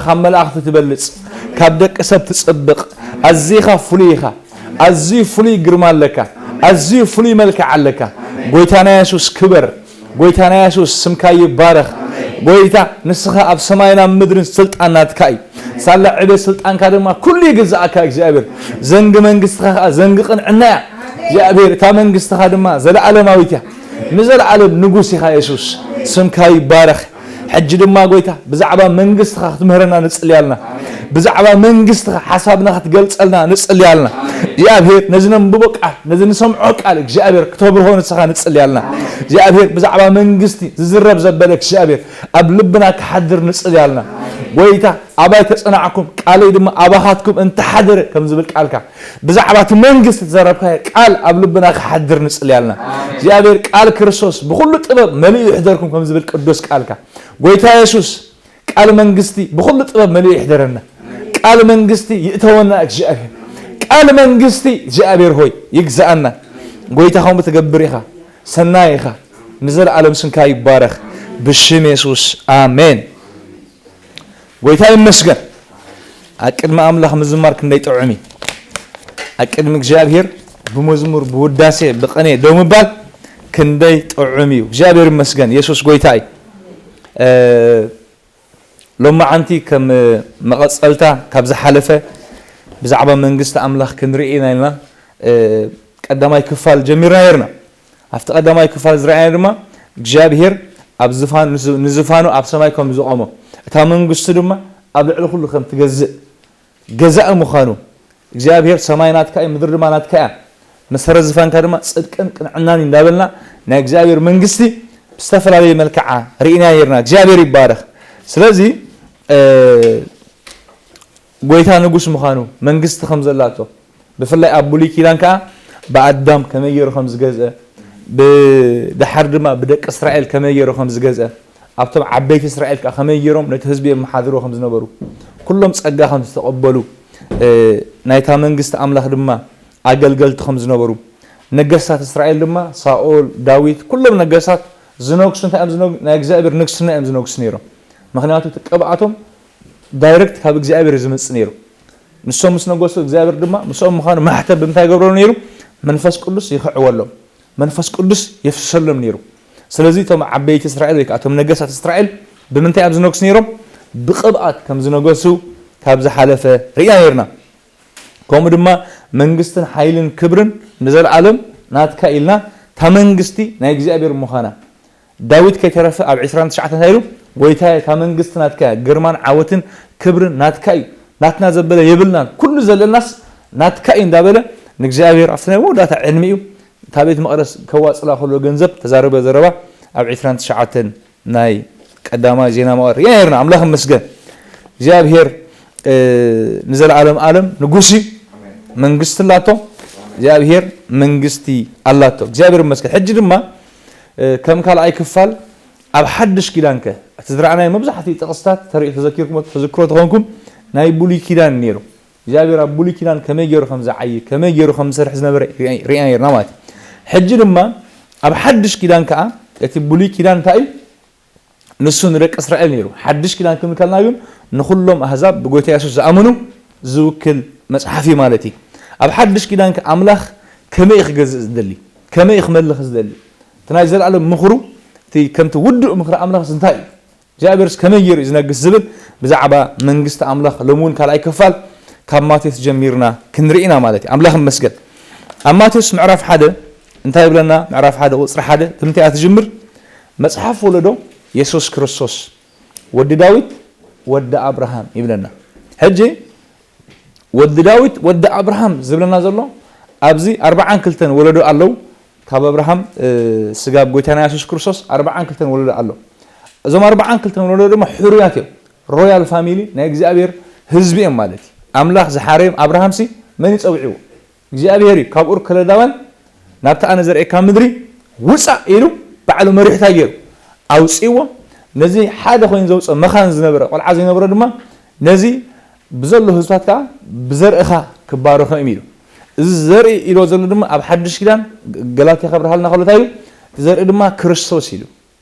ካብ መላእኽቲ ትበልጽ፣ ካብ ደቂ ሰብ ትጽብቕ። ኣዚኻ ፍሉይ ኢኻ። ኣዝዩ ፍሉይ ግርማ ኣለካ። ኣዝዩ ፍሉይ መልክዕ ኣለካ። ጎይታና የሱስ ክበር። ጎይታና የሱስ ስምካ ይባረኽ። ጎይታ ንስኻ ኣብ ሰማይን ኣብ ምድርን ስልጣን ናትካ እዩ። ሳላ ዕቤት ስልጣንካ ድማ ኩሉ ይግዛእካ እግዚኣብሔር። ዘንጊ መንግስትኻ ከኣ ዘንጊ ቅንዕና እያ እግዚኣብሔር። እታ መንግስትኻ ድማ ዘለኣለማዊት እያ። ንዘለኣለም ንጉስ ኢኻ የሱስ። ስምካ ይባረኽ። ሕጂ ድማ ጎይታ ብዛዕባ መንግስትኻ ክትምህረና ንጽልያልና። ብዛዕባ መንግስትኻ ሓሳብና ክትገልጸልና ንጽልያልና። እግዚኣብሔር ነዚ ነንብቦ ቃል፣ ነዚ ንሰምዖ ቃል እግዚኣብሔር ክተብርሆ ንስኻ ንጽልያልና። እግዚኣብሔር ብዛዕባ መንግስቲ ዝዝረብ ዘበለ እግዚኣብሔር ኣብ ልብና ክሓድር ንጽልያልና። ጎይታ ኣባይ ተጸናዕኩም ቃለይ ድማ ኣባኻትኩም እንተሓደረ ከም ዝብል ቃልካ ብዛዕባ እቲ መንግስቲ ዝዘረብካዮ ቃል ኣብ ልብና ክሓድር ንጽልያልና። እግዚኣብሔር ቃል ክርስቶስ ብኹሉ ጥበብ መሊኡ ይሕደርኩም ከም ዝብል ቅዱስ ቃልካ ጎይታ የሱስ ቃል መንግስቲ ብኹሉ ጥበብ መሊኡ ይሕደረና። ቃል መንግስቲ ይእተወና እግዚኣብሔር። ቃል መንግስቲ እግዚኣብሔር ሆይ ይግዛኣና። ጎይታ ከምኡ ትገብር ኢኻ። ሰናይ ኢኻ። ንዘለኣለም ስምካ ይባረኽ። ብሽም የሱስ ኣሜን። ጎይታ ይመስገን። ኣብ ቅድሚ ኣምላኽ ምዝማር ክንደይ ጥዑም እዩ። ኣብ ቅድሚ እግዚኣብሔር ብመዝሙር፣ ብውዳሴ፣ ብቕኔ ደው ምባል ክንደይ ጥዑም እዩ። እግዚኣብሔር ይመስገን። የሱስ ጎይታ እዩ። እ፣ ሎማዓንቲ ከም መቐጸልታ ካብ ዝሓለፈ ብዛዕባ መንግስቲ ኣምላኽ ክንርኢ ኢና ኢልና፣ እ፣ ቀዳማይ ክፋል ጀሚርና ነርና። ኣብቲ ቀዳማይ ክፋል ዝረኣየና ድማ እግዚኣብሔር ኣብ ዝፋን-፣ ንዝ-፣ ንዝፋኑ ኣብ ሰማይ ከም ዝቖሞ፣ እታ መንግስቱ ድማ ኣብ ልዕሊ ኩሉ ከም ትገዝእ፣ ገዛኢ ምዃኑ፣ እግዚኣብሔር ሰማይ ናትካ እዩ፣ ምድሪ ድማ ናትካ እያ፣ መሰረት ዝፋንካ ድማ ጽድቅን ቅንዕናን እዩ እንዳበልና ናይ እግዚኣብሔር መንግስቲ ብዝተፈላለየ መልክዓ ርኢና ነርና። እግዚኣብሔር ይባረኽ። ስለዚ፣ እ፣ ጎይታ ንጉስ ምዃኑ፣ መንግስቲ ከም ዘላቶ፣ ብፍላይ ኣብ ብሉይ ኪዳን ከኣ ብኣዳም ከመይ ገይሩ ከም ዝገዝአ፣ ብድሓር ድማ ብደቂ እስራኤል ከመይ ገይሩ ከም ዝገዝአ፣ ኣብቶም ዓበይቲ እስራኤል ከኣ ከመይ ገይሮም ነቲ ህዝቢ የመሓድርዎ ከም ዝነበሩ፣ ኩሎም ጸጋ ከም ዝተቐበሉ፣ እ፣ ናይታ መንግስቲ ኣምላኽ ድማ ኣገልገልቲ ከም ዝነበሩ፣ ነገስታት እስራኤል ድማ ሳኦል፣ ዳዊት፣ ኩሎም ነገስታት ዝነግሱ እንታይ እዮም ዝነግ-፣ ናይ እግዚኣብሔር ንግስና እዮም ዝነግሱ ነይሮም። ምኽንያቱ እቲ ቅብኣቶም ዳይሬክት ካብ እግዚኣብሔር እዩ ዝመጽእ ነይሩ። ንሶም ምስ ነገሱ እግዚኣብሔር ድማ ምስኦም ምዃኑ ማሕተም ብምንታይ ይገብረሉ ነይሩ? መንፈስ ቅዱስ ይኽዕወሎም። መንፈስ ቅዱስ የፍስሰሎም ነይሩ። ስለዚ እቶም ዓበይቲ እስራኤል ወይ ከዓ እቶም ነገስታት እስራኤል ብምንታይ እዮም ዝነግሱ ነይሮም? ብቕብኣት ከም ዝነገሱ ካብ ዝሓለፈ ርኢና ነርና። ከምኡ ድማ መንግስትን ሓይልን ክብርን ንዘለኣለም ናትካ ኢልና እታ መንግስቲ ናይ እግዚኣብሔር ምዃና ዳዊት ከይተረፈ ኣብ ዕስራን ትሽዓተን እንታይ ኢሉ? ጎይታየ፣ እታ መንግስቲ ናትካ እያ፣ ግርማን ዓወትን ክብርን ናትካ እዩ፣ ናትና ዘበለ የብልናን፣ ኩሉ ዘለናስ ናትካ እዩ እንዳበለ ንእግዚኣብሔር ኣብቲ ናይ መወዳእታ ዕድሚኡ እታ ቤት መቕደስ ከዋጽላ ከሎ ገንዘብ ተዛረበ ዘረባ ኣብ ዕስራን ትሽዓተን ናይ ቀዳማይ ዜና መዋዕል ርኢና ነርና። ኣምላኽ ይመስገን። እግዚኣብሔር፣ እ፣ ንዘለዓለም ዓለም ንጉስ እዩ። መንግስቲ ኣላቶ። እግዚኣብሔር መንግስቲ ኣላቶ። እግዚኣብሔር ይመስገን። ሕጂ ድማ፣ እ፣ ከም ካልኣይ ክፋል ኣብ ሓድሽ ኪዳንከ እቲ ዝረኣናዮ መብዛሕትኡ ጥቕስታት ተሪኡ ተዘኪርኩሞ ተዘክሮ ተኾንኩም ናይ ብሉይ ኪዳን ነይሩ። እግዚኣብሔር ኣብ ብሉይ ኪዳን ከመይ ገይሩ ከም ዝዓዪ፣ ከመይ ገይሩ ከም ዝሰርሕ ዝነበረ ርኢና ነርና ማለት እዩ። ሕጂ ድማ ኣብ ሓድሽ ኪዳን ከኣ እቲ ብሉይ ኪዳን እንታይ እዩ? ንሱ ንደቂ እስራኤል ነይሩ። ሓድሽ ኪዳን ክንብል ከለና ግን ንኹሎም ኣህዛብ ብጎይታ የሱስ ዝኣመኑ ዝውክል መጽሓፍ እዩ ማለት እዩ። ኣብ ሓድሽ ኪዳን ከ ኣምላኽ ከመይ እዩ ክገዝእ ዝደሊ? ከመይ እዩ ክመልኽ ዝደሊ? እቲ ናይ ዘለኣለም ምኽሩ፣ እቲ ከምቲ ውዱእ ምኽሪ ኣምላኽስ እንታይ እዩ? እግዚኣብሔርስ ከመይ ገይሩ እዩ ዝነግስ ዝብል ብዛዕባ መንግስቲ ኣምላኽ ሎሚ እውን ካልኣይ ክፋል ካብ ማቴዎስ ጀሚርና ክንርኢ ኢና ማለት እዩ። ኣምላኽ ይመስገን። ኣብ ማቴዎስ ምዕራፍ ሓደ እንታይ ይብለና? ምዕራፍ ሓደ ቁጽሪ ሓደ ብምንታይ እያ ትጅምር? መጽሓፍ ወለዶ የሱስ ክርስቶስ ወዲ ዳዊት ወዲ ኣብርሃም ይብለና። ሕጂ ወዲ ዳዊት ወዲ ኣብርሃም ዝብለና ዘሎ ኣብዚ ኣርብዓን ክልተን ወለዶ ኣለዉ። ካብ ኣብርሃም፣ እ፣ ስጋብ ጎይታና የሱስ ክርስቶስ ኣርብዓን ክልተን ወለዶ ኣሎ። እዞም ኣርብዓን ክልተን ወለዶ ድማ ሕሩያት እዮም። ሮያል ፋሚሊ ናይ እግዚኣብሔር ህዝቢ እዮም ማለት እዩ። ኣምላኽ ዝሓረዮም ኣብርሃምሲ መን እዩ ጸዊዕዎ? እግዚኣብሔር እዩ። ካብ ኡር ከለዳውያን ናብቲ ኣነ ዘርእየካ ምድሪ ውጻእ ኢሉ ባዕሉ መሪሑ እንታይ ገይሩ? ኣውጺእዎ። ነዚ ሓደ ኮይኑ ዘውጽኦ መኻን ዝነበረ ቆልዓ ዘይነበሮ ድማ ነዚ ብዘሎ ህዝብታት ከኣ ብዘርእኻ ክባረኾ እዮም ኢሉ። እዚ ዘርኢ ኢሎ ዘሎ ድማ ኣብ ሓድሽ ኪዳን ገላትያ ከብርሃልና ከሎ እንታይ እዩ? እቲ ዘርኢ ድማ ክርስቶስ ኢሉ።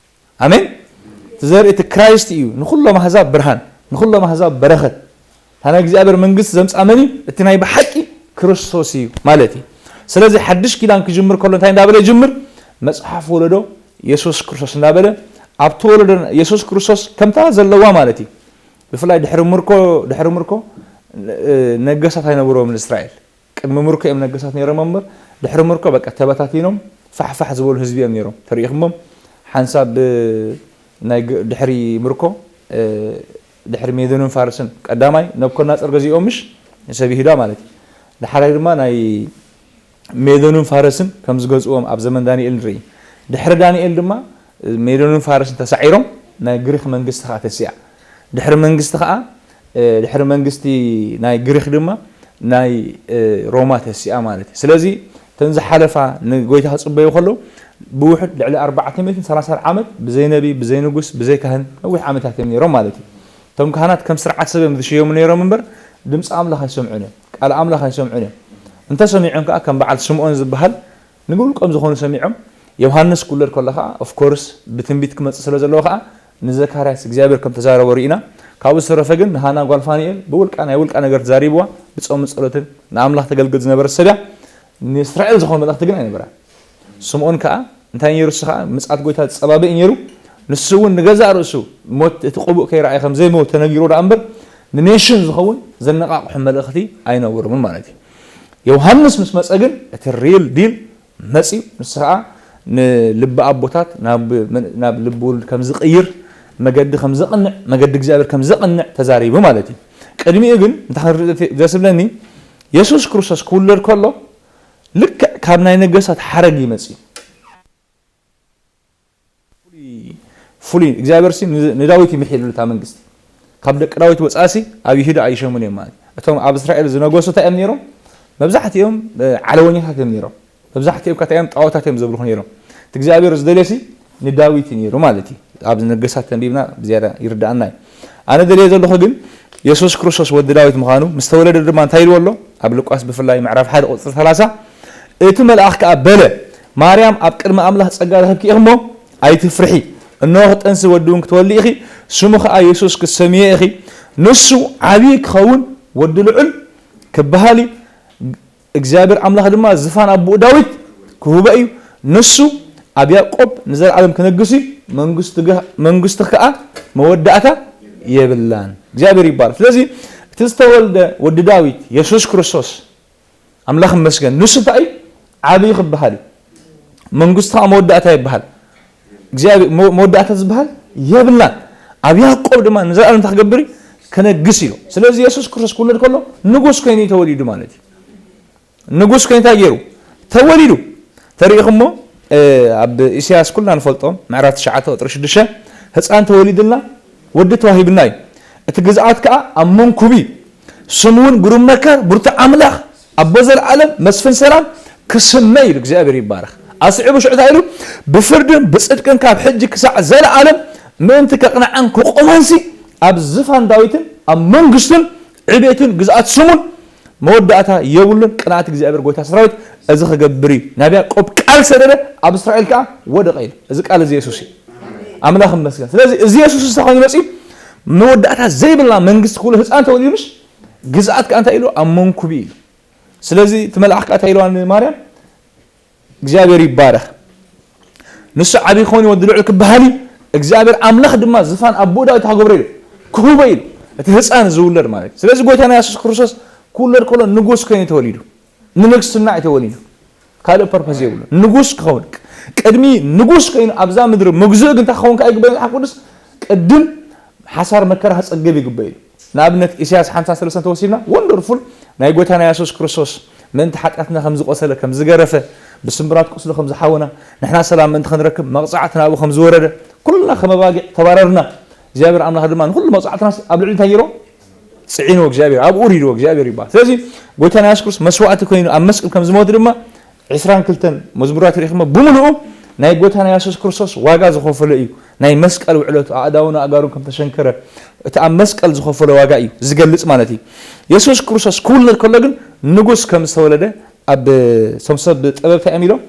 ኣሜን። እቲ ዘርኢ እቲ ክራይስት እዩ፣ ንኹሎም ኣህዛብ ብርሃን። ንኹሎም ኣህዛብ በረኸት። እታ ናይ እግዚኣብሔር መንግስቲ ዘምጽኣ መን እዩ? እቲ ናይ ብሓቂ ክርስቶስ እዩ ማለት እዩ። ስለዚ ሓድሽ ኪዳን ክጅምር ከሎ እንታይ እንዳበለ ይጅምር? መጽሓፍ ወለዶ የሱስ ክርስቶስ እንዳበለ ኣብቲ ወለዶ የሱስ ክርስቶስ ከምታ ዘለዋ ማለት እዩ። ብፍላይ ድሕሪ ምርኮ ድሕሪ ምርኮ እ፣ ነገስታት ኣይነበርዎም ንእስራኤል። ቅድሚ ምርኮ እዮም ነገስታት ነይሮም እምበር ድሕሪ ምርኮ በቃ ተበታቲኖም ፋሕፋሕ ዝበሉ ህዝቢ እዮም ነይሮም። ተሪኢኹሞም ሓንሳብ ብ- ናይ ግ- ድሕሪ ምርኮ እ፣ ድሕሪ ሜዶንን ፋርስን ቀዳማይ ነብኮድናፀር ገዚኦም ምሽ ንሰብ ይሁዳ ማለት እዩ። ዳሕራይ ድማ ናይ ሜዶንን ፋርስን ከም ዝገዝእዎም ኣብ ዘመን ዳንኤል ንርኢ። ድሕሪ ዳንኤል ድማ ሜዶንን ፋርስን ተሳዒሮም ናይ ግሪክ መንግስቲ ከዓ ተሲኣ። ድሕሪ መንግስቲ ከዓ ድሕሪ መንግስቲ ናይ ግሪክ ድማ ናይ ሮማ ተሲኣ ማለት እዩ። ስለዚ እተን ዝሓለፋ ንጎይታ ክፅበዩ ከለዉ ብውሕድ ልዕሊ ኣርባዕተ ሚእትን ሰላሳን ዓመት ብዘይ ነቢ ብዘይ ንጉስ ብዘይ ካህን ነዊሕ ዓመታት እዮም ነይሮም ማለት እዩ። እቶም ካህናት ከም ስርዓት ሰብ እዮም ዝሽየሙ ነይሮም እምበር ድምፂ ኣምላኽ ኣይሰምዑን እዮም፣ ቃል ኣምላኽ ኣይሰምዑን እዮም። እንተሰሚዖም ከዓ ከም በዓል ስምዖን ዝበሃል ንግልቆም ዝኾኑ ሰሚዖም። ዮሃንስ ክውለድ ከሎ ከዓ ኦፍኮርስ ብትንቢት ክመፅእ ስለ ዘለዎ ከዓ ንዘካርያስ እግዚኣብሔር ከም ተዛረቦ ርኢና። ካብኡ ዝተረፈ ግን ንሃና ጓል ፋንኤል ብውልቃ ናይ ውልቃ ነገር ተዛሪብዋ። ብፆምን ፀሎትን ንኣምላኽ ተገልግል ዝነበረ ሰብ እያ። ንእስራኤል ዝኾነ መልእኽቲ ግን ኣይነበራን። ስምዖን ከዓ እንታይ ነይሩ? እሱ ከዓ ምፅኣት ጎይታ ዝፀባበ እዩ ነይሩ። ንሱ እውን ንገዛእ ርእሱ ሞት እቲ ቅቡእ ከይረኣየ ከም ዘይሞት ተነጊሩ ደኣ እምበር ንኔሽን ዝኸውን ዘነቃቕሑ መልእኽቲ ኣይነበሮምን ማለት እዩ። ዮሃንስ ምስ መፀ ግን እቲ ሪል ዲል መፂኡ። ንሱ ከዓ ንልቢ ኣቦታት ናብ ናብ ልቢ ውሉድ ከም ዝቕይር፣ መገዲ ከም ዘቕንዕ፣ መገዲ እግዚኣብሔር ከም ዘቕንዕ ተዛሪቡ ማለት እዩ። ቅድሚኡ ግን እንታይ ክንርኢ ዘስብለኒ? የሱስ ክርስቶስ ክውለድ ከሎ ልክዕ ካብ ናይ ነገስታት ሓረግ እዩ መፂኡ። ፍሉይ እግዚኣብሔር ሲ ንዳዊት ይምሒሉ እታ መንግስቲ። ካብ ደቂ ዳዊት ወፃእሲ ኣብ ይሁዳ ኣይሸሙን እዮም ማለት እዩ። እቶም ኣብ እስራኤል ዝነገሱ እንታይ እዮም ነይሮም? መብዛሕትኦም ዓለወኛታት እዮም ነይሮም። መብዛሕትኦም ከታ እዮም ጣዖታት እዮም ዘምልኹ ነይሮም። እቲ እግዚኣብሔር ዝደልዮሲ ንዳዊት እዩ ነይሩ ማለት እዩ። ኣብ ነገስታት ተንቢብና ብዝያዳ ይርዳኣና እዩ። ኣነ ደልየ ዘለኹ ግን የሱስ ክርስቶስ ወዲ ዳዊት ምዃኑ ምስ ተወለደ ድማ እንታይ ኢልዎ ኣሎ? ኣብ ሉቃስ ብፍላይ ምዕራፍ ሓደ ቁፅሪ ሰላሳ እቲ መልኣኽ ከኣ በለ፣ ማርያም ኣብ ቅድሚ ኣምላኽ ጸጋ ረኸብኪ ኢኺ እሞ ኣይትፍርሒ። እንሆ ክጠንሲ ወዲ እውን ክትወልዲ ኢኺ፣ ስሙ ኸኣ የሱስ ክትሰምዮ ኢኺ። ንሱ ዓብዪ ክኸውን ወዲ ልዑል ክበሃል እዩ። እግዚኣብሔር ኣምላኽ ድማ ዝፋን ኣቦኡ ዳዊት ክህቦ እዩ። ንሱ ኣብ ያዕቆብ ንዘለኣለም ክነግስ እዩ። መንግስቱ ገ- መንግስቱ ከኣ መወዳእታ የብላን። እግዚኣብሔር ይባረክ። ስለዚ እቲ ዝተወልደ ወዲ ዳዊት የሱስ ክርስቶስ ኣምላኽ ይመስገን። ንሱ እንታይ እዩ? ዓብዪ ክበሃል እዩ። መንግስቱ ከዓ መወዳእታ ይበሃል። እግዚኣብሔር መ- መወዳእታ ዝበሃል የብላን። ኣብ ያዕቆብ ድማ ንዘለኣለም እንታይ ክገብር እዩ? ክነግስ እዩ። ስለዚ የሱስ ክርስቶስ ክውለድ ከሎ ንጉስ ኮይኑ እዩ ተወሊዱ ማለት እዩ። ንጉስ ኮይኑ እንታይ ገይሩ? ተወሊዱ። ተሪኢኹሞ ኣብ ኢሳያስ ኩልና ንፈልጦ ምዕራፍ ትሽዓተ ቁፅሪ ሽዱሽተ ህፃን ተወሊድልና ወዲ ተዋሂብና እዩ። እቲ ግዝኣት ከዓ ኣብ መንኩብ እዩ። ስሙ እውን ግሩም መካር፣ ብርቱዕ ኣምላኽ፣ ኣቦ ዘለዓለም፣ መስፍን ሰላም ክስመ ኢሉ እግዚኣብሔር ይባረኽ። ኣስዒቡ ሽዑ እንታይ ኢሉ? ብፍርድን ብፅድቅን ካብ ሕጂ ክሳዕ ዘለዓለም ምእንቲ ከቕንዓን ክቆማንሲ ኣብ ዝፋን ዳዊትን ኣብ መንግስቱን ዕቤቱን ግዝኣት ስሙን መወዳእታ የብሉን። ቅንኣት እግዚኣብሔር ጎይታ ሰራዊት እዚ ክገብር እዩ። ናብ ያዕቆብ ቃል ሰደደ፣ ኣብ እስራኤል ከዓ ወደቐ ኢሉ። እዚ ቃል እዚ የሱስ እዩ። ኣምላኽ ይመስገን። ስለዚ እዚ የሱስ እዚ ኮይኑ መፅዩ መወዳእታ ዘይብላ መንግስቲ ክብሎ ህፃን ተወሊዱ ምሽ ግዝኣት ከዓ እንታይ ኢሉ? ኣብ መንኩብ ኢሉ። ስለዚ እቲ መልኣኽ ከዓ እንታይ ኢልዋ ንማርያም? እግዚኣብሔር ይባረኽ። ንሱ ዓብዪ ክኸውን እዩ፣ ወዲ ልዑል ክበሃል እዩ። እግዚኣብሔር ኣምላኽ ድማ ዝፋን ኣቦኡ ዳዊት ክገብሮ ኢሉ ክህቦ ኢሉ። እቲ ህፃን ዝውለድ ማለት እዩ። ስለዚ ጎይታና የሱስ ክርስቶስ ክውለድ ከሎ ንጉስ ኮይኑ ተወሊዱ። ንንግስና እዩ ተወሊዱ። ካልእ ፐርፐዝ የብሉ። ንጉስ ክኸውን ቅድሚ ንጉስ ኮይኑ ኣብዛ ምድሪ ምግዝእ ግን እንታይ ክኸውን ከዓ ይግበእ? መጽሓፍ ቅዱስ ቅድም ሓሳር መከራ ክጸግብ ይግበእ ኢሉ። ንኣብነት ኢሳያስ ሓምሳ ሰለስተ ተወሲድና ወንደርፉል ናይ ጎይታና የሱስ ክርስቶስ ምእንቲ ሓጢኣትና ከም ዝቆሰለ ከም ዝገረፈ ብስምብራት ቁስሉ ከም ዝሓወና ንሕና ሰላም ምእንቲ ክንረክብ መቕጻዕቲ ናብኡ ከም ዝወረደ ኩልና ከም ኣባጊዕ ተባረርና። እግዚኣብሔር ኣምላኽ ድማ ንኹሉ መቕጻዕትና ኣብ ልዕሊ እንታይ ገይርዎ? ጽዒንዎ እግዚኣብሔር ኣብኡ ሪድዎ እግዚኣብሔር ይባል። ስለዚ ጎይታና የሱስ ክርስቶስ መስዋእቲ ኮይኑ ኣብ መስቀል ከም ዝሞት ድማ ዕስራን ክልተን መዝሙራት ርኢኹሞ ብምሉኡ ናይ ጎይታና የሱስ ክርስቶስ ዋጋ ዝኸፈለ እዩ። ናይ መስቀል ውዕለቱ ኣእዳውን ኣእጋሩን ከም ተሸንከረ እቲ ኣብ መስቀል ዝኸፈሎ ዋጋ እዩ ዝገልጽ ማለት እዩ። የሱስ ክርስቶስ ክውለድ ከሎ ግን ንጉስ ከም ዝተወለደ ኣብ እቶም ሰብ ጥበብ እንታይ እዮም ኢሎም?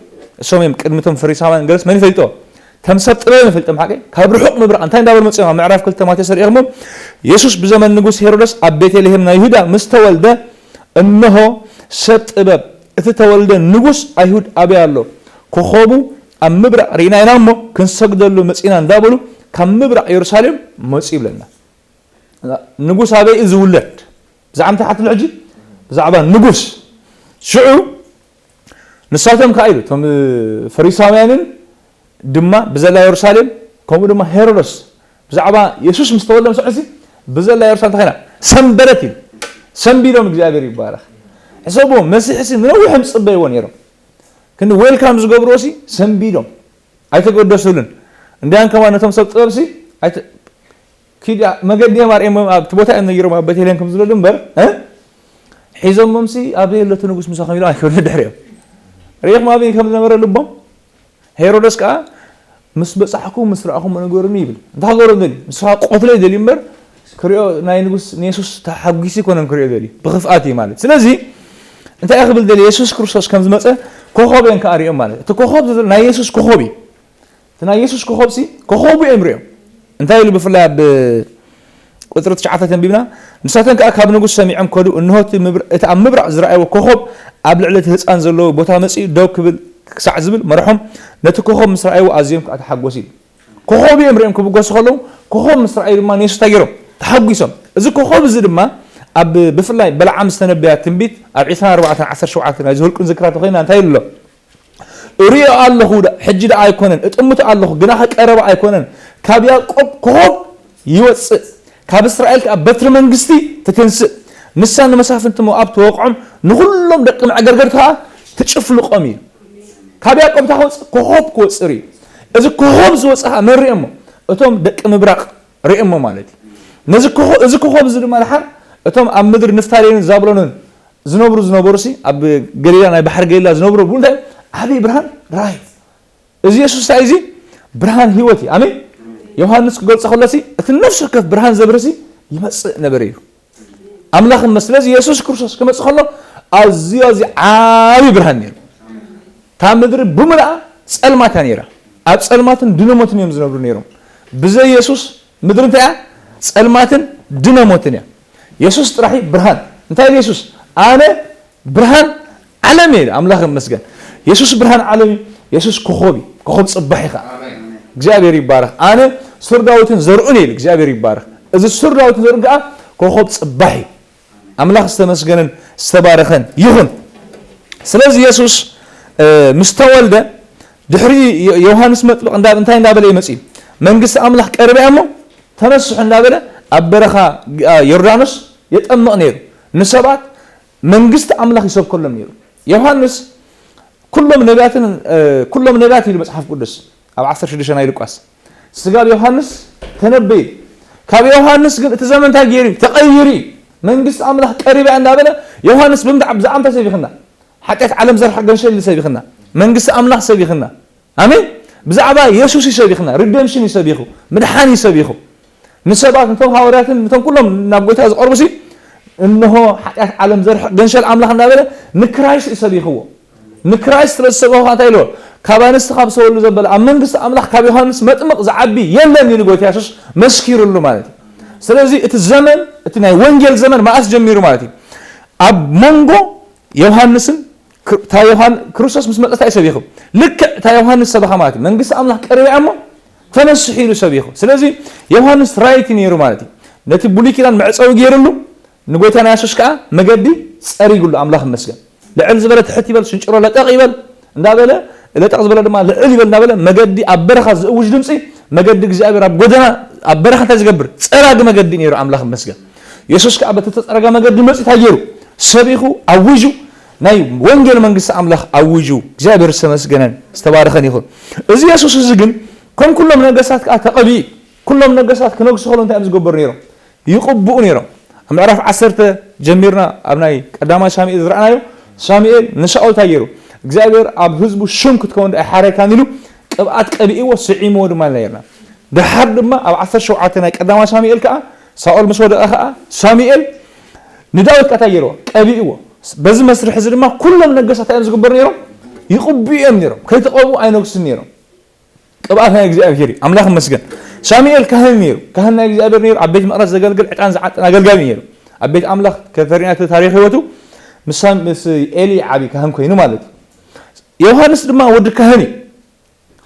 እሶም እዮም ቅድሚ እቶም ፈሪሳውያን ገለስ መን ይፈልጦ? ከም ሰብ ጥበብ ንፈልጦም ሓቂ ካብ ርሑቕ ምብራቕ እንታይ እንዳበሉ መፅኦም? ኣብ ምዕራፍ ክልተ ማቴዎስ ርኢኹሞ፣ የሱስ ብዘመን ንጉስ ሄሮደስ ኣብ ቤተልሔም ናይ ይሁዳ ምስ ተወልደ፣ እንሆ ሰብ ጥበብ፣ እቲ ተወልደ ንጉስ ኣይሁድ ኣበይ ኣሎ? ኮኸቡ ኣብ ምብራቕ ርኢና ኢና እሞ ክንሰግደሉ መፂና እንዳበሉ ካብ ምብራቕ የሩሳሌም መፁ ይብለና። ንጉስ ኣበይ እዩ ዝውለድ? ብዛዕባ እንታይ ሓትሉ ሕጂ? ብዛዕባ ንጉስ። ሽዑ ንሳቶም ከኣ ኢሉ እቶም ፈሪሳውያንን ድማ ብዘላ የሩሳሌም፣ ከምኡ ድማ ሄሮዶስ ብዛዕባ የሱስ ምስ ተወልደ ምስ ሕሲ ብዘላ የሩሳሌም እንታይ ኮይና? ሰንበደት ኢሉ። ሰንቢዶም። እግዚኣብሔር ይባረኽ። ሕሰብዎ፣ መሲሕሲ ንነዊሕ ዝጽበይዎ ነይሮም። ክንዲ ዌልካም ዝገብርዎሲ ሰንቢዶም። ኣይተገደሱሉን። እንዲያን ከማን ነቶም ሰብ ጥበብሲ ኣይተ-፣ ኪድ መገዲ እዮም ኣርእዮም ኣብቲ ቦታ እዮም ነጊሮም ኣብ ቤተልሔም ከም ዝለሉ እምበር፣ እ? ሒዞሞምሲ ኣብ የለቱ ንጉስ ምሳኹም ኢሎም ኣይከዱ ድሕሪኦም። ርኢኹም ኣበይ ከም ዝነበረ ልቦም? ሄሮደስ ከኣ ምስ በጻሕኩ ምስ ረኣኹም ንገሩኒ ይብል። እንታይ ክገብሮ ደልዩ? ንሱ ከኣ ቆትሎ ይደልዩ እምበር ክሪኦ ናይ ንጉስ ንየሱስ ተሓጒሱ ኣይኮነን ክሪኦ ደልዩ። ብኽፍኣት እዩ ማለት። ስለዚ እንታይ እዩ ክብል ደልዩ? የሱስ ክርስቶስ ከም ዝመጸ ኮኾብ እዮም ከኣ ሪኦም ማለት። እቲ ኮኾብ ዝብል ናይ የሱስ ኮኾብ እዩ። እቲ ናይ የሱስ ኮኾብሲ ኮኾቡ እዮም ሪኦም። እንታይ ኢሉ ብፍላይ ኣብ ቁጽሪ ትሽዓተ ተንቢብና፣ ንሳተን ከኣ ካብ ንጉስ ሰሚዖም ከዱ፣ እንሆ እቲ ምብር-፣ እቲ ኣብ ምብራቕ ዝረኣይዎ ኮኾብ ኣብ ልዕሊ እቲ ህጻን ዘለዎ ቦታ መጺኡ ደው ክብል ክሳዕ ዝብል መርሖም፣ ነቲ ኮኾብ ምስ ረኣይዎ ኣዝዮም ከኣ ተሓጎሱ ኢሉ። ኮኾብ እዮም ሪኦም ክብገሱ ከለዉ፣ ኮኾብ ምስ ረኣዩ ድማ ንየሱስ እንታይ ገይሮም? ተሓጒሶም። እዚ ኮኾብ እዚ ድማ ኣብ ብፍላይ በለዓም ዝተነበያ ትንቢት ኣብ ዕስራን ኣርባዕተን ዓሰርተ ሸውዓተ ናይ ዝህልቁን ዝክራተ ኮይና እንታይ ኢሉ ኣሎ? እሪኦ ኣለኹ፣ ዳ-፣ ሕጂ ደኣ ኣይኮነን፣ እጥምቶ ኣለኹ፣ ግናኸ ቀረባ ኣይኮነን። ካብ ያዕቆብ ኮኾብ ይወጽእ፣ ካብ እስራኤል ከኣ በትሪ መንግስቲ ትትንስእ። ንሳ ንመሳፍንቲ ሞኣብ ትወቕዖም፣ ንኹሎም ደቂ መዕገርገርቲ ከኣ ትጭፍልቖም እዩ። ካብ ያዕቆብ እንታይ ክወጽእ? ኮኾብ ክወጽእ ርእዩ። እዚ ኮኾብ ዝወጽእ ከኣ መን ርእዮሞ? እቶም ደቂ ምብራቕ ርእዮሞ ማለት እዩ። ነዚ ኮኾ-፣ እዚ ኮኾብ እዚ ድማ ደሓር እቶም ኣብ ምድሪ ንፍታሌምን ዛብሎንን ዝነብሩ ዝነበሩሲ፣ ኣብ ገሊላ፣ ናይ ባሕሪ ገሊላ ዝነብሩ ብኡ እንታይ ዓብዪ ብርሃን ረኣዩ። እዚ የሱስ እንታይ እዩ? እዚ ብርሃን ህይወት እዩ። ኣሜን። ዮሃንስ ክገልጾ ከሎሲ እቲ ነፍሲ ወከፍ ብርሃን ዘብርህሲ ይመጽእ ነበረ ኢሉ። ኣምላኽ እመ-፣ ስለዚ የሱስ ክርስቶስ ክመጽእ ከሎ ኣዝዩ፣ ኣዝዩ ዓብዪ ብርሃን ነይሩ። እታ ምድሪ ብምልኣ ጸልማት እያ ነይራ። ኣብ ጸልማትን ድነሞትን እዮም ዝነብሩ ነይሮም። ብዘይ የሱስ ምድሪ እንታይ እያ? ጸልማትን ድነሞትን እያ። የሱስ ጥራሕ እዩ ብርሃን። እንታይ ኢሉ የሱስ? ኣነ ብርሃን ዓለም እየ። ኣምላኽ ይመስገን። የሱስ ብርሃን ዓለም እዩ። የሱስ ኮኾብ እዩ። ኮኾብ ጽባሕ እዩ ኸዓ። እግዚኣብሔር ይባረኽ። ኣነ ሱር ዳዊትን ዘርኡን እየ ኢሉ። እግዚኣብሔር ይባረኽ። እዚ ሱር ዳዊትን ዘርኡን ከኣ ኮኾብ ጽባሕ እዩ። ኣምላኽ ዝተመስገነን ዝተባረኸን ይኹን። ስለዚ የሱስ፣ እ፣ ምስ ተወልደ ድሕሪ ዮ-፣ ዮሃንስ መጥምቕ እንዳ-፣ እንታይ እንዳበለ እዩ መጺኡ? መንግስቲ ኣምላኽ ቀሪባ እያ እሞ ተነስሑ እንዳበለ ኣብ በረኻ፣ እ፣ ዮርዳኖስ የጠምቕ ነይሩ። ንሰባት መንግስቲ ኣምላኽ ይሰብከሎም ነይሩ። ዮሃንስ ኩሎም ነቢያትን፣ እ፣ ኩሎም ነቢያት ኢሉ መጽሓፍ ቅዱስ ኣብ ዓሰርተ ሽዱሽተ ናይ ሉቃስ። ስጋብ ዮሃንስ ተነበየ። ካብ ዮሃንስ ግን እቲ ዘመን እንታይ ገይሩ እዩ? ተቐይሩ እዩ። መንግስቲ ኣምላኽ ቀሪባ እያ እንዳበለ ዮሃንስ ብምድዓ-፣ ብዛዕባ እንታይ ሰቢኽና? ሓጢኣት ዓለም ዘርሕቕ ገንሸል እዩ ሰቢኽና። መንግስቲ ኣምላኽ ሰቢኽና። ኣሜን። ብዛዕባ የሱስ እዩ ሰቢኽና። ሪደምሽን እዩ ሰቢኹ። ምድሓን እዩ ሰቢኹ። ንሰባት፣ ነቶም ሃዋርያትን ነቶም ኩሎም ናብ ጎይታ ዝቐርቡሲ፣ እንሆ ሓጢኣት ዓለም ዘርሕቕ ገንሸል ኣምላኽ እንዳበለ ንክራይስት እዩ ሰቢኽዎ። ንክራይስት ስለ ዝሰበኹ እንታይ ኢልዎ? ካብ ኣንስቲ ካብ ዝተወልዱ ዘበለ ኣብ መንግስቲ ኣምላኽ ካብ ዮሃንስ መጥምቕ ዝዓቢ የለን ኢሉ ጎይታ የሱስ መስኪሩሉ ማለት እዩ። ስለዚ እቲ ዘመን፣ እቲ ናይ ወንጌል ዘመን መኣስ ጀሚሩ ማለት እዩ? ኣብ መንጎ ዮሃንስን ክር-፣ እታ ዮሃን-፣ ክርስቶስ ምስ መጸ እንታይ እዩ ሰቢኹ? ልክዕ እታ ዮሃንስ ሰበኻ ማለት እዩ። መንግስቲ ኣምላኽ ቀሪባ እያ እሞ ተነስሑ ኢሉ ሰቢኹ። ስለዚ ዮሃንስ ራእይቲ ነይሩ ማለት እዩ። ነቲ ብሉይ ኪዳን መዕጸዊ ገይርሉ፣ ንጎይታና የሱስ ከኣ መገዲ ጸሪግሉ። ኣምላኽ ይመስገን። ልዕል ዝበለ ትሕት ይበል፣ ስንጭሮ ለጠቕ ይበል እንዳበለ፣ ለጠቕ ዝበለ ድማ ልዕል ይበል እንዳበለ፣ መገዲ ኣብ በረኻ ዝእውጅ ድምጺ፣ መገዲ እግዚኣብሔር ኣብ ጎደና፣ ኣብ በረኻ እንታይ ዝገብር? ጸራጊ መገዲ ነይሩ። ኣምላኽ ይመስገን። የሱስ ከኣ በቲ ተጸረጋ መገዲ መጺኡ እንታይ ገይሩ? ሰቢኹ፣ ኣዊጁ፣ ናይ ወንጌል መንግስቲ ኣምላኽ ኣዊጁ። እግዚኣብሔር ዝተመስገነን ዝተባረኸን ይኹን። እዚ የሱስ እዚ ግን ከም ኩሎም ነገስታት ከኣ ተቐቢኡ። ኩሎም ነገስታት ክነግሱ ከለዉ እንታይ እዮም ዝገብሩ ነይሮም? ይቕብኡ ነይሮም። ኣብ ምዕራፍ ዓሰርተ ጀሚርና ኣብ ናይ ቀዳማይ ሳሙኤል ዝረኣናዮ፣ ሳሙኤል ንሳኦል እንታይ ገይሩ? እግዚኣብሔር ኣብ ህዝቡ ሽም ክትከውን ደኣ ኣይሓረካን ኢሉ ቅብኣት ቀቢእዎ፣ ስዒምዎ ድማ ነርና። ደሓር ድማ ኣብ ዓሰርተ ሸውዓተ ናይ ቀዳማይ ሳሙኤል ከኣ ሳኦል ምስ ወደቐ ከኣ ሳሙኤል ንዳዊት ከኣ እንታይ ገይርዎ? ቀቢእዎ። በዚ መስርሕ እዚ ድማ ኩሎም ነገስታት እንታይ እዮም ዝግበሩ ነይሮም? ይቕብኡ እዮም ነይሮም። ከይተቐብኡ ኣይነግሱን ነይሮም። ቅብኣት ናይ እግዚኣብሔር እዩ። ኣምላኽ ይመስገን። ሳሙኤል ካህን ነይሩ። ካህን ናይ እግዚኣብሔር ነይሩ። ኣብ ቤት መቕደስ ዘገልግል፣ ዕጣን ዝዓጥን ኣገልጋሊ ነይሩ። ኣብ ቤት ኣምላኽ ከተሪና እቲ ታሪኽ ህይወቱ ምስ ሳም-፣ ምስ ኤሊ ዓቢ ካህን ኮይኑ ማለት እዩ። ዮሃንስ ድማ ወዲ ካህን እዩ።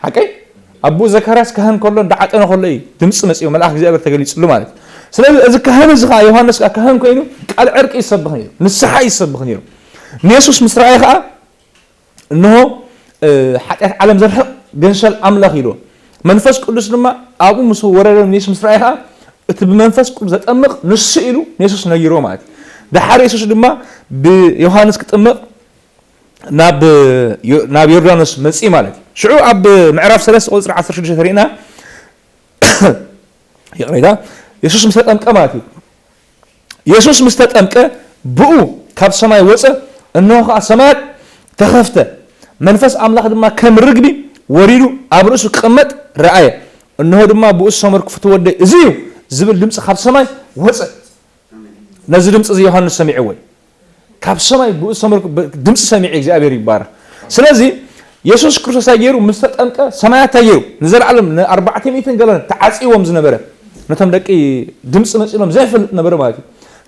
ሓቀይ? ኣቦኡ ዘካርያስ ካህን ከሎ፣ እንዳዓጠነ ከሎ እዩ ድምፂ መፂኡ፣ መልኣኽ እግዚኣብሔር ተገሊፅሉ ማለት እዩ። ስለዚ እዚ ካህን እዚ ከዓ፣ ዮሃንስ ከዓ ካህን ኮይኑ ቃል ዕርቂ ይሰብኽ ነይሩ፣ ንስሓ ይሰብኽ ነይሩ። ንየሱስ ምስ ረኣየ ከዓ፣ እንሆ፣ እ፣ ሓጢኣት ዓለም ዘርሕቕ ገንሸል ኣምላኽ ኢልዎ። መንፈስ ቅዱስ ድማ ኣብኡ ምስ ወረደ፣ ንየሱስ ምስ ረኣየ ከዓ፣ እቲ ብመንፈስ ቅዱስ ዘጠምቕ ንሱ ኢሉ ንየሱስ ነጊርዎ ማለት እዩ። ደሓር የሱስ ድማ ብዮሃንስ ክጥምቕ ናብ ዮ-፣ ናብ ዮርዳኖስ መጺእ ማለት እዩ። ሽዑ ኣብ ምዕራፍ ሰለስተ ቁጽሪ ዓሰርተ ሽዱሽተ ተሪእና፣ ይቕሬታ፣ የሱስ ምስ ተጠምቀ ማለት እዩ። የሱስ ምስ ተጠምቀ ብኡ ካብ ሰማይ ወጸ፣ እንሆ ኸኣ ሰማያት ተኸፍተ፣ መንፈስ ኣምላኽ ድማ ከም ርግቢ ወሪዱ ኣብ ርእሱ ክቕመጥ ረኣየ። እንሆ ድማ ብኡ ዝሰመርኩ ፍትው ወደይ እዚ እዩ ዝብል ድምጺ ካብ ሰማይ ወጸ። ነዚ ድምጺ እዚ ዮሃንስ ሰሚዕዎ እዩ። ካብ ሰማይ ብኡ ዝሰመርኩ ብ-፣ ድምጺ ሰሚዑ እግዚኣብሔር ይባረኽ። ስለዚ የሱስ ክርስቶስ እንታይ ገይሩ? ምስ ተጠምቀ ሰማያት እንታይ ገይሩ? ንዘለዓለም ንኣርባዕተ ሚእትን ገለን ተዓጽይዎም ዝነበረ፣ ነቶም ደቂ ድምጺ መጺሎም ዘይፈልጥ ነበረ ማለት እዩ።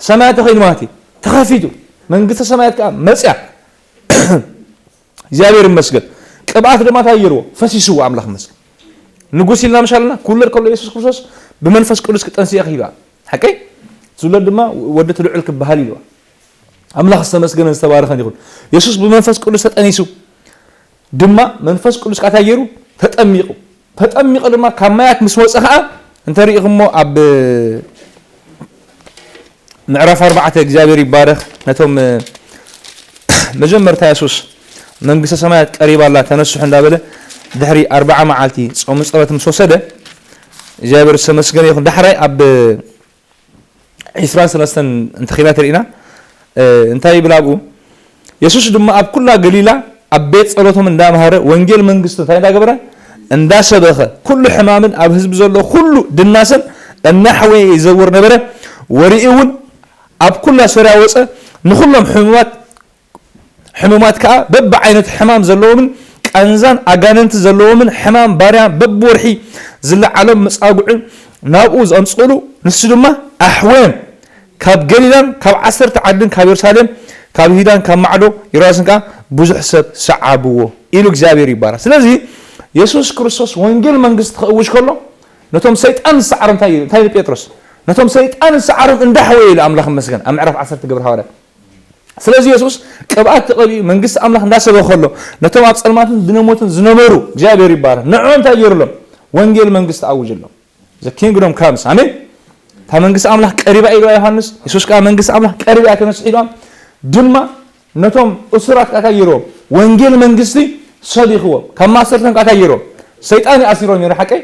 ሰማያት ተኸይኑ ማለት እዩ። ተኸፊቱ። መንግስተ ሰማያት ከኣ መጽያ። እግዚኣብሔር ይመስገን። ቅብኣት ድማ እንታይ ገይርዎ? ፈሲስዎ። ኣምላኽ ይመስገን። ንጉስ ኢልና ምሽ ኣለና። ክውለድ ከሎ የሱስ ክርስቶስ ብመንፈስ ቅዱስ ክጠንሲ ኢኺ ኢልዋ። ሓቀይ? ዝውለድ ድማ ወዲ እቲ ልዑል ክበሃል ኢልዋ። ኣምላኽ ዝተመስገነን ዝተባረኸን ይኹን። የሱስ ብመንፈስ ቅዱስ ተጠኒሱ ድማ መንፈስ ቅዱስ ከኣ እንታይ ገይሩ? ተጠሚቑ። ተጠሚቑ ድማ ካብ ማያት ምስ ወጸ ኸኣ እንተሪኢኹሞ ኣብ ምዕራፍ ኣርባዕተ እግዚኣብሔር ይባረኽ። ነቶም፣ እ፣ መጀመርታ የሱስ መንግስተ ሰማያት ቀሪባ ኣላ ተነስሑ እንዳበለ ድሕሪ ኣርብዓ መዓልቲ ጾምን ጸሎት ምስ ወሰደ እግዚኣብሔር ዝተመስገነ ይኹን። ዳሕራይ ኣብ ዒስራን ሰለስተን እንተኺና ትርኢና፣ እ፣ እንታይ ይብል ኣብኡ? የሱስ ድማ ኣብ ኩላ ገሊላ ኣብ ቤት ጸሎቶም እንዳምሃረ ወንጌል መንግስቲ እንታይ እንዳገበረ? እንዳሰበኸ ኩሉ ሕማምን ኣብ ህዝቢ ዘሎ ኩሉ ድናሰን እናሕወየ ይዘውር ነበረ። ወሪኡ እውን ኣብ ኩላ ሶርያ ወጸ። ንኹሎም ሕሙማት፣ ሕሙማት ከኣ በብዓይነቱ ሕማም ዘለዎምን ቃንዛን ኣጋንንቲ ዘለዎምን ሕማም ባርያ በብወርሒ ዝለዓሎም መጻጉዒ ናብኡ ዘምጽእሉ፣ ንሱ ድማ ኣሕወዮም። ካብ ገሊላን ካብ ዓሰርተ ዓድን ካብ የሩሳሌም ካብ ይሁዳን ካብ ማዕዶ ዮርዳኖስን ከኣ ብዙሕ ሰብ ሰዓብዎ ኢሉ እግዚኣብሔር ይባረኽ። ስለዚ የሱስ ክርስቶስ ወንጌል መንግስቲ ክእውጅ ከሎ ነቶም ሰይጣን ዝሰዓሮም እንታይ ኢሉ? እንታይ ኢሉ ጴጥሮስ? ነቶም ሰይጣን ዝሰዓሮም እንዳሕወየ ኢሉ ኣምላኽ ይመስገን ኣብ ምዕራፍ ዓሰርተ ግብረ ሃዋርያት። ስለዚ የሱስ ቅብኣት ተቐቢኡ መንግስቲ ኣምላኽ እንዳሰበኸ ከሎ ነቶም ኣብ ጸልማትን ድነሞትን ዝነበሩ እግዚኣብሔር ይባረኽ ንዕኦም እንታይ ገይሩሎም? ወንጌል መንግስቲ ኣውጅሎም። The kingdom comes። ኣሜን። እታ መንግስቲ ኣምላኽ ቀሪባ ኢልዋ ዮሃንስ። የሱስ ከኣ መንግስቲ ኣምላኽ ቀሪባ እያ ተነስሕ ኢልዋ። ድማ ነቶም እሱራት ከኣ እንታይ ገይርዎም? ወንጌል መንግስቲ ሰቢኽዎም። ካብ ማእሰርቶም ከኣ እንታይ ገይርዎም? ሰይጣን እዩ ኣሲሮም ነይሩ፣ ሓቀይ?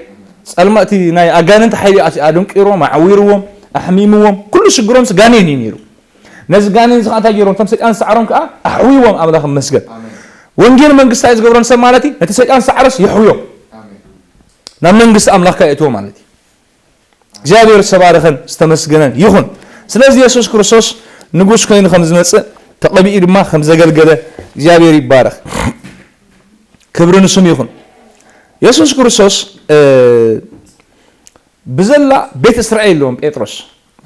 ጸልማእቲ ናይ ኣጋንንቲ ሓይሊ ኣስ-፣ ኣደንቂርዎም፣ ኣዕዊርዎም፣ ኣሕሚምዎም። ኩሉ ሽግሮምስ ጋኔን እዩ ነይሩ። ነዚ ጋኔን እዚ ከኣ እንታይ ገይርዎም? እቶም ሰይጣን ዝሰዓሮም ከኣ ኣሕዊዎም፣ ኣምላኽ ይመስገን። ኣሜን። ወንጌል መንግስቲ እንታይ ዝገብሮም ሰብ ማለት እዩ? ነቲ ሰይጣን ዝሰዓሮስ የሕውዮ። ኣሜን። ናብ መንግስቲ ኣምላኽ ከኣ የእትዎ ማለት እዩ። እግዚኣብሔር ዝተባረኸን ዝተመስገነን ይኹን። ስለዚ የሱስ ክርስቶስ ንጉስ ኮይኑ ከም ዝመጽእ ተቐቢኡ ድማ ከም ዘገልገለ እግዚኣብሔር ይባረኽ። ክብሪ ንስሙ ይኹን። የሱስ ክርስቶስ፣ እ፣ ብዘላ ቤት እስራኤል ኢልዎም ጴጥሮስ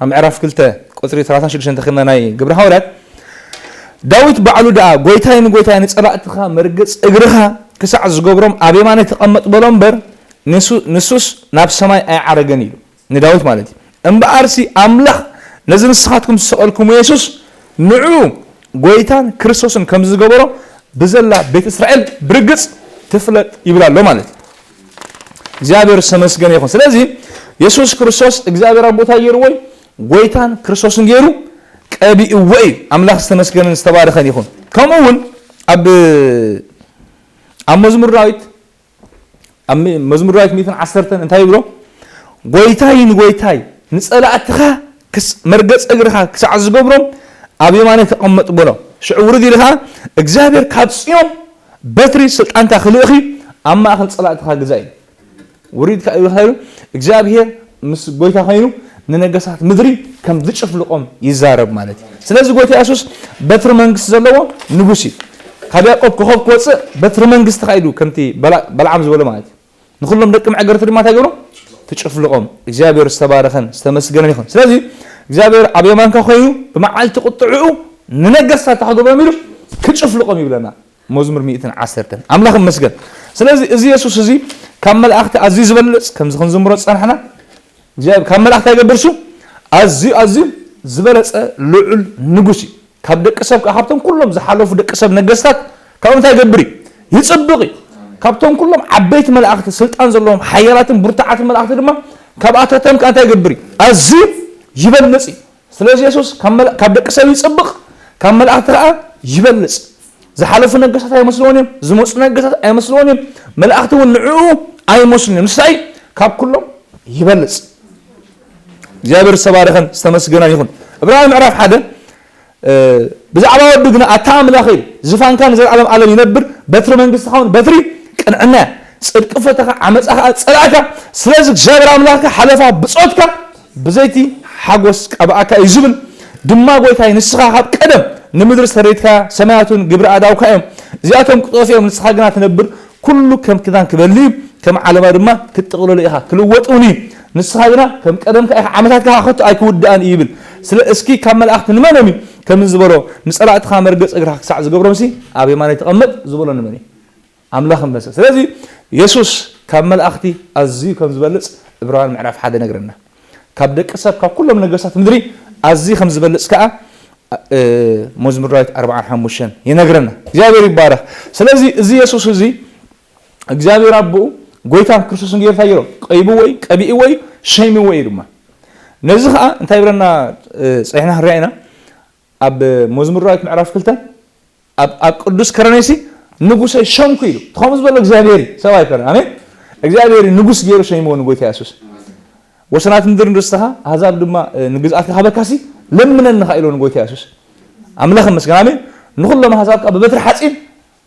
ኣብ ምዕራፍ ክልተ ቁጽሪ ሰላሳን ሽዱሽተን ተኸድና ናይ ግብሪ ሃዋርያት፣ ዳዊት ባዕሉ ደኣ፣ "ጐይታይ ንጐይታይ፣ ንጸላእትኻ መርገጽ እግርኻ ክሳዕ ዝገብሮም ኣብ የማነይ ተቐመጥ" በሎ እምበር፣ ንሱ-፣ ንሱስ ናብ ሰማይ ኣይዓረገን ኢሉ፣ ንዳዊት ማለት እዩ። እምበኣርሲ ኣምላኽ ነዚ ንስኻትኩም ዝሰቐልኩሞ የሱስ ንዕኡ ጐይታን ክርስቶስን ከም ዝገበሮ ብዘላ ቤት እስራኤል ብርግጽ ትፍለጥ ይብል ኣሎ ማለት እዩ። እግዚኣብሔር ዝተመስገነ ይኹን። ስለዚ የሱስ ክርስቶስ እግዚኣብሔር ኣብ ቦታ ገይርዎ እዩ፣ ጐይታን ክርስቶስን ገይሩ ቀቢእዎ እዩ። ኣምላኽ ዝተመስገነን ዝተባረኸን ይኹን። ከምኡ እውን ኣብ፣ ኣብ መዝሙር ዳዊት ኣብ ሚ-፣ መዝሙር ዳዊት ሚእትን ዓሰርተን እንታይ ይብሎ? "ጐይታይ ንጐይታይ፣ ንጸላእትኻ ክስ-፣ መርገጽ እግርኻ ክሳዕ ዝገብሮም ኣብ የማነይ ተቐመጥ" በሎ። ሽዑ ውርድ ኢልኻ፣ "እግዚኣብሔር ካብ ጽዮን በትሪ ስልጣንካ ክልእኽ እዩ፣ ኣብ ማእከል ጸላእትኻ ግዛእ" እዩ። ውሪድ ከኣ ይብል እንታይ ኢሉ? እግዚኣብሔር ምስ ጐይታ ኾይኑ ንነገስታት ምድሪ ከም ዝጭፍልቖም ይዛረብ ማለት እዩ። ስለዚ ጐይታ የሱስ በትሪ መንግስቲ ዘለዎ ንጉስ እዩ። ካብ ያዕቆብ ኮኸብ ክወጽእ በትሪ መንግስቲ ከኣ ኢሉ ከምቲ በላ-፣ በለዓም ዝበሎ ማለት እዩ። ንኹሎም ደቂ መዕገርቲ ድማ እንታይ ገብሮም? ትጭፍልቖም። እግዚኣብሔር ዝተባረኸን ዝተመስገነን ይኹን። ስለዚ እግዚኣብሔር ኣብ የማንካ ኮይኑ ብመዓልቲ ቁጥዕኡ ንነገስታት እንታይ ክገብሮም ኢሉ? ክጭፍልቖም ይብለና። መዝሙር ሚእትን ዓሰርተን። ኣምላኽ ይመስገን። ስለዚ እዚ የሱስ እዚ ካብ መላእኽቲ ኣዝዩ ዝበልጽ፣ ከምዚ ክንዝምሮ ዝጸናሕና፣ እግዚኣብሔር ካብ መላእኽቲ ኣይገብር፣ እሱ ኣዝዩ ኣዝዩ ዝበለጸ ልዑል ንጉስ እዩ። ካብ ደቂ ሰብ ከኣ፣ ካብቶም ኩሎም ዝሓለፉ ደቂ ሰብ ነገስታት ካብኡ እንታይ ይገብር እዩ? ይጽብቕ እዩ። ካብቶም ኩሎም ዓበይቲ መላእኽቲ፣ ስልጣን ዘለዎም ሓያላትን ብርቱዓትን መላእኽቲ ድማ ካብኣታቶም ከኣ እንታይ ይገብር እዩ? ኣዝዩ ይበልጽ እዩ። ስለዚ የሱስ ካብ መላ-፣ ካብ ደቂ ሰብ ይጽብቕ፣ ካብ መላእኽቲ ከኣ ይበልጽ። ዝሓለፉ ነገስታት ኣይመስልዎን እዮም፣ ዝመጹ ነገስታት ኣይመስልዎን እዮም። መላእኽቲ እውን ንዕኡ ኣይመስሉን እዮም። ንሳይ ካብ ኩሎም ይበልጽ። እግዚኣብሔር ዝተባረኸን ዝተመስገነን ይኹን። ዕብራውያን ምዕራፍ ሓደ፣ እ፣ ብዛዕባ ወዱ ግና ኣታ ኣምላኸይ፣ ዝፋንካ ንዘለኣለም ዓለም ይነብር፣ በትሪ መንግስትኻ እውን በትሪ ቅንዕና እያ። ጽድቂ ፈተኻ፣ ዓመጻ ኸኣ ጸላእካ። ስለዚ እግዚኣብሔር ኣምላኽካ ሓለፋ ብጾትካ ብዘይቲ ሓጎስ ቀብኣካ እዩ ዝብል ድማ ጐይታይ፣ ንስኻ ካብ ቀደም ንምድሪ ሰሪትካ፣ ሰማያት እውን ግብሪ ኣእዳውካ እዮም። እዚኣቶም ክጠፍኡ እዮም፣ ንስኻ ግና ትነብር። ኩሉ ከም ክዳን ክበሊ እዩ፣ ከም ዓለባ ድማ ክትጥቕለሎ ኢኻ፣ ክልወጥ እውን እዩ። ንስኻ ግና ከም ቀደምካ ኢኻ፣ ዓመታትካ ከቶ ኣይክውድኣን እዩ ይብል። ስለ እስኪ ካብ መላእኽቲ ንመኖም እዩ ከምዚ ዝበሎ፣ ንጸላእትኻ መርገጽ እግርኻ ክሳዕ ዝገብሮምሲ ኣብ የማነይ ተቐመጥ ዝበሎ ንመን እዩ? ኣምላኽ ይመስገን። ስለዚ የሱስ ካብ መላእኽቲ ኣዝዩ ከም ዝበልጽ ዕብራውያን ምዕራፍ ሓደ ይነግረና። ካብ ደቂ ሰብ፣ ካብ ኩሎም ነገስታት ምድሪ ኣዝዩ ከም ዝበልጽ ከኣ፣ እ፣ መዝሙር ዳዊት ኣርብዓን ሓሙሽተን ይነግረና። እግዚኣብሔር ይባረኽ። ስለዚ እዚ የሱስ እዚ እግዚኣብሔር ኣቦኡ ጐይታን ክርስቶስን ገይሩ እንታይ ገይሮ? ቀይብዎ እዩ፣ ቀቢእዎ እዩ፣ ሸይምዎ እዩ ድማ። ነዚ ኸኣ እንታይ ይብለና፣ እ፣ ጸኒሕና ክንሪኣ ኢና። ኣብ መዝሙር ዳዊት ምዕራፍ ክልተ፣ ኣብ፣ ኣብ ቅዱስ ከረነይሲ ንጉሰይ ሸምኩ ኢሉ። እቲ ከምኡ ዝበሎ እግዚኣብሔር እዩ፣ ሰብ ኣይኮነን። ኣሜን። እግዚኣብሔር እዩ ንጉስ ገይሩ ሸይምዎ ንጎይታ የሱስ። "ወሰናት ምድሪ ንርስትኻ፣ ኣህዛብ ድማ፣ እ፣ ንግዝኣትካ ክሃበካሲ ለምነኒ ኸኣ" ኢሎ ንጎይታ የሱስ። ኣምላኽ ይመስገን። ኣሜን። "ንኹሎም ኣህዛብ ከኣ ብበትሪ ሓጺን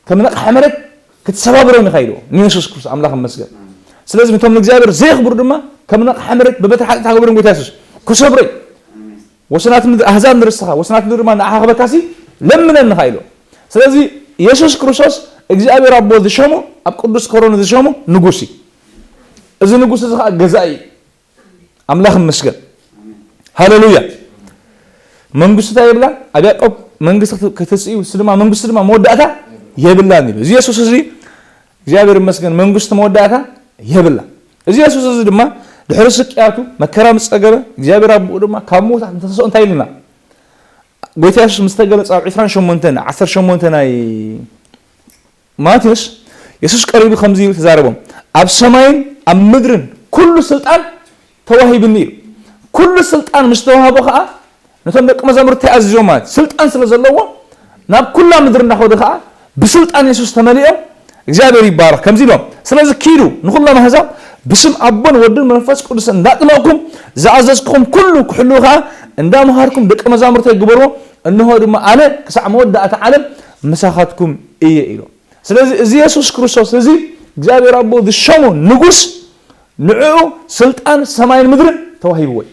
ከም ነቕሐ መሬት ክትሰባብሮም ኢኻ" ኢልዎ ንየሱስ ክርስቶስ። ኣምላኽ ይመስገን። ስለዚ ነቶም ንእግዚኣብሔር ዘየኽብሩ ድማ ከም ነቕሐ መሬት ብበትሪ ሓጺን ታገብሮም ጎይታ የሱስ ክሰብሮ እዩ። "ወሰናት ምድሪ ኣህዛብ ንርስትኻ፣ ወሰናት ምድሪ ድማ ንዓኻ ክበካሲ ለምነኒ" ኸኣ ኢልዎ። ስለዚ የሱስ ክርስቶስ እግዚኣብሔር ኣቦ ዝሸሞ፣ ኣብ ቅዱስ ከረኑ ዝሸሞ ንጉስ እዩ። እዚ ንጉስ እዚ ኸኣ ገዛኢ እዩ። ኣምላኽ ይመስገን። ሃሌሉያ። መንግስቲ እንታይ የብላን? ኣብ ያዕቆብ መንግስቲ ክት-፣ ክትስኢ፣ እሱ ድማ መንግስቲ ድማ መወዳእታ የብላን ኢሉ። እዚ የሱስ እዚ እግዚኣብሔር ይመስገን መንግስቲ መወዳእታ የብላን። እዚ የሱስ እዚ ድማ ድሕሪ ስቅያቱ መከራ ምስ ጸገበ እግዚኣብሔር ኣቦኡ ድማ ካብ ምዉታት ምስ ተንስኦ እንታይ ኢሉና? ጎይታ የሱስ ምስ ተገለጸ ኣብ ዕስራን ሸሞንተን፣ ዓሰርተ ሸሞንተ ናይ ማቴዎስ፣ የሱስ ቀሪቡ ከምዚ ኢሉ ተዛረቦም፣ "ኣብ ሰማይን ኣብ ምድርን ኩሉ ስልጣን ተዋሂብኒ" ኢሉ። ኩሉ ስልጣን ምስ ተዋህቦ ኸኣ ነቶም ደቂ መዛሙርቲ ኣዚዞም፣ ማለት ስልጣን ስለ ዘለዎ ናብ ኩላ ምድሪ እንዳኸዱ ኸኣ ብስልጣን የሱስ ተመሊኦም፣ እግዚኣብሔር ይባረኽ፣ ከምዚ ኢሎም፣ "ስለዚ ኪዱ ንኹሎም ኣህዛብ ብስም ኣቦን ወድን መንፈስ ቅዱስን እንዳጥመቕኩም ዝኣዘዝኩኹም ኩሉ ክሕልዉ ኸኣ እንዳምሃርኩም ደቂ መዛሙርተይ ግበርዎ፣ እንሆ ድማ ኣነ ክሳዕ መወዳእታ ዓለም ምሳኻትኩም እየ" ኢሎም። ስለዚ እዚ የሱስ ክርስቶስ እዚ እግዚኣብሔር ኣቦ ዝሸሞ ንጉስ፣ ንዕኡ ስልጣን ሰማይን ምድርን ተዋሂብዎ እዩ።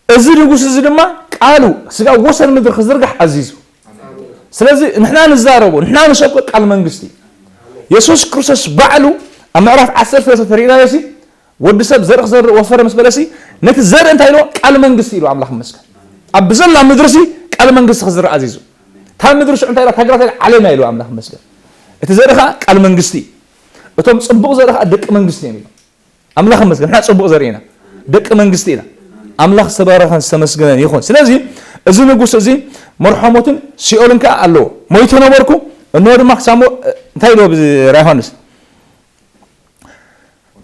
እዚ ንጉስ እዚ ድማ ቃሉ ስጋብ ወሰን ምድሪ ክዝርጋሕ ኣዚዙ። ስለዚ ንሕና ንዛረቦ፣ ንሕና ንሰብኮ ቃል መንግስቲ እዩ። የሱስ ክርስቶስ ባዕሉ ኣብ ምዕራፍ ዓሰርተ ሰለስተ ተሪእናዮ ሲ፣ ወዲ ሰብ ዘርኢ ክዘርእ ወፈረ ምስ በለሲ፣ ነቲ ዘርኢ እንታይ ኢልዎ? ቃል መንግስቲ ኢልዎ። ኣምላኽ ይመስገን። ኣብ ብዘላ ምድሪ ሲ ቃል መንግስቲ ክዝርእ ኣዚዙ። እታ ምድሪ ሽዑ እንታይ ኢላ? ታግራት ኢላ ዓለም እያ ኢልዎ። ኣምላኽ ይመስገን። እቲ ዘርኢ ኸኣ ቃል መንግስቲ እዩ። እቶም ጽቡቕ ዘርኢ ኸኣ ደቂ መንግስቲ እዮም ኢሎም። ኣምላኽ ይመስገን። ንሕና ጽቡቕ ዘርኢ ኢና። ደቂ መንግስቲ ኢና። ኣምላኽ ዝተባረኸን ዝተመስገነን ይኹን። ስለዚ እዚ ንጉስ እዚ መርሖ ሞትን ሲኦልን ከኣ ኣለዎ። ሞይተ ነበርኩ፣ እንሆ ድማ ክሳብ ሞ-፣ እንታይ ኢልዎ ብዚ ራእይ ዮሃንስ?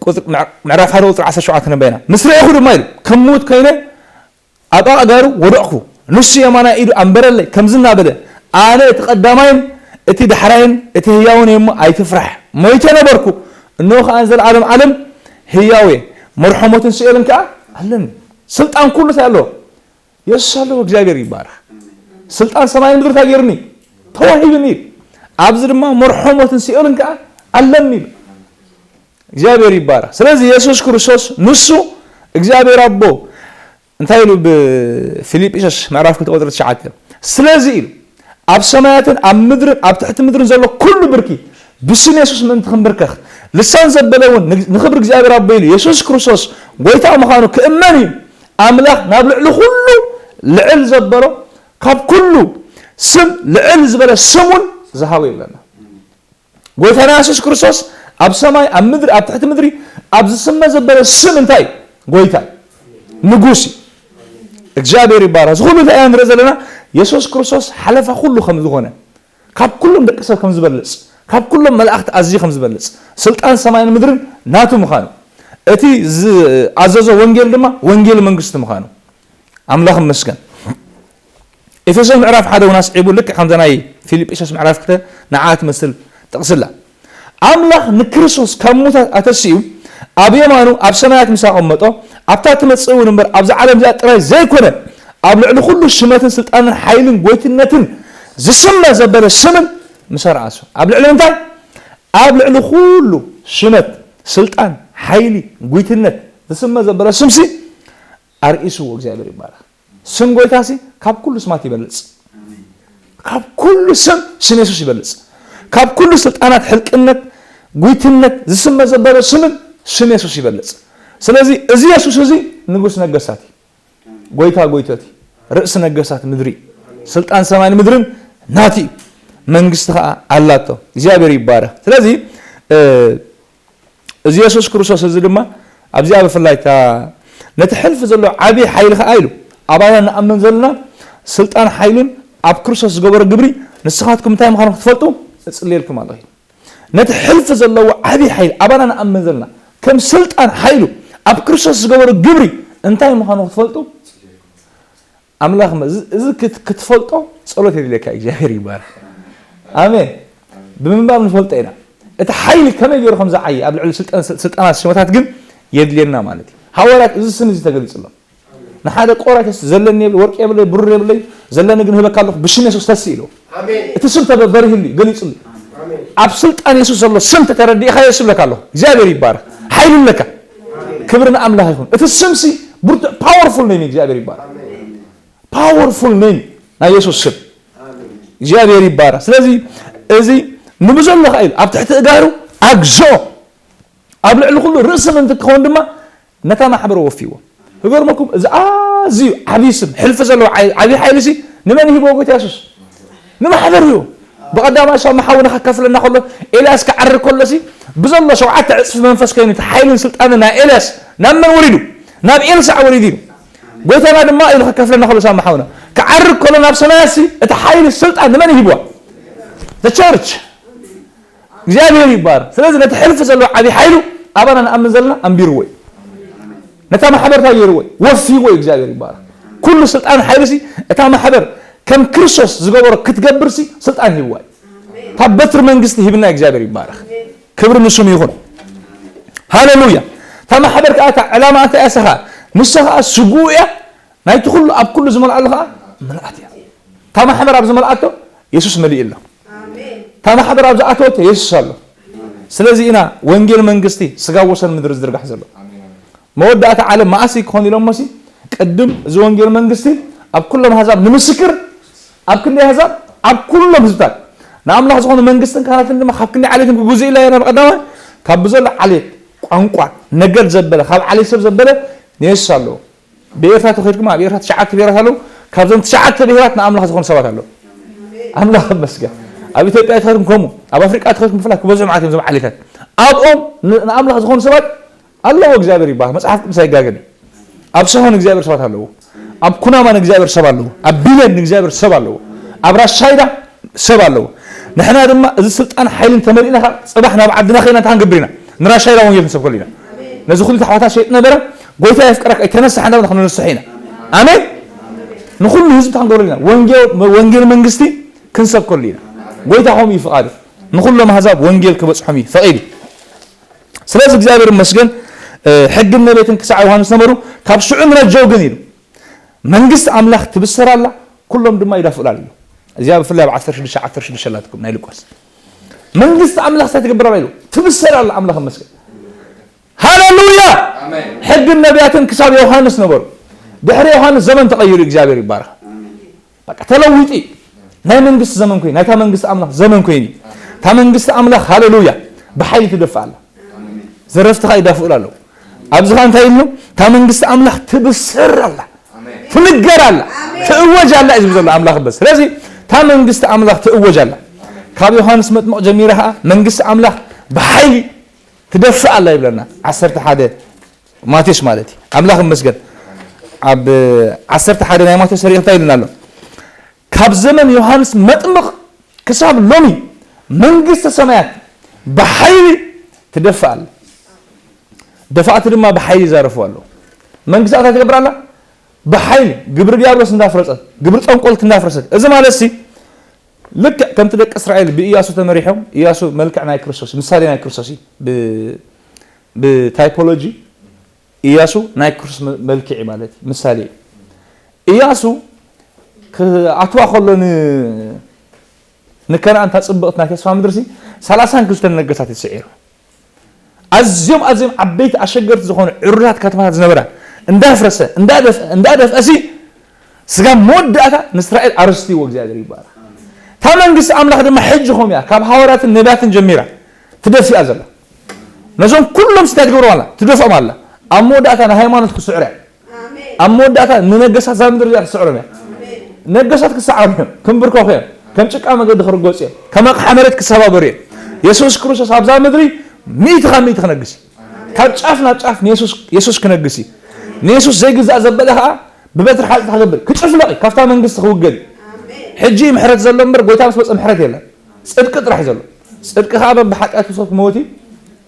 ቁጽሪ፣ ምዕ-፣ ምዕራፍ ሓደ ቁጽሪ ዓሰርተ ሸውዓተ ነበይና። "ምስ ረእኹ ድማ" ኢሉ፣ "ከም ምዉት ኮይነ ኣብ ኣእጋሩ ወደቕኩ። ንሱ የማናይ ኢዱ ኣንበረለይ፣ ከምዚ እናበለ፣ ኣነ እቲ ቀዳማይን እቲ ዳሕራይን እቲ ህያውን እየ እሞ ኣይትፍራሕ። ሞይተ ነበርኩ፣ እንሆ ኸኣ ንዘለዓለም ዓለም ህያው እየ። መርሖ ሞትን ሲኦልን ከኣ ኣለኒ።" ስልጣን ኩሉ እንታይ ኣለዎ? የሱስ ኣለዎ። እግዚኣብሔር ይባረኽ። ስልጣን ሰማይን ምድሪ እንታይ ገይሩኒ? ተዋሂብኒ እዩ። ኣብዚ ድማ መርሖ ሞትን ሲኦልን ከኣ ኣለኒ ኢሉ። እግዚኣብሔር ይባረኽ። ስለዚ የሱስ ክርስቶስ ንሱ እግዚኣብሔር ኣቦ እንታይ ኢሉ ብፊልጵስዩስ ምዕራፍ ክልተ ቁጽሪ ትሽዓተ? "ስለዚ" ኢሉ፣ "ኣብ ሰማያትን ኣብ ምድርን ኣብ ትሕቲ ምድርን ዘሎ ኩሉ ብርኪ ብስም የሱስ ምእንቲ ክንብርከኽ ልሳን ዘበለ እውን ንግ- ንኽብሪ እግዚኣብሔር ኣቦ ኢሉ የሱስ ክርስቶስ ጎይታ ምዃኑ ክእመን እዩ። ኣምላኽ ናብ ልዕሊ ኩሉ ልዕል ዘበሎ፣ ካብ ኩሉ ስም ልዕል ዝበለ ስም እውን ዝሃቦ ይብለና። ጎይታና የሱስ ክርስቶስ ኣብ ሰማይ፣ ኣብ ምድሪ፣ ኣብ ትሕቲ ምድሪ ኣብ ዝስመ ዘበለ ስም እንታይ እዩ? ጎይታ እዩ። ንጉስ እዩ። እግዚኣብሔር ይባረኽ። እዚ ኩሉ እንታይ ኢና ንርኢ ዘለና? የሱስ ክርስቶስ ሓለፋ ኩሉ ከም ዝኾነ፣ ካብ ኩሎም ደቂ ሰብ ከም ዝበልጽ፣ ካብ ኩሎም መላእኽቲ ኣዝዩ ከም ዝበልጽ፣ ስልጣን ሰማይን ምድርን ናቱ ምዃኑ፣ እቲ ዝኣዘዞ ወንጌል ድማ ወንጌል መንግስቲ ምዃኑ ኣምላኽ ይመስገን። ኤፌሶን ምዕራፍ ሓደ እውን ኣስዒቡ ልክዕ ከምዛ ናይ ፊልጵስዩስ ምዕራፍ ክልተ ንዓ ትመስል ጥቕሲ ኣላ። ኣምላኽ ንክርስቶስ ካብ ሙታት ኣተሲኡ ኣብ የማኑ ኣብ ሰማያት ምስ ኣቐመጦ፣ ኣብታ ትመጽእ እውን እምበር ኣብዛ ዓለም እዚኣ ጥራይ ዘይኮነ፣ ኣብ ልዕሊ ኩሉ ሽመትን ስልጣንን ሓይልን ጎይትነትን ዝስመ ዘበለ ስምን ምሰ ረኣሱ። ኣብ ልዕሊ እንታይ? ኣብ ልዕሊ ኩሉ ሽመት፣ ስልጣን፣ ሓይሊ፣ ጉይትነት ዝስመ ዘበለ ስምሲ ኣርእስዎ። እግዚኣብሔር ይባረኽ። ስም ጎይታሲ ካብ ኩሉ ስማት ይበልጽ። ካብ ኩሉ ስም፣ ስም የሱስ ይበልጽ። ካብ ኩሉ ስልጣናት፣ ሕልቅነት፣ ጉይትነት ዝስመ ዘበለ ስምን ስም የሱስ ይበልጽ። ስለዚ እዚ የሱስ እዚ ንጉስ ነገስታት እዩ። ጎይታ ጎይቶት እዩ። ርእሲ ነገስታት ምድሪ እዩ። ስልጣን ሰማይን ምድርን ናቲ እዩ። መንግስቲ ከዓ ኣላቶ። እግዚኣብሔር ይባረኽ። ስለዚ እ፣ እዚ የሱስ ክርስቶስ እዚ ድማ ኣብዚኣ ብፍላይ እታ ነቲ ሕልፊ ዘሎ ዓብዪ ሓይሊ ከዓ ኢሉ ኣባና ንኣምን ዘለና ስልጣን ሓይሉን ኣብ ክርስቶስ ዝገበሮ ግብሪ ንስኻትኩም እንታይ ምዃኑ ክትፈልጡ እጽልየልኩም ኣለኹ ኢሉ። ነቲ ሕልፊ ዘለዎ ዓብዪ ሓይሊ ኣባና ንኣምን ዘለና ከም ስልጣን ሓይሉ ኣብ ክርስቶስ ዝገበሮ ግብሪ እንታይ ምዃኑ ክትፈልጡ ኣምላኽ መ- እዚ- እዚ ክት- ክትፈልጦ ጸሎት የድልየካ። እግዚኣብሔር ይባረኽ። ኣሜን። ብምንባብ ንፈልጦ ኢና። እቲ ሓይሊ ከመይ ገይሩ ከም ዝዓየ ኣብ ልዕሊ ስልጣን- ስልጣናት ሽመታት ግን የድልየና ማለት እዩ። ሃዋርያት እዚ ስም እዚ ተገሊጹሎም። ንሓደ ቆራይ ተስ ዘለኒ የብለ፣ ወርቂ የብለይ፣ ብሩር የብለይ፣ ዘለኒ ግን ህበካ ኣለኹ፣ ብሽም የሱስ ተሲ ኢሉ። እቲ ስም ተበ- በሪህሉ እዩ፣ ገሊጹሉ። ኣብ ስልጣን የሱስ ዘሎ ስም ተተረዲእካ የሱስ ብለካ ኣለኹ። እግዚኣብሔር ይባረኽ። ሓይሊ ኣለካ። ክብሪ ንኣምላኽ ይኹን። እቲ ስምሲ ብርቱ ፓወርፉል ነይም እግዚኣብሔር ይባረኽ። ፓወርፉል ነይም ናይ የሱስ ስም እግዚኣብሔር ይባረኽ። ስለዚ እዚ ንብዘሎ ኸዓ ኢሉ ኣብ ትሕቲ እጋሩ ኣግዞ ኣብ ልዕሊ ኩሉ ርእሲ ምእንቲ ክኸውን ድማ ነታ ማሕበር ወፊዎ። ክገርመኩም እዚ ኣዝዩ ዓብዪ ስም ሕልፊ ዘለዎ ዓይ- ዓብዪ ሓይሊ ሲ ንመን ይህብዎ ጎይታ የሱስ? ንማሕበር እዩ። ብቐዳማይ ሳሚ ሓውና ከካፍለና ከሎ ኤልያስ ክዓርግ ከሎ ሲ ብዘሎ ሸውዓተ ዕፅፊ መንፈስ ኮይኑ እቲ ሓይልን ስልጣንን ናይ ኤልያስ ናብ መን ወሪዱ? ናብ ኤልሳዕ ወሪዱ እዩ። ጎይታና ድማ ኢሉ ከካፍለና ከሎ ሳሚ ሓውና ክዓርግ ከሎ ናብ ሰማያት ሲ እቲ ሓይሊ ስልጣን ንመን ይህብዋ? The church እግዚኣብሔር ይባር። ስለዚ ነቲ ሕልፊ ዘሎ ዓብዪ ሓይሉ ኣባና ንኣምን ዘለና ኣንቢርዎ እዩ። ነታ ማሕበር እንታይ ገይርዎ እዩ? ወፊዎ እዩ። እግዚኣብሔር ይባር። ኩሉ ስልጣን ሓይሊ ሲ እታ ማሕበር ከም ክርስቶስ ዝገበሮ ክትገብር ሲ ስልጣን ሂብዋ እዩ። እታ በትሪ መንግስቲ ሂብና እግዚኣብሔር ይባረኽ። ክብሪ ንስሙ ይኹን። ሃሌሉያ። እታ ማሕበር ከዓ እታ ዕላማ እንታይ እያ? ንሳ ከዓ ስጉኡ እያ። ናይቲ ኩሉ ኣብ ኩሉ ዝመልኣሉ ከዓ ምልኣት እያ። እታ ማሕበር ኣብ ዝመልኣቶ የሱስ መሊኡ ኣሎ። እታ ማሕበር ኣብ ዝኣተወቶ የሱስ ኣሎ። ስለዚ ኢና ወንጌል መንግስቲ ስጋ ወሰን ምድሪ ዝድርጋሕ ዘሎ። መወዳእታ ዓለም መኣስ ክኾን ኢሎሞሲ ቅድም እዚ ወንጌል መንግስቲ ኣብ ኩሎም ኣህዛብ ንምስክር ኣብ ክንደይ ኣህዛብ ኣብ ኩሎም ህዝብታት ንኣምላኽ ዝኾኑ መንግስትን ካህናትን ድማ ካብ ክንደይ ዓሌትን ክጉዙ ኢላ ኢና ብቐዳማይ ካብ ብዘሎ ዓሌት ቋንቋ ነገድ ዘበለ ካብ ዓሌት ሰብ ዘበለ ንየሱስ ኣለዎ። ብኤርትራ ተኸድኩም ኣብ ኤርትራ ትሽዓተ ብሄራት ኣለዉ። ካብዞም ትሽዓተ ብሄራት ንኣምላኽ ዝኾኑ ሰባት ኣለዉ። ኣምላኽ ይመስገን። ኣብ ኢትዮጵያ ተኸድኩም ከምኡ ኣብ ኣፍሪቃ ተኸድኩም ብፍላይ ክበዝሑ ማለት እዮም እዞም ዓሌታት ኣብኦም ን- ንኣምላኽ ዝኾኑ ሰባት ኣለዎ። እግዚኣብሔር ይባረክ። መጽሓፍ ቅዱስ ኣይጋገን እዩ። ኣብ ሰሆን እግዚኣብሔር ሰባት ኣለዎ። ኣብ ኩናማ ንእግዚኣብሔር ሰብ ኣለዎ። ኣብ ቢለን ንእግዚኣብሔር ሰብ ኣለዎ። ኣብ ራሻይዳ ሰብ ኣለዎ። ንሕና ድማ እዚ ስልጣን ሓይልን ተመሊእና ካብ ጽባሕ ናብ ዓድና ከይና እንታይ ክንገብር ኢና? ንራሻይዳ ወንጌል ክንሰብከሉ ኢና። ነዚ ኩሉ ታሕዋታ ሸይጥ ነበረ ጎይታ የፍቅረካ ኣይተነሳሕ እንዳበልና ክንነስሕ ኢና። ኣሜን። ንኩሉ ህዝቢ እንታይ ክንገብረሉ ኢና? ወንጌል መንግስቲ ክንሰብከሉ ኢና። ጎይታ ከምኡ እዩ ፍቃዱ። ንኩሎም ኣህዛብ ወንጌል ክበጽሖም እዩ ፈቂዱ። ስለዚ እግዚኣብሔር ይመስገን። ሕግን ነቤትን ክሳዕ ዮሃንስ ነበሩ ካብ ሽዑ ንረጀው ግን ኢሉ መንግስቲ ኣምላኽ ትብሰር ኣላ ኩሎም ድማ ይዳፍኡ ኣላ ኢሉ። እዚኣ ብፍላይ ኣብ ዓሰርተ ሽዱሽተ ዓሰርተ ሽዱሽተ ኣላትኩም ናይ ሉቃስ መንግስቲ ኣምላኽ እንታይ ትገብር ኣላ ኢሉ ትብሰር ኣላ ኣምላኽ ይመስገን። ሃሌሉያ። ሕግን ነቢያትን ክሳብ ዮሃንስ ነበሩ። ድሕሪ ዮሃንስ ዘመን ተቐይሩ እግዚኣብሔር ይባረኽ። በቃ ተለዊጡ እዩ። ናይ መንግስቲ ዘመን ኮይኑ ናይታ መንግስቲ ኣምላኽ ዘመን ኮይኑ እዩ። እታ መንግስቲ ኣምላኽ ሃሌሉያ ብሓይሊ ትደፍእ ኣላ። ዘረፍትኻ ይዳፍኡላ ኣለዉ። ኣብዚ ኸዓ እንታይ ኢሉ? እታ መንግስቲ ኣምላኽ ትብስር ኣላ፣ ትንገር ኣላ፣ ትእወጅ ኣላ እዩ ዝብል ዘሎ ኣምላኽ። በስ ስለዚ እታ መንግስቲ ኣምላኽ ትእወጅ ኣላ። ካብ ዮሃንስ መጥምቕ ጀሚራ ኸዓ መንግስቲ ኣምላኽ ብሓይሊ ትደፍእ ኣላ ይብለና። ዓሰርተ ሓደ ማቴዎስ ማለት እዩ። ኣምላኽ ይመስገን። ኣብ ዓሰርተ ሓደ ናይ ማቴዎስ ሪኢኽ እንታይ ኢሉና ኣሎ? ካብ ዘመን ዮሃንስ መጥምቕ ክሳብ ሎሚ መንግስተ ሰማያት ብሓይሊ ትደፍእ ኣላ። ደፋእቲ ድማ ብሓይሊ ይዛረፉ ኣለዉ። መንግስቲ እንታይ ትገብር ኣላ? ብሓይሊ ግብሪ ዲያብሎስ እንዳፍረጸት፣ ግብሪ ጠንቆልቲ እንዳፍረሰት። እዚ ማለት ሲ ልክዕ ከምቲ ደቂ እስራኤል ብኢያሱ ተመሪሖም፣ ኢያሱ መልክዕ ናይ ክርስቶስ፣ ምሳሌ ናይ ክርስቶስ እዩ። ብ-፣ ብታይፖሎጂ ኢያሱ ናይ ክርስቶስ መ-፣ መልክዕ እዩ ማለት እዩ፣ ምሳሌ እዩ። ኢያሱ ክኣትዋ ከሎ ን-፣ ንከነኣን እታ ጽብቕቲ ናይ ተስፋ ምድሪ ሲ ሰላሳን ክልተን ነገስታት እዩ ስዒሩ። ኣዝዮም ኣዝዮም ዓበይቲ ኣሸገርቲ ዝኾኑ ዕሩዳት ከተማታት ዝነበራ እንዳፍረሰ እንዳደፍአ እንዳደፍአ ሲ ስጋብ መወዳእታ ንእስራኤል ኣረስትይዎ እግዚኣብሔር ይባረኽ። እታ መንግስቲ ኣምላኽ ድማ ሕጂ ኸም እያ ካብ ሃዋርያትን ነቢያትን ጀሚራ ትደፍኣ ዘላ። ነዞም ኩሎም ስታይ ትገብሮም ኣላ፣ ትደፍኦም ኣላ። ኣብ መወዳእታ ንሃይማኖት ክስዕሩ እያ። ኣብ መወዳእታ ንነገስታት እዛ ምድሪ እዚኣ ክስዕሮም እያ። ነገስታት ክሰዓሩ እዮም፣ ክምብርከኹ እዮም፣ ከም ጭቃ መገዲ ክርገጹ እዮም፣ ከም ኣቕሓ መሬት ክሰባበሩ እዮም። የሱስ ክርስቶስ ኣብዛ ምድሪ ሚእቲ ካብ ሚእቲ ክነግስ እዩ። ካብ ጫፍ ናብ ጫፍ ንየሱስ፣ የሱስ ክነግስ እዩ። ንየሱስ ዘይግዛእ ዘበለ ኸዓ ብበትሪ ሓጢኣት ክገብር፣ ክጭፍለቕ እዩ፣ ካብታ መንግስቲ ክውገድ እዩ። ሕጂ እዩ ምሕረት ዘሎ እምበር፣ ጎይታ ምስ መጸ ምሕረት የለን። ጽድቂ ጥራሕ እዩ ዘሎ። ጽድቂ ኸዓ በብሓጢኣቱ ሰብ ክመውት እዩ።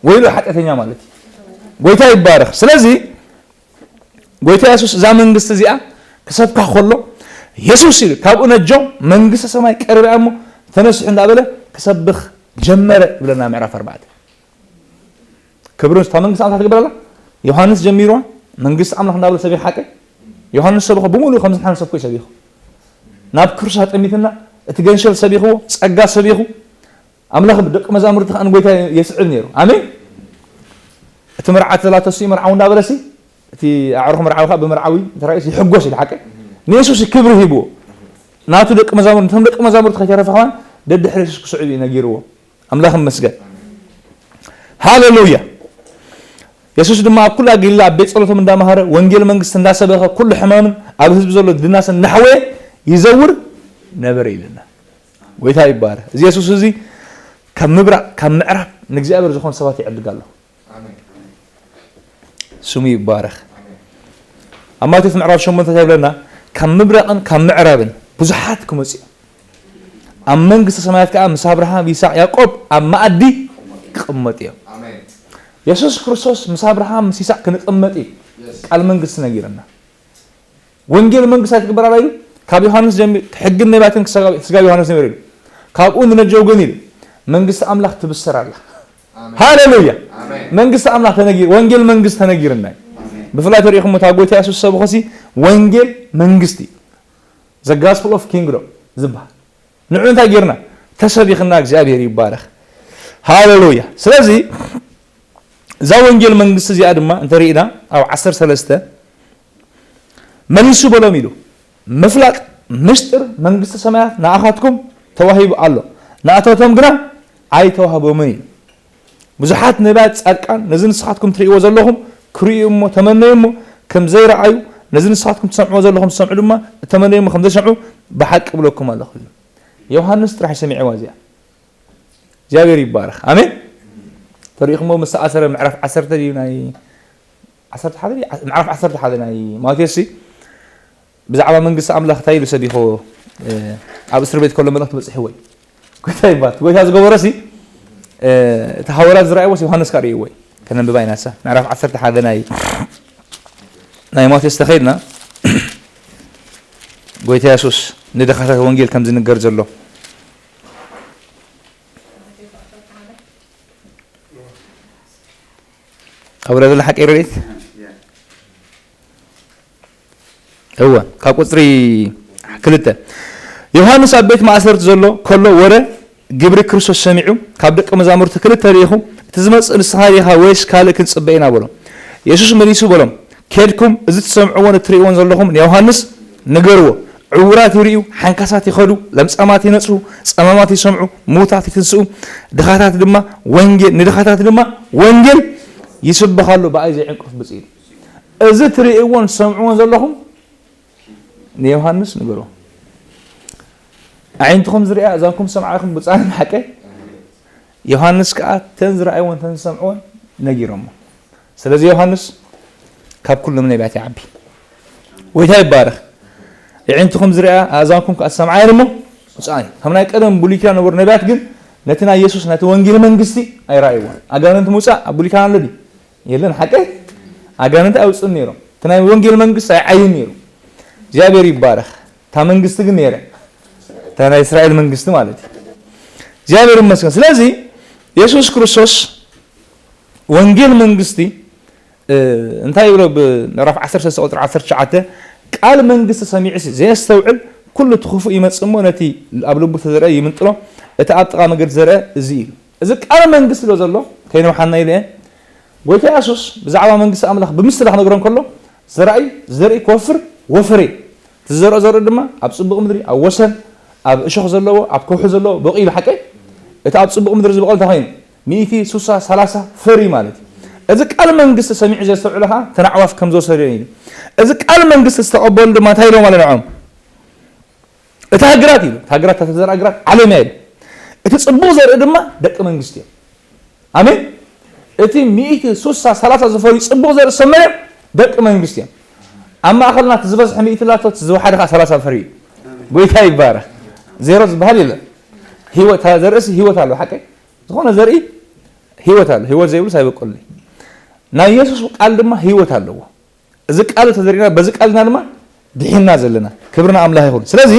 ወይሉ ሓጢኣተኛ ማለት እዩ። ጎይታ ይባረኽ። ስለዚ ጎይታ የሱስ እዛ መንግስቲ እዚኣ ክሰብካ ከሎ፣ የሱስ ኢሉ፣ ካብኡ ነጆ መንግስተ ሰማይ ቀሪባ እያ እሞ ተነስሑ እንዳበለ ክሰብኽ ጀመረ ይብለና ምዕራፍ ኣርባዕተ። ክብሪ ምስታ መንግስቲ ኣምላኽ ትግበር ኣላ። ዮሃንስ ጀሚርዋ፣ መንግስቲ ኣምላኽ እንዳበለ ሰቢኹ ሓቀ። ዮሃንስ ሰብኾ ብምሉእ ከምዚ ንሓና ሰብኮ እዩ ሰቢኹ። ናብ ክርስቶስ ኣጠሚትና፣ እቲ ገንሸል ሰቢኽዎ፣ ጸጋ ሰቢኹ፣ ኣምላኽ ደቂ መዛሙርቲ ከኣ ንጎይታ የስዕብ ነይሩ። ኣሜን። እቲ መርዓት ዘላቶ እሱ መርዓዊ እንዳበለሲ፣ እቲ ኣዕሩኽ መርዓዊ ከኣ ብመርዓዊ እንተራእዩስ ይሕጎስ ኢሉ ሓቀ። ንየሱስ ክብሪ ሂብዎ። ናቱ ደቂ መዛሙርቲ፣ ነቶም ደቂ መዛሙርቲ ከይተረፈ ከማን ደድሕሪ የሱስ ክስዕብ እዩ ነጊርዎ። ኣምላኽ ይመስገን። ሃሌሉያ። የሱስ ድማ ኣብ ኩላ ገሊላ ኣብ ቤት ጸሎቶም እንዳመሃረ፣ ወንጌል መንግስቲ እንዳሰበኸ፣ ኩሉ ሕማምን ኣብ ህዝቢ ዘሎ ድናሰን እናሕወየ ይዘውር ነበረ ኢልና። ጎይታ ይባረኽ። እዚ የሱስ እዚ ካብ ምብራቕ ካብ ምዕራብ ንእግዚኣብሔር ዝኾኑ ሰባት ይዕድግ ኣሎ። ኣሜን። ስሙ ይባረኽ። ኣሜን። ኣብ ማቴዎስ ምዕራፍ ሸሞንተ እንታይ ይብለና? ካብ ምብራቕን ካብ ምዕራብን ብዙሓት ክመጹ እዮም። ኣብ መንግስተ ሰማያት ከኣ ምስ ኣብርሃም፣ ይስሐቅ፣ ያዕቆብ ኣብ መኣዲ ክቕመጡ እዮም። ኣሜን። የሱስ ክርስቶስ ምስ ኣብርሃም ምስ ይስሐቅ ክንቕመጥ እዩ። የስ። ቃል መንግስቲ ነጊርና። ወንጌል መንግስቲ ኣይትግበር ኣላ ኢሉ ካብ ዮሃንስ ጀሚሩ፣ ሕግን ነቢያትን ክሳብ፣ ስጋብ ዮሃንስ ነቢሩ ኢሉ። ካብኡ ንነጀው ግን ኢሉ መንግስቲ ኣምላኽ ትብሰር ኣላ። ኣሜን። ሃሌሉያ። ኣሜን። መንግስቲ ኣምላኽ ተነጊር፣ ወንጌል መንግስቲ ተነጊርና እዩ። ኣሜን። ብፍላይ ተሪኢኹም እታ ጎይታ የሱስ ሰብኾሲ ወንጌል መንግስቲ፣ the gospel of kingdom ዝበሃል ንዑ እንታይ ጌርና? ተሰቢኽና። እግዚኣብሔር ይባረኽ። ሃሌሉያ። ስለዚ እዛ ወንጌል መንግስቲ እዚኣ ድማ እንተሪእና ኣብ ዓሰርተ ሰለስተ መሊሱ በሎም ኢሉ፣ ምፍላጥ ምስጢር መንግስቲ ሰማያት ንኣኻትኩም ተዋሂቡ ኣሎ፣ ንኣታቶም ግና ኣይተዋህቦምን ኢሉ። ብዙሓት ነቢያት፣ ጻድቃን ነዚ ንስኻትኩም ትርእይዎ ዘለኹም ክርእዩ እሞ ተመነዩ እሞ ከም ዘይረኣዩ፣ ነዚ ንስኻትኩም ትሰምዕዎ ዘለኹም ትሰምዑ ድማ እተመነዩ እሞ ከም ዘይሰምዑ ብሓቂ እብለኩም ኣለኹ ኢሉ። ዮሃንስ ጥራሕ ሰሚዕዋ እዚኣ። እግዚኣብሔር ይባረኽ። ኣሜን። ተሪእኹሞ ምስ ተኣሰረ ምዕራፍ ዓሰርተ ድዩ ናይ ዓሰርተ ሓደ ድዩ? ምዕራፍ ዓሰርተ ሓደ ናይ ማቴዎስ ሲ ብዛዕባ መንግስቲ ኣምላኽ እንታይ ኢሉ ሰቢኽዎ? እ፣ ኣብ እስር ቤት ከሎ መልእኽቲ በጺሕዎ እዩ። ጎይታ ይባርክ። ጎይታ ዝገበሮ ሲ፣ እ፣ እቲ ሃዋርያት ዝረኣይዎ ሲ ዮሃንስ ከኣ ርእይዎ እዩ። ከነንብባ ኢና ንሳ። ምዕራፍ ዓሰርተ ሓደ ናይ፣ ናይ ማቴዎስ ተኸይድና ጎይታ የሱስ ንድኻታት ወንጌል ከም ዝንገር ዘሎ ኣብ ወረዳ ሓቂ ረድኤት? እወ፣ ካብ ቁጽሪ ክልተ። ዮሃንስ ኣብ ቤት ማእሰርቲ ዘሎ ከሎ ወረ ግብሪ ክርስቶስ ሰሚዑ፣ ካብ ደቂ መዛሙርቲ ክልተ ልኢኹ፣ "እቲ ዝመጽእ ንስኻ ዲኻ ወይስ ካልእ ክንጽበ ኢና?" በሎ። የሱስ መሊሱ በሎም፣ "ኬድኩም እዚ ትሰምዕዎን እትርእይዎን ዘለኹም ንዮሃንስ ንገርዎ። ዕዉራት ይርእዩ፣ ሓንካሳት ይኸዱ፣ ለምጻማት ይነጽሁ፣ ጸማማት ይሰምዑ፣ ምዉታት ይትንስኡ፣ ድኻታት ድማ ወንጌል፣ ንድኻታት ድማ ወንጌል ይስበኽ ኣሎ ብኣይ ዘይዕንቅፍ ብፅኢት። እዚ ትርእይዎን ትሰምዕዎን ዘለኹም ንዮሃንስ ንገርዎ። ኣዒንትኹም ዝሪኣ እዛንኩም ሰምዓ ኢኹም ብፃን ሓቀ። ዮሃንስ ከዓ ተን ዝረኣይዎን ተን ዝሰምዕዎን ነጊሮሞ። ስለዚ ዮሃንስ ካብ ኩሎም ነቢያት ይዓቢ። ጎይታ ይባረኽ። ኣዒንትኹም ዝሪኣ ኣእዛንኩም ከዓ ዝሰምዓ እየን እሞ ብፁዓን እየን። ከም ናይ ቀደም ብሉይ ኪዳን ነበሩ ነቢያት ግን ነቲ ናይ የሱስ ነቲ ወንጌል መንግስቲ ኣይረኣይዎን። ኣጋንንት ምውፃእ ኣብ ብሉይ ኪዳን ኣሎ ድዩ? የለን። ሓቀ ኣጋንንት ኣይውፅን ነይሮም። እቲ ናይ ወንጌል መንግስቲ ኣይዓይን ነይሩ። እግዚኣብሔር ይባረኽ። እታ መንግስቲ ግን ነይረ። እታ ናይ እስራኤል መንግስቲ ማለት እዩ። እግዚኣብሔር ይመስገን። ስለዚ የሱስ ክርስቶስ ወንጌል መንግስቲ እንታይ ይብሎ? ብምዕራፍ ዓሰርተ ሰለስተ ቁፅሪ ዓሰርተ ትሽዓተ ቃል መንግስቲ ሰሚዑ ሲ ዘየስተውዕል ኩሉ እቲ ክፉእ ይመጽእ እሞ ነቲ ኣብ ልቡ ተዘርአ ይምንጥሎ። እቲ ኣብ ጥቓ መገዲ ዘርአ እዚ እዩ። እዚ ቃል መንግስቲ ዶ ዘሎ ከይነውሓና ኢለ ጎይታ የሱስ ብዛዕባ መንግስቲ ኣምላኽ ብምስላ ክነግሮ እንከሎ ዘራእዩ ዘርኢ ክወፍር ወፈረ። እቲ ዝዘርኦ ዘርኢ ድማ ኣብ ጽቡቕ ምድሪ ኣብ ወሰን ኣብ እሾኽ ዘለዎ ኣብ ከውሒ ዘለዎ በቂሉ ሓቀይ። እቲ ኣብ ጽቡቕ ምድሪ ዝበቐል እንታይ ኮይኑ? ሚእቲ፣ ሱሳ፣ ሰላሳ ፈሪ ማለት እዩ። እዚ ቃል መንግስቲ ሰሚዑ ዘስተውዕለ ኸዓ ተን ኣዕዋፍ ከም ዝወሰደ እዩ። እዚ ቃል መንግስቲ ዝተቐበሉ ድማ እንታይ ኢሎም ኣለ ንዖም? እቲ ሃገራት ኢሉ፣ እቲ ሃገራት ተዘርኣ ግራት ዓለም እያ ኢሉ። እቲ ጽቡቕ ዘርኢ ድማ ደቂ መንግስቲ እዮም። ኣሜን። እቲ ሚእቲ፣ ሱሳ፣ ሰላሳ ዝፈርዩ ጽቡቕ ዘርኢ ዝሰመረ ደቂ መንግስቲ እዮም። ኣብ ማእኸልና እቲ ዝበዝሐ ሚእቲ ላቶ እቲ ዝወሓደ ኸዓ ሰላሳ ፈርዩ እዩ። ጎይታ ይባረኽ። ዜሮ ዝበሃል የለን። ህይወት፣ እታ ዘርእሲ ህይወት ኣለዎ ሓቀይ። ዝኾነ ዘርኢ ህይወት ኣሎ። ህይወት ዘይብሉስ ኣይበቁልኒ። ናይ የሱስ ቃል ድማ ህይወት ኣለዎ። እዚ ቃል ተዘሪና በዚ ቃልና ድማ ድሒና ዘለና። ክብርና ኣምላኽ ይኹን። ስለዚ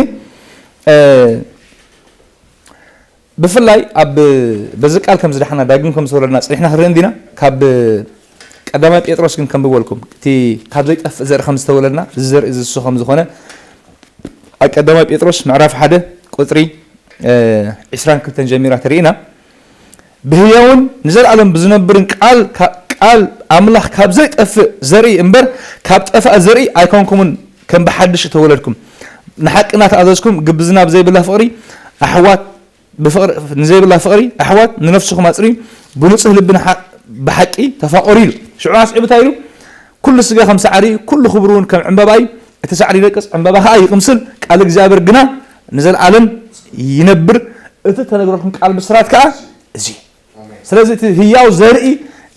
ብፍላይ ኣብ በዚ ቃል ከም ዝደሓና ዳግም ከም ዝተወለድና ጸኒሕና ክንርኢ እንዲና። ካብ ቀዳማይ ጴጥሮስ ግን ከንብበልኩም እቲ ካብ ዘይጠፍእ ዘርኢ ከም ዝተወለድና እዚ ዘርኢ እዚ እሱ ከም ዝኾነ ኣብ ቀዳማይ ጴጥሮስ ምዕራፍ ሓደ ቁጽሪ ዒስራን ክልተን ጀሚራ ተርእና። ብህያውን ንዘለኣለም ብዝነብርን ቃል ኣምላኽ ካብ ዘይጠፍእ ዘርኢ እምበር ካብ ጠፋእ ዘርኢ ኣይኮንኩምን፣ ከም ብሓድሽ እተወለድኩም ንሓቂ እናተኣዘዝኩም ግብዝና ብዘይብላ ፍቕሪ ኣሕዋት ብፍቕሪ ንዘይብላ ፍቕሪ ኣሕዋት ንነፍስኹም ኣጽርዩ ብንጹህ ልቢ ብሓቂ ተፋቐሩ ኢሉ። ሽዑ ኣስዒቡ እንታይ ኢሉ? ኩሉ ስጋ ከም ሳዕሪ እዩ፣ ኩሉ ክብሩ እውን ከም ዕምባባ እዩ። እቲ ሳዕሪ ይደቅስ፣ ዕምባባ ኸዓ ይቕምስል፣ ቃል እግዚኣብሔር ግና ንዘለኣለም ይነብር። እቲ ተነግረልኩም ቃል ብስራት ከዓ እዚ እዩ። ስለዚ እቲ ህያው ዘርኢ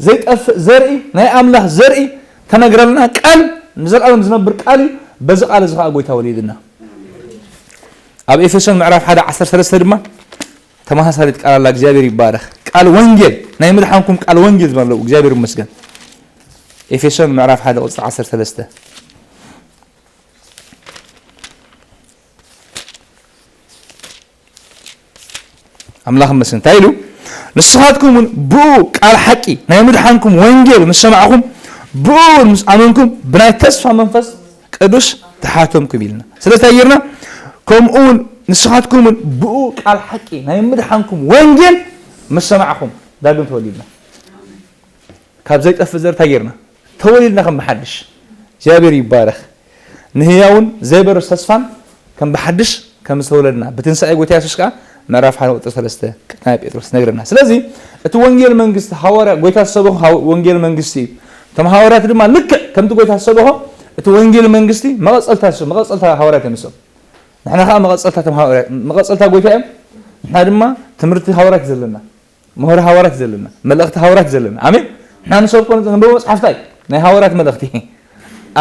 ዘይጠፍእ ዘርኢ ናይ ኣምላኽ ዘርኢ ተነግረልና ቃል ንዘለኣለም ዝነብር ቃል እዩ። በዚ ቃል እዚ ከዓ ጎይታ ወሊድና። ኣብ ኤፌሶን ምዕራፍ ሓደ ዓሰርተ ሰለስተ ድማ ተመሳሳሊት ቃል ኣላ። እግዚኣብሔር ይባረኽ። ቃል ወንጌል ናይ ምድሓንኩም ቃል ወንጌል ዝበለው እግዚኣብሔር ይመስገን። ኤፌሶን ምዕራፍ ሓደ ቁፅሪ ዓሰርተ ሰለስተ ኣምላኽ ይመስገን እንታይ ኢሉ? ንስኻትኩም እውን ብኡ ቃል ሓቂ ናይ ምድሓንኩም ወንጌል ምስ ሰማዕኹም ብኡ እውን ምስ ኣመንኩም ብናይ ተስፋ መንፈስ ቅዱስ ተሓተምኩም ኢልና። ስለዚ እንታይ ጌርና? ከምኡ እውን ንስኻትኩም እውን ብኡ ቃል ሓቂ ናይ ምድሓንኩም ወንጌል ምስ ሰማዕኹም ዳግም ተወሊድና። ካብ ዘይጠፍእ ዘር እንታይ ጌርና? ተወሊድና ከም ብሓድሽ። እግዚኣብሔር ይባረኽ። ንህያውን ዘይበርስ ተስፋን ከም ብሓድሽ ከም ዝተወለድና ብትንሳኤ ጎይታ የሱስ ከዓ ምዕራፍ ሓደ ቁፅሪ ሰለስተ ቀዳማይ ጴጥሮስ ነግረና። ስለዚ እቲ ወንጌል መንግስቲ ሃዋርያ ጎይታ ዝሰበኹ ወንጌል መንግስቲ እዩ። እቶም ሃዋርያት ድማ ልክዕ ከምቲ ጎይታ ዝሰበኾ እቲ ወንጌል መንግስቲ መቐፀልታ መቐፀልታ ሃዋርያት እዮም። ንሶም ንሕና ከዓ መቐፀልታ እቶም ሃዋርያት መቐፀልታ ጎይታ እዮም። ንሕና ድማ ትምህርቲ ሃዋርያት ዘለና ምህሮ ሃዋርያት ዘለና መልእኽቲ ሃዋርያት ዘለና ኣሜን። ንሕና ንሰብኮ ንንበቦ መፅሓፍታይ ናይ ሃዋርያት መልእኽቲ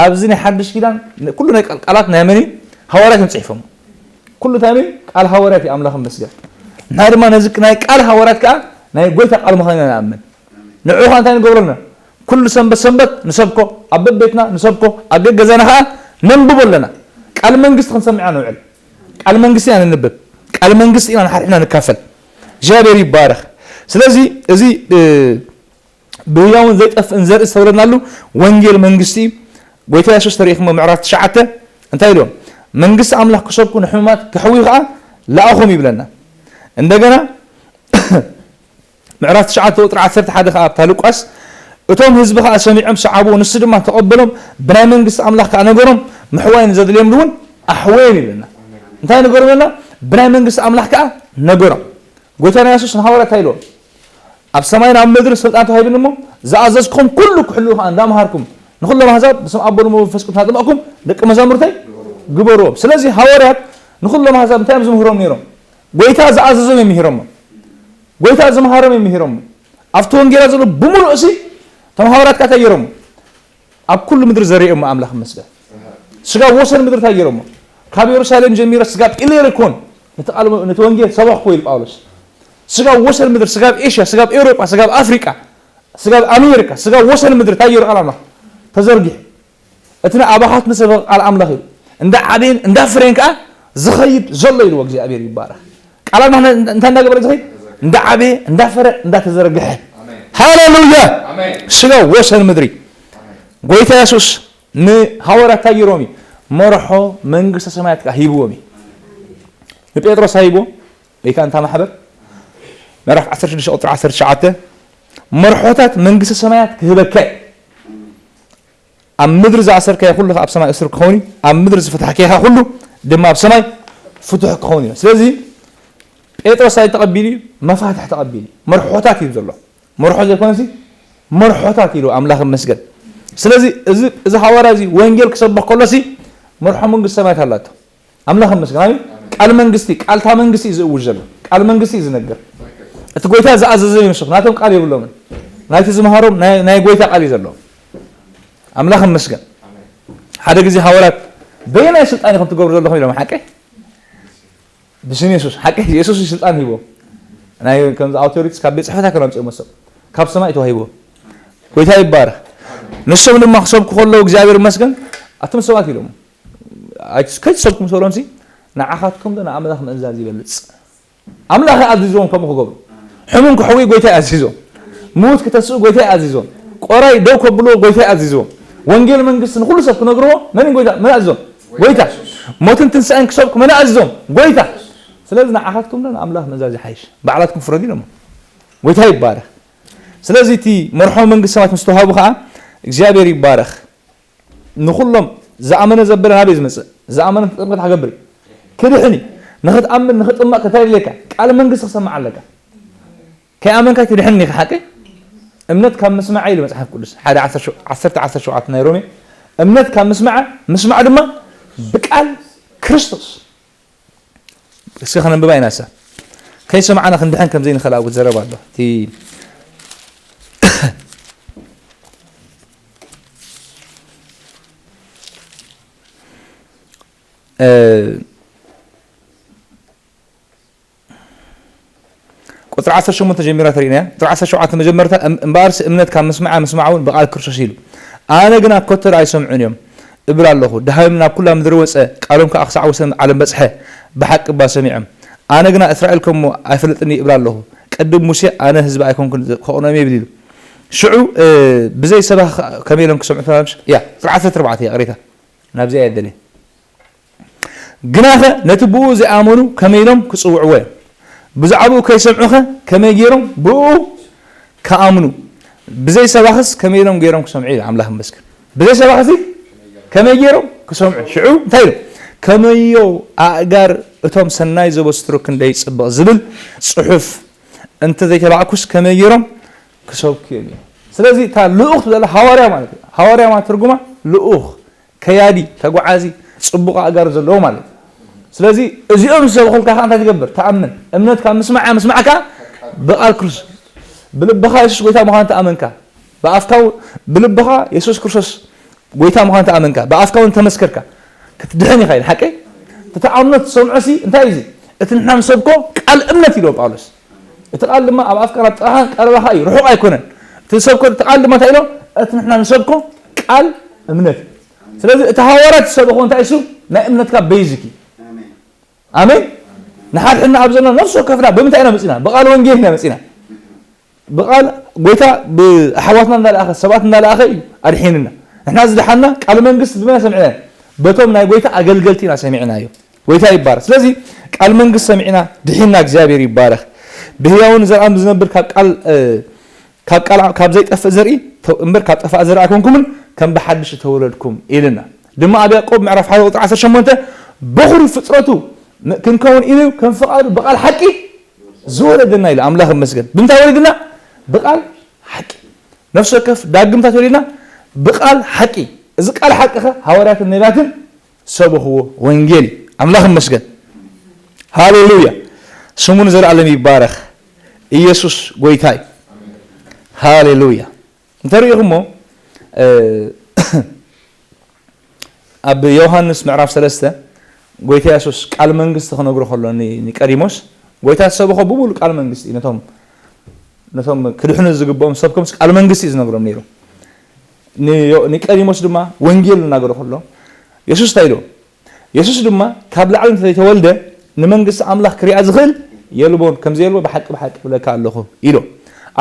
ኣብዚ ናይ ሓድሽ ኪዳን ኩሉ ናይ ቃላት ናይ መን እዩ? ሃዋርያት እዮም ፅሒፎም። ኩሉ እንታይ እዩ? ቃል ሃዋርያት እዩ። ኣምላኽ ይመስገን። ንሕና ድማ ነዚ ናይ ቃል ሃዋርያት ከዓ ናይ ጎይታ ቃል ምዃኑ ኢና ንኣምን። ንዑ ከዓ እንታይ ንገብረልና? ኩሉ ሰንበት ሰንበት ንሰብኮ ኣብ በቤትና ንሰብኮ ኣብ ገገዛና ከዓ ነንብቦ ኣለና። ቃል መንግስቲ ክንሰምዕ ኢና ንውዕል። ቃል መንግስቲ ኢና ነንብብ። ቃል መንግስቲ ኢና ንሓድሕድና ንካፈል። እግዚኣብሔር ይባረኽ። ስለዚ እዚ ብህያውን ዘይጠፍእን ዘርኢ ዝተወለድናሉ ወንጌል መንግስቲ እዩ። ጎይታ የሱስ ተሪእኹሞ ምዕራፍ ትሽዓተ እንታይ ኢልዎም? መንግስቲ ኣምላኽ ክሰብኩ ንሕሙማት ክሕውዩ ከዓ ለኣኹም ይብለና። እንደገና ምዕራፍ ትሽዓተ ቁፅሪ ዓሰርተ ሓደ ከዓ ኣብታ ሉቃስ እቶም ህዝቢ ከዓ ሰሚዖም ሰዓብዎ፣ ንሱ ድማ ተቐበሎም፣ ብናይ መንግስቲ ኣምላኽ ከዓ ነገሮም፣ ምሕዋይ ንዘድልዮም እውን ኣሕወዮም ይብለና። እንታይ ነገሮም ይብለና? ብናይ መንግስቲ ኣምላኽ ከዓ ነገሮም። ጎይታና የሱስ ንሃዋርያት እንታይ ኢልዎም? ኣብ ሰማይን ኣብ ምድርን ስልጣን ተዋሂብኒ እሞ፣ ዝኣዘዝኩም ኩሉ ክሕልዉ ከኣ እንዳምሃርኩም፣ ንኹሎም ኣህዛብ ብስም ኣቦን መንፈስ ቅዱስ እናጠመቕኩም ደቂ መዛሙርተይ ግበርዎም። ስለዚ ሃዋርያት ንኹሎም ኣህዛብ እንታይ እዮም ዝምህሮም ነይሮም? ጎይታ ዝኣዘዞም እዮም ምሂሮሞ። ጎይታ ዝምሃሮም እዮም ምሂሮሞ። ኣብቲ ወንጌላ ዘሎ ብምሉእ እሲ፣ እቶም ሃዋርያት ከኣ እንታይ ገይሮሞ? ኣብ ኩሉ ምድሪ ዘርእዮሞ ኣምላኽ ይመስገን። ስጋብ ወሰን ምድሪ እንታይ ገይሮሞ? ካብ የሩሳሌም ጀሚረ ስጋብ ኢሌሪኮን ነቲ ቃል፣ ነቲ ወንጌል ሰበኽኩ ኢሉ ጳውሎስ። ስጋብ ወሰን ምድሪ፣ ስጋብ ኤሽያ፣ ስጋብ ኤውሮጳ፣ ስጋብ ኣፍሪቃ፣ ስጋብ ኣሜሪካ፣ ስጋብ ወሰን ምድሪ እንታይ ገይሩ ቃል ኣምላኽ? ተዘርጊሑ። እቲ ንኣባኻት ንሰበኽ ቃል ኣምላኽ እዩ። እንዳ ዓበየን እንዳ ፍረየን ከኣ ዝኸይድ ዘሎ ኢልዎ እግዚኣብሔር ይባረኽ። ቃል ኣምላኽ እንታይ እንዳገበረ ዝኸይድ? እንዳ ዓበየ፣ እንዳ ፈረ፣ እንዳ ተዘርግሐ። ኣሜን። ሃሌሉያ! ኣሜን። ስጋብ ወሰን ምድሪ። ኣሜን። ጎይታ የሱስ ንሃዋርያት እንታይ ገይሮም እዩ? መርሖ መንግስተ ሰማያት ከኣ ሂብዎም እዩ። ንጴጥሮስ እንታይ ሂብዎ? ወይ ከኣ እንታ ማሕበር ምዕራፍ ዓሰርተ ሽዱሽተ ቁጽሪ ዓሰርተ ትሽዓተ፣ መርሖታት መንግስተ ሰማያት ክህበካ እዩ። ኣብ ምድሪ ዝኣሰርካዮ ኩሉ ኣብ ሰማይ እሱር ክኸውን እዩ፣ ኣብ ምድሪ ዝፈታሕካዮ ኩሉ ድማ ኣብ ሰማይ ፍቱሕ ክኸውን እዩ። ስለዚ ጴጥሮስ እንታይ ተቐቢሉ እዩ? መፋትሕ ተቐቢሉ እዩ። መርሖታት እዩ ዘሎ። መርሖ ዘይኮነሲ መርሖታት ኢሉ ኣምላኽ ይመስገን። ስለዚ እዚ፣ እዚ ሃዋርያ እዚ ወንጌል ክሰብኽ ከሎሲ መርሖ መንግስቲ ሰማያት ኣላቶ። ኣምላኽ ይመስገን። ኣሜን። ቃል መንግስቲ፣ ቃልታ መንግስቲ እዩ ዝእውጅ ዘሎ። ቃል መንግስቲ እዩ ዝነግር። እቲ ጎይታ ዝኣዘዘ ይመስል። ናቶም ቃል የብሎምን። ናይቲ ዝመሃሮም ናይ፣ ናይ ጎይታ ቃል እዩ ዘለዎም። ኣምላኽ ይመስገን። ሓደ ግዜ ሃዋርያት በየናይ ስልጣን ኢኹም ትገብሩ ዘለኹም ኢሎም ሓቀይ? ብስም የሱስ። ሓቀይ የሱስ እዩ ስልጣን ሂቦ። ናይ ከምዚ ኣውቶሪቲስ ካብ ቤት ጽሕፈት ኣይኮነ ኣምጺኦም መሰብ። ካብ ሰማይ ተዋሂቦ። ጎይታ ይባረኽ። ንሶም ድማ ክሰብኩ ከለዉ እግዚኣብሔር ይመስገን ኣቱም ሰባት ኢሎም። ኣይ-፣ ከይትሰብኩ ምስ በሎምሲ ንዓኻትኩም ዶ ንኣምላኽ ምእዛዝ ይበልጽ? ኣምላኽ እዩ ኣዚዝዎም ከምኡ ክገብሩ። ሕሙም ክሕውዩ ጎይታ እዩ ኣዚዝዎም። ምዉት ክተስኡ ጎይታ እዩ ኣዚዝዎም። ቆራይ ደው ከብልዎ ጎይታ እዩ ኣዚዝዎም። ወንጌል መንግስቲ ንኹሉ ሰብ ክነግርዎ መን እዩ ጎይታ? መን ኣዚዞም? ጎይታ። ሞትን ትንሳኤን ክሰብኩ መን ኣዚዞም? ጎይታ። ስለዚ ንዓኻትኩም ዶ ንኣምላኽ ምእዛዝ ይሓይሽ? ባዕላትኩም ፍረዱ ኢሎሞ። ጎይታ ይባረኽ። ስለዚ እቲ መርሖ መንግስቲ ሰማያት ምስ ተዋህቡ ከኣ እግዚኣብሔር ይባረኽ። ንኹሎም ዝኣመነ ዘበለ ናበይ ዝመጽእ? ዝኣመነ ጥምቀት ክገብር እዩ። ክድሕን እዩ። ንኽትኣምን፣ ንኽጥመቕ እንታይ የድልየካ? ቃል መንግስቲ ክሰምዕ ኣለካ። ከይኣመንካ ኣይትድሕን ኢኻ፣ ሓቂ? እምነት ካብ ምስማዕ ኢሉ መጽሓፍ ቅዱስ። ሓደ ዓሰርተ፣ ዓሰርተ ዓሰርተ ሸውዓተ ናይ ሮሜ። እምነት ካብ ምስማዕ፣ ምስማዕ ድማ ብቃል ክርስቶስ። እስኪ ከነንብባ ኢና እሳ። ከይሰማዕና ክንድሕን ከም ዘይንኽእል ኣብኡ ዝዘረብ ኣሎ። እቲ፣ እ፣ ቁጽሪ ዓሰርተ ሸሞንተ ጀሚራ ተሪእናያ። ቁጽሪ ዓሰርተ ሸውዓተ መጀመርታ፣ እም-፣ እምበኣርሲ እምነት ካብ ምስማዓ፣ ምስማዕ እውን ብቓል ክርስቶስ ኢሉ። ኣነ ግና ከቶ ኣይሰምዑን እዮም እብል ኣለኹ። ደሃዮም ናብ ኩላ ምድሪ ወጸ፣ ቃሎም ከኣ ክሳዕ ወሰን ዓለም በጽሐ። ብሓቂ እባ ሰሚዖም። ኣነ ግና እስራኤል ከሞ ኣይፈልጥን እብል ኣለኹ። ቅድም ሙሴ ኣነ ህዝቢ ኣይኮንኩን ከቕኖም እየ ይብል ኢሉ። ሽዑ፣ እ፣ ብዘይ ሰባኺ ከመይ ኢሎም ክሰምዑ ተባብሽ? ያ፣ ቁጽሪ ዓሰርተ ኣርባዕተ እያ፣ ቅሬታ። ናብዚኣ እየ ደልየ። ግናኸ ነቲ ብኡ ዘይኣመኑ ከመይ ኢሎም ክጽውዕዎ እዮም? ብዛዕባኡ ከይሰምዑኸ ከመይ ገይሮም ብኡ ክኣምኑ? ብዘይ ሰባኽስ ከመይ ኢሎም ገይሮም ክሰምዑ? ኢሉ ኣምላኽ ይመስገን። ብዘይ ሰባኽሲ ከመይ ገይሮም ክሰምዑ? ሽዑ እንታይ ኢሉ? ከመዮ ኣእጋር እቶም ሰናይ ዘበስሩ ክንደይ ጽብቕ ዝብል ጽሑፍ እንተ ዘይተባዕኩስ ከመይ ገይሮም ክሰብኩ እዮም? ስለዚ እታ ልኡኽ ትብላ ሃዋርያ ማለት እዩ። ሃዋርያ ማለት ትርጉማ ልኡኽ፣ ከያዲ፣ ተጓዓዚ፣ ጽቡቕ ኣእጋር ዘለዎ ማለት እዩ። ስለዚ እዚኦም ዝሰብኹልካ ከኣ እንታይ ትገብር? ትኣምን። እምነት ካብ ምስማዕ፣ ምስማዕ ከኣ ብቃል ክርስቶስ። ብልብኻ የሱስ ጎይታ ምዃኑ ተኣመንካ፣ ብኣፍካ እውን፣ ብልብኻ የሱስ ክርስቶስ ጎይታ ምዃኑ ተኣመንካ፣ ብኣፍካ እውን ተመስከርካ፣ ክትድሕን ኢኻ ኢሉ። ሓቀይ? እቲ ተኣምኖ ትሰምዖሲ እንታይ እዩ እዚ? እቲ ንሕና ንሰብኮ ቃል እምነት ኢልዎ ጳውሎስ። እቲ ቃል ድማ ኣብ ኣፍካ፣ ኣብ ጥቓኻ፣ ቀረባኻ እዩ፣ ርሑቕ ኣይኮነን። እቲ ንሰብኮ፣ እቲ ቃል ድማ እንታይ ኢሎ? እቲ ንሕና ንሰብኮ ቃል እምነት እዩ። ስለዚ እቲ ሃዋርያት ዝሰበኾ እንታይ እሱ? ናይ እምነትካ ቤዚክ እዩ። ኣሜን። ኣሜን። ንሓድሕድና ኣብ ዘለና ነፍሲ ወከፍና ብምንታይ ኢና መጺና? ብቃል ወንጌል ኢና መጺና። ብቃል ጎይታ ብኣሕዋትና እንዳለኣኸ፣ ሰባት እንዳለኣኸ እዩ ኣድሒንና። ንሕና ዝደሓንና ቃል መንግስቲ ብመን ሰሚዕና? በቶም ናይ ጎይታ ኣገልገልቲ ኢና ሰሚዕናዮ። ጎይታ ይባረክ። ስለዚ ቃል መንግስቲ ሰሚዕና ድሒንና፣ እግዚኣብሔር ይባረክ። ብህያውን ዘርኣም ዝነብር ካብ ቃል፣ እ፣ ካብ ቃል፣ ካብ ዘይጠፍእ ዘርኢ ተ-፣ እምበር ካብ ጠፋእ ዘርኢ ኣይኮንኩምን፣ ከም ብሓድሽ ተወለድኩም ኢልና። ድማ ኣብ ያዕቆብ ምዕራፍ ሓደ ቁጽሪ ዓሰርተ ሸሞንተ፣ በኹሪ ፍጥረቱ ን-፣ ክንከውን ኢሉ ከም ፍቓዱ ብቓል ሓቂ ዝወለደና ኢሉ። ኣምላኽ ይመስገን። ብምንታይ ወሊድና? ብቃል ሓቂ። ነፍሲ ወከፍ ዳግምታ ተወሊድና ብቃል ሓቂ። እዚ ቃል ሓቂ ከ ሃዋርያትን ነቢያትን ሰብኽዎ ወንጌል እዩ። ኣምላኽ ይመስገን። ሃሌሉያ። ስሙ ንዘለኣለም ይባረኽ። ኢየሱስ ጎይታ እዩ። ሃሌሉያ። እንተሪኢኹሞ፣ እ፣ ኣብ ዮሃንስ ምዕራፍ ሰለስተ ጎይታ የሱስ ቃል መንግስቲ ክነግሮ ከሎ ኒ-፣ ኒቀዲሞስ፣ ጎይታ ዝሰበኾ ብሙሉ ቃል መንግስቲ እዩ። ነቶም፣ ነቶም ክድሕኑ ዝግብኦም ሰብኮምስ ቃል መንግስቲ እዩ ዝነግሮም ነይሩ። ኒ-፣ ኒቀዲሞስ ድማ ወንጌል እናገሮ ከሎ የሱስ እንታይ ኢሉ? የሱስ ድማ ካብ ላዕሊ እንተዘይተወልደ ንመንግስቲ ኣምላኽ ክሪኣ ዝኽእል የልቦን፣ ከምዘየልቦ ብሓቂ ብሓቂ እብለካ ኣለኹ ኢሉ።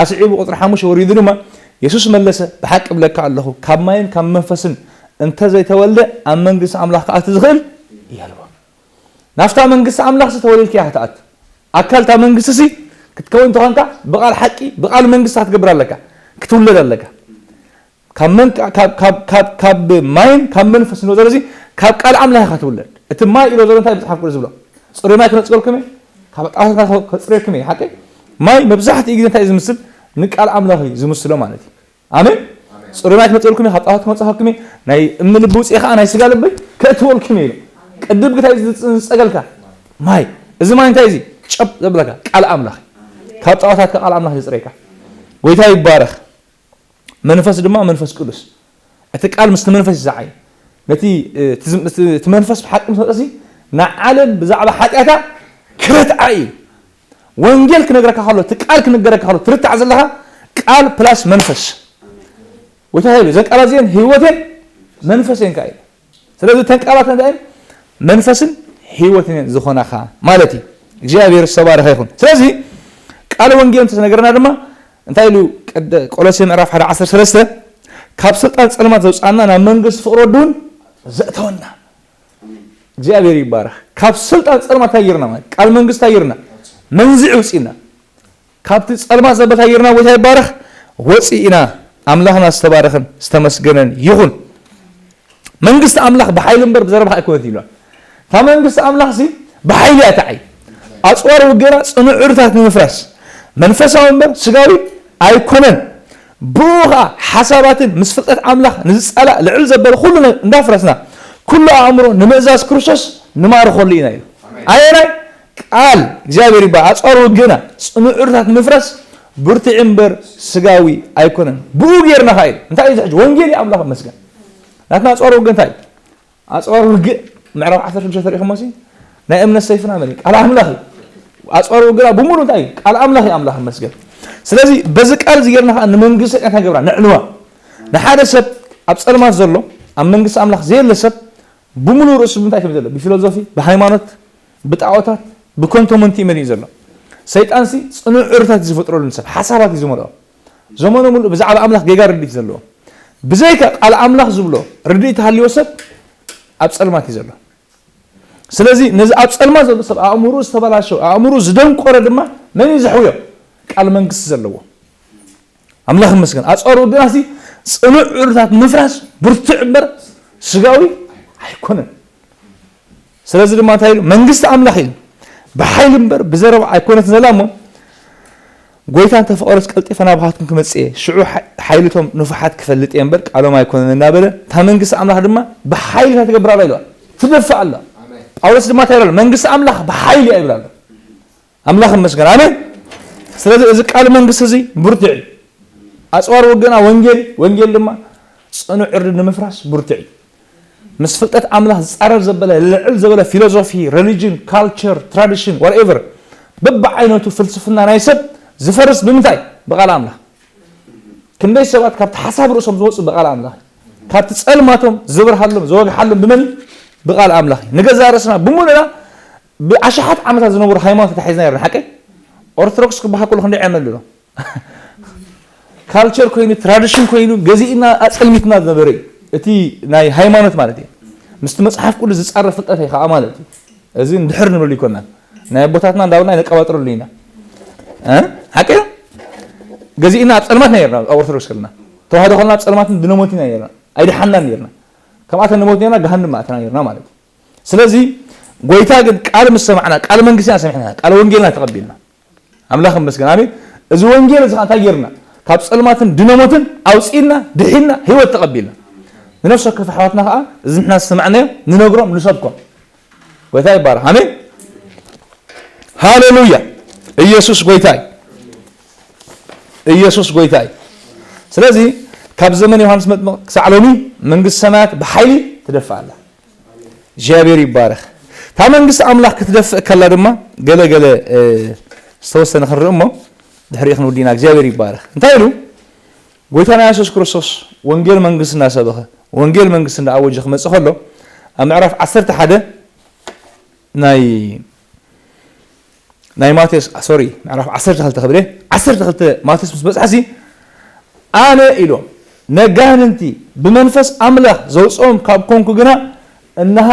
ኣስዒቡ ቁጽሪ ሓሙሽተ ወሪዱ ድማ የሱስ መለሰ፣ ብሓቂ እብለካ ኣለኹ፣ ካብ ማይን ካብ መንፈስን እንተዘይተወልደ ኣብ መንግስቲ ኣምላኽ ክኣቱ ዝኽእል የልቦን። ናብታ መንግስቲ ኣምላኽሲ ተወሊድካ ኢኻ ክትኣቱ። ኣካል እታ መንግስቲሲ ክትከውን እንተኾንካ ብቓል ሓቂ፣ ብቓል መንግስቲ ክትገብር ኣለካ፣ ክትውለድ ኣለካ። ካብ መን-፣ ካብ፣ ካብ፣ ካብ፣ ካብ ማይን ካብ መንፈስ ንወ ዘለዚ ካብ ቃል ኣምላኽ ኢኻ ትውለድ። እቲ ማይ ኢሎ ዘሎ እንታይ መጽሓፍ ቅዱስ ዝብሎ? ጽሩይ ማይ ክነጽገልኩም እየ፣ ካብ ጣዖታት ከጽርየኩም እየ። ሓቂ ማይ መብዛሕትኡ ግዜ እንታይ እዩ ዝምስል? ንቃል ኣምላኽ እዩ ዝምስሎ ማለት እዩ። ኣሜን። ጽሩይ ማይ ክመጽልኩም እየ፣ ካብ ጣዖታት ክመጽኻኩም እየ፣ ናይ እምኒ ልቢ ውጽኤ ከኣ ናይ ስጋ ልቢ ከእትወልኩም እየ ኢሉ። ቅድም ግታይ ዝጸ-፣ ዝጸገልካ ማይ። እዚ ማይ እንታይ እዚ? ጨብ ዘብለካ ቃል ኣምላኽ። ካብ ጣዖታት ቃል ኣምላኽ ዝጽረየካ። ጎይታ ይባረኽ። መንፈስ ድማ መንፈስ ቅዱስ። እቲ ቃል ምስቲ መንፈስ ይሰዓይ። ነቲ፣ እ፣ እቲ ዝም-፣ እቲ፣ እቲ መንፈስ ብሓቂ ምስ መጸሲ ንዓለም ብዛዕባ ሓጢኣታ ክረትዓ እዩ። ወንጌል ክነግረካ ከሎ፣ እቲ ቃል ክነገረካ ከሎ፣ ትርታዕ ዘለኻ ቃል ፕላስ መንፈስ። ጎይታ እንታይ ኢሉ? "እዘን ቃላት እዚአን ህይወትን መንፈስን ከኣ" ኢሉ። ስለዚ እተን ቃላት እንታይ እየን? መንፈስን ህይወትን እየን ዝኾናኻ ማለት እዩ። እግዚኣብሔር ዝተባረኸ ይኹን። ስለዚ ቃል ወንጌል እንተነገረና ድማ እንታይ ኢሉ? ቀደ-፣ ቆሎሴ ምዕራፍ ሓደ ዓሰርተ ሰለስተ፣ "ካብ ስልጣን ጸልማት ዘውፅኣና ናብ መንግስቲ ፍቕሪ ወዱ እውን ዘእተወና." እግዚኣብሔር ይባረኽ። ካብ ስልጣን ጸልማት እንታይ ጌርና ማለት? ቃል መንግስቲ እንታይ ጌርና? መንዚዕ ውፅእና። ካብቲ ጸልማት ዘበል እንታይ ጌርና? ጎይታ ይባረኽ። ወፂእና። ኣምላኽና ዝተባረኸን ዝተመስገነን ይኹን። መንግስቲ ኣምላኽ ብሓይሊ እምበር ብዘረባ ኣይኮነት ኢሉ። እታ መንግስቲ ኣምላኽ ሲ ብሓይሊ እያ ትዓይ። ኣጽዋር ውግእና ጽኑዕ ዕርታት ንምፍራስ መንፈሳዊ እምበር ስጋዊ ኣይኮነን። ብኡ ኸኣ ሓሳባትን ምስ ፍልጠት ኣምላኽ ንዝጻላእ ልዕል ዘበለ ኩሉ ነ-፣ እንዳፍረስና ኩሉ ኣእምሮ ንምእዛዝ ክርስቶስ ንማርኸሉ ኢና ኢሉ። ኣየናይ ቃል እግዚኣብሔር ይበሃል። ኣጽዋር ውግእና ጽኑዕ ዕርታት ንምፍራስ ብርቱዕ እምበር ስጋዊ ኣይኮነን። ብኡ ጌርና ኸኣ ኢሉ። እንታይ እዩ እዚ ሕጂ? ወንጌል እዩ። ኣምላኽ ይመስገን። ናትና ኣጽዋር ውግእ እንታይ እዩ? ኣጽዋር ውግእ ምዕራፍ ዓሰርተ ሽዱሽተ ተሪእኹሞ ሲ ናይ እምነት ሰይፍና መን እዩ? ቃል ኣምላኽ እዩ። ኣጽዋር ውግእና ብምሉ እንታይ እዩ? ቃል ኣምላኽ እዩ። ኣምላኽ ይመስገን። ስለዚ በዚ ቃል እዚ ጌርና ኸኣ ንመንግስቲ እንታይ ገብራ? ነዕንዋ። ንሓደ ሰብ ኣብ ጸልማት ዘሎ፣ ኣብ መንግስቲ ኣምላኽ ዘየለ ሰብ ብምሉ ርእሱ ብምንታይ እዩ ዘሎ? ብፊሎዞፊ፣ ብሃይማኖት፣ ብጣዖታት፣ ብኮንቶ መንቲኡ መሊኡ ዘሎ። ሰይጣንሲ ጽኑዕ ዕርታት እዩ ዝፈጥረሉ ንሰብ፣ ሓሳባት እዩ ዝመልኦ። ዘመኑ ምሉእ ብዛዕባ ኣምላኽ ጌጋ ርድኢት ዘለዎ። ብዘይካ ቃል ኣምላኽ ዝብሎ ርድኢት ሃልዮ ሰብ ኣብ ጸልማት እዩ ዘሎ። ስለዚ ነዚ ኣብ ጸልማት ዘሎ ሰብ ኣእምሮኡ ዝተበላሸወ፣ ኣእምሮኡ ዝደንቆረ ድማ መን እዩ ዘሕውዮ? ቃል መንግስቲ ዘለዎ። ኣምላኽ ይመስገን። ኣጸሩ ግናሲ ጽኑዕ ዕርታት ምፍራስ ብርቱዕ እምበር ስጋዊ ኣይኮነን። ስለዚ ድማ እንታይ ኢሉ? መንግስቲ ኣምላኽ ኢሉ። ብሓይሊ እምበር ብዘረባ ኣይኮነትን ዘላ እሞ፣ ጎይታ እንተ ፈቐዶስ ቀልጢፈ ናባኻትኩም ክመጽእ እየ። ሽዑ ሓ-፣ ሓይልቶም ንፉሓት ክፈልጥ እየ እምበር ቃሎም ኣይኮነን እናበለ፣ እታ መንግስቲ ኣምላኽ ድማ ብሓይሊ እንታይ ትገብር ኣላ ኢልዋ? ትደፍእ ኣላ። ኣሜን። ጳውሎስ ድማ እንታይ ኢሉ ኣሎ? መንግስቲ ኣምላኽ ብሓይሊ እያ ይብል ኣሎ። ኣምላኽ ይመስገን። ኣሜን። ስለዚ እዚ ቃል መንግስቲ እዚ ብርቱዕ እዩ። ኣጽዋር ውግእና ወንጌል፣ ወንጌል ድማ ጽኑዕ ዕርዲ ንምፍራስ ብርቱዕ እዩ። ምስ ፍልጠት ኣምላኽ ዝጻረር ዘበለ፣ ልዕል ዘበለ ፊሎዞፊ፣ ሪሊጅን፣ ካልቸር፣ ትራዲሽን፣ ዋትኤቨር፣ በብዓይነቱ ፍልስፍና ናይ ሰብ ዝፈርስ ብምንታይ? ብቃል ኣምላኽ። ክንደይ ሰባት ካብቲ ሓሳብ ርእሶም ዝወጹ ብቃል ኣምላኽ። ካብቲ ጸልማቶም ዝብርሃሎም፣ ዝወግሓሎም ብመን? ብቃል ኣምላኽ። ንገዛእ ርእስና ብምሉእና ብኣሽሓት ዓመታት ዝነበሩ ሃይማኖት ተታሒዝና ነርና፣ ሓቀይ? ኦርቶዶክስ ክበሃል ከሎ ክንደይ ዓመት ኣሎ? ካልቸር ኮይኑ፣ ትራዲሽን ኮይኑ፣ ገዚእና ኣጸልሚትና ዝነበረ እዩ። እቲ ናይ ሃይማኖት ማለት እዩ። ምስቲ መጽሓፍ ቅዱስ ዝጻረር ፍልጠት እዩ ከዓ ማለት እዩ። እዚ እንድሕር ንብለሉ ይኮናል። ናይ ኣቦታትና እንዳበልና ነቀባጥረሉ ኢና። እ? ሓቂ እዩ? ገዚእና ኣብ ጸልማት ኢና ነርና፣ ኣብ ኦርቶዶክስ ከለና። ተዋህዶ ከለና ኣብ ጸልማትን ድነሞትን ኢና ነርና። ኣይደሓንናን ነርና። ከምኣተን ንሞት ነርና፣ ገሃነም ኣተና ነርና ማለት እዩ። ስለዚ ጎይታ ግን ቃል ምስ ሰማዕና፣ ቃል መንግስትና ሰሚዕና፣ ቃል ወንጌልና ተቐቢልና። ኣምላኽ ይመስገን። ኣሜን። እዚ ወንጌል እዚ እንታይ ጌርና? ካብ ጸልማትን ድነሞትን ኣውጺእና፣ ድሒና፣ ህይወት ተቐቢልና። ንነፍሲ ወከፍ ኣሕዋትና ከኣ እዚ ንሕና ዝሰማዕናዮ ንነግሮም፣ ንሰብኮም። ጎይታ ይባረኽ። ኣሜን። ሃሌሉያ። ኢየሱስ ጎይታ እዩ። ኢየሱስ ጎይታ እዩ። ስለዚ ካብ ዘመን ዮሃንስ መጥምቕ ክሳዕ ሎሚ መንግስቲ ሰማያት ብሓይሊ ትደፍእ ኣላ። እግዚኣብሔር ይባረኽ። እታ መንግስቲ ኣምላኽ ክትደፍእ ከላ ድማ ገለ ገለ፣ እ፣ ዝተወሰነ ክንርኢ እሞ ድሕሪኡ ክንውዲና። እግዚኣብሔር ይባረኽ። እንታይ ኢሉ? ጎይታና የሱስ ክርስቶስ ወንጌል መንግስቲ እናሰበኸ፣ ወንጌል መንግስቲ እንዳኣወጀ ክመጽእ ከሎ፣ ኣብ ምዕራፍ ዓሰርተ ሓደ ናይ፣ ናይ ማቴዎስ፣ ሶሪ፣ ምዕራፍ ዓሰርተ ክልተ ክብል እየ። ዓሰርተ ክልተ ማቴዎስ ምስ በጽሐሲ፣ ኣነ ኢሎም ነጋንንቲ ብመንፈስ ኣምላኽ ዘውፅኦም ካብ ኮንኩ ግና፣ እንሃ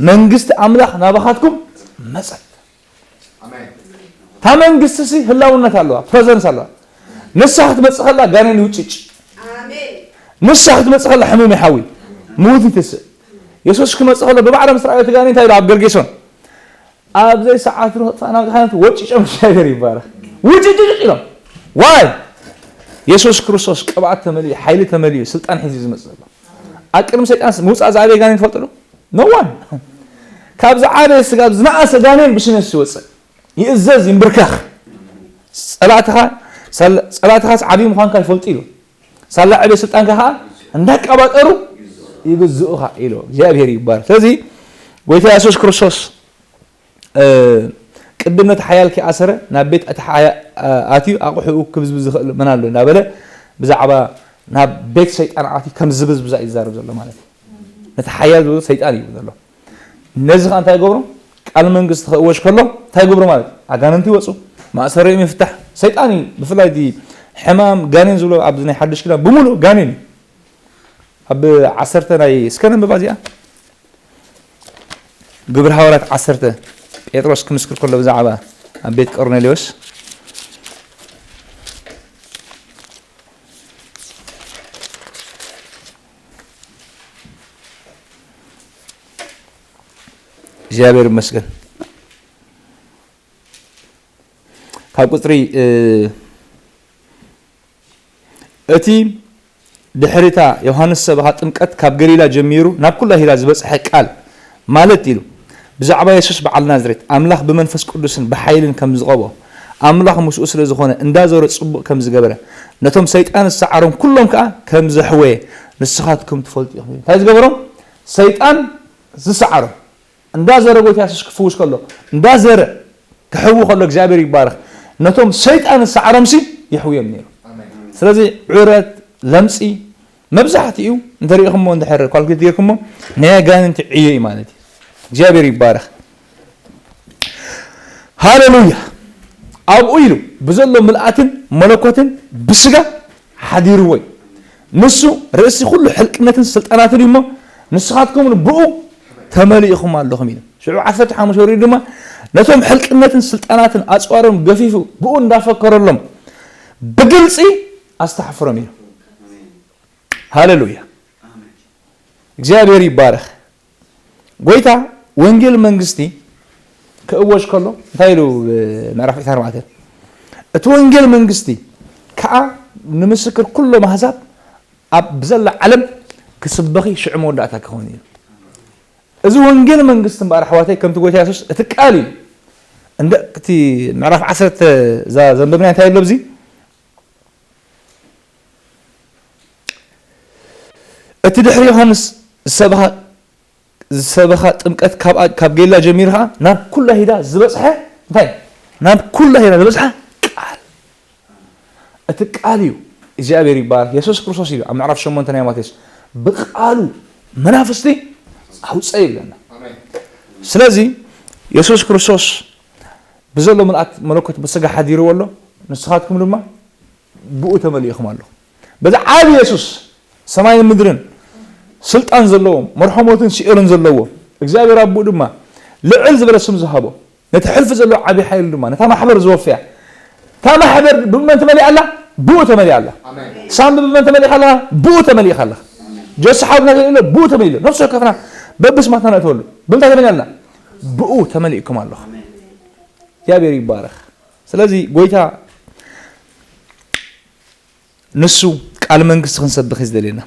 መንግስቲ ኣምላኽ ናባኻትኩም መጸት። ኣሜን። እታ መንግስቲ ሲ ህላውነት ኣለዋ፣ ፕረዘንስ ኣለዋ። ንሳ ክትመጽእ ከላ ጋኔን ይውጭጭ። ኣሜን። ንሳ ክትመጽእ ከላ ሕሙም ይሓዊ፣ ምዉት ይትስእ። የሱስ ክመጽእ ከሎ ብማዕረ ምስ ረኣዮ እቲ ጋኔን እንታይ ኢሉ ኣብ ገርጌሶን? ኣብ ዘይሰዓቱ ንኽጥፋእና ካህናት ወጭጮም፣ እግዚኣብሔር ይባረኽ። ውጭጭጭ ኢሎም። ዋይ? የሱስ ክርስቶስ ቅብኣት ተመሊኡ፣ ሓይሊ ተመሊኡ፣ ስልጣን ሒዙ ዝመጽእ ዘሎ። ኣብ ቅድሚ ሰይጣን ምውጻእ ዝዓበየ ጋኔን ትፈልጡ ዶ? No one። ካብ ዝዓበየ ስጋብ ዝነኣሰ ጋኔን ብሽም የሱስ ይወጽእ። ይእዘዝ፣ ይንብርከኽ። ጸላእትኻ፣ ሳላ-፣ ጸላእትኻስ ዓብዪ ምዃንካ ይፈልጡ ኢሉ። ሳላ ዕቤት ስልጣንካ ኸዓ እንዳቀባጠሩ ይግዝኡኻ ኢሉ። እግዚኣብሔር ይባረክ። ስለዚ ጎይታ የሱስ ክርስቶስ፣ እ፣ ቅድም ነቲ ሓያል ከይኣሰረ ናብ ቤት እቲ ሓያ-፣ ኣትዩ ኣቑሑኡ ክብዝብዝ ዝኽእል መን ኣሎ እንዳበለ ብዛዕባ ናብ ቤት ሰይጣን ኣትዩ ከም ዝብዝብዛ እዩ ዝዛረብ ዘሎ ማለት እዩ። ነቲ ሓያል ዝብሎ ሰይጣን እዩ ዘሎ። ነዚ ኸዓ እንታይ ይገብሮ? ቃል መንግስቲ ክእወጅ ከሎ እንታይ ይገብሮ ማለት እዩ? ኣጋንንቲ ይወፁ፣ ማእሰሪኦም ይፍታሕ። ሰይጣን እዩ። ብፍላይ እቲ ሕማም ጋኔን ዝብሎ ኣብዚ ናይ ሓድሽ ኪዳን ብምሉእ ጋኔን እዩ። ኣብ ዓሰርተ ናይ እስከ ነንብባ እዚኣ። ግብሪ ሃዋርያት ዓሰርተ፣ ጴጥሮስ ክምስክር ከሎ ብዛዕባ ኣብ ቤት ቆርኔሌዎስ። እግዚኣብሔር ይመስገን። ካብ ቁፅሪ፣ እ፣ እቲ ድሕሪታ ዮሃንስ ሰበኻ ጥምቀት ካብ ገሊላ ጀሚሩ ናብ ኩላ ሂላ ዝበፅሐ ቃል ማለት ኢሉ ብዛዕባ የሱስ በዓል ናዝሬት ኣምላኽ ብመንፈስ ቅዱስን ብሓይልን ከም ዝቐብኦ ኣምላኽ ምስኡ ስለ ዝኾነ እንዳዞረ ፅቡቕ ከም ዝገበረ ነቶም ሰይጣን ዝሰዓሮም ኩሎም ከዓ ከም ዘሕወየ ንስኻትኩም ትፈልጡ ኢኹም። እንታይ ዝገበሮም? ሰይጣን ዝሰዓሮም እንዳዘረ ጎይታ የሱስ ክፍውስ ከሎ እንዳዘረ ክሕዊ ከሎ እግዚኣብሔር ይባረኽ። ነቶም ሰይጣን ዝሰዓሮምሲ የሕውዮም ነይሩ። ኣሜን። ስለዚ ዑረት፣ ለምፂ መብዛሕትኡ እንተሪኢኹሞ እንድሕር ኳልኩሌት ጌርኩሞ ናይ ኣጋንንቲ ዕዮ እዩ ማለት እዩ። እግዚኣብሔር ይባረኽ። ሃሌሉያ። ኣብኡ ኢሉ ብዘሎ ምልኣትን መለኮትን ብስጋ ሓዲርዎ እዩ። ንሱ ርእሲ ኩሉ ሕልቅነትን ስልጣናትን እዩ እሞ ንስኻትኩም እውን ብኡ ተመሊእኹም ኣለኹም ኢሉ። ሽዑ ዓሰርተ ሓሙሽተ ወሪዱ ድማ ነቶም ሕልቅነትን ስልጣናትን ኣፅዋሮም ገፊፉ ብኡ እንዳፈከረሎም ብግልፂ ኣስተሓፍሮም ኢሉ። ሃሌሉያ። እግዚኣብሔር ይባረኽ። ጎይታ ወንጌል መንግስቲ ክእወጅ ከሎ እንታይ ኢሉ? ምዕራፍ ዕስራን ኣርባዕተን፣ እቲ ወንጌል መንግስቲ ከዓ ንምስክር ኩሎም ኣህዛብ ኣብ ብዘላ ዓለም ክስበኺ ሽዑ መወዳእታ ክኸውን እዩ። እዚ ወንጌል መንግስቲ እምበኣር ኣሕዋተይ ከምቲ ጎይታ የሱስ እቲ ቃል እዩ። እንደ እቲ ምዕራፍ ዓሰርተ እዛ ዘንበብናዮ እንታይ ኣሎ ኣብዚ? እቲ ድሕሪ ዮሃንስ ዝሰበኻ፣ ዝሰበኻ ጥምቀት ካብ፣ ካብ ገሊላ ጀሚሩ ኸዓ ናብ ኩላ ሂዳ ዝበጽሐ እንታይ? ናብ ኩላ ሂዳ ዝበጽሐ ቃል። እቲ ቃል እዩ። እግዚኣብሔር ይባረክ። የሱስ ክርስቶስ እዩ ኣብ ምዕራፍ ሸሞንተ ናይ ማቴዎስ ብቃሉ መናፍስቲ ኣውፀ ይብለና። ኣሜን። ስለዚ የሱስ ክርስቶስ ብዘሎ ምልኣት መለኮት ብስጋ ሓዲርዎ ኣሎ። ንስኻትኩም ድማ ብኡ ተመሊእኹም ኣለኹም። በዚ ዓቢ የሱስ ሰማይን ምድርን ስልጣን ዘለዎ፣ መርሖ ሞትን ሲኦልን ዘለዎ፣ እግዚኣብሔር ኣቦኡ ድማ ልዕል ዝበለ ስም ዝሃቦ፣ ነቲ ሕልፊ ዘለዎ ዓቢ ሓይሊ ድማ ነታ ማሕበር ዝወፈያ፣ እታ ማሕበር ብመን ተመሊኣ ኣላ? ብኡ ተመሊኣ ኣላ። ኣሜን። ሳምቢ ብመን ተመሊእካ ኣለኻ? ብኡ ተመሊእካ ኣለኻ። ጆሲ ሓውና ተመሊኡ ኣሎ፣ ብኡ ተመሊኡ ኣሎ። ነፍሲ ወከፍና በብስማትና ነእተወሉ። ብምንታይ ተመሊኣ ኣላ? ብኡ ተመሊእኩም ኣለኹም። እግዚኣብሔር ይባረኽ። ስለዚ ጎይታ ንሱ ቃል መንግስቲ ክንሰብኽ እዩ ዝደልየና።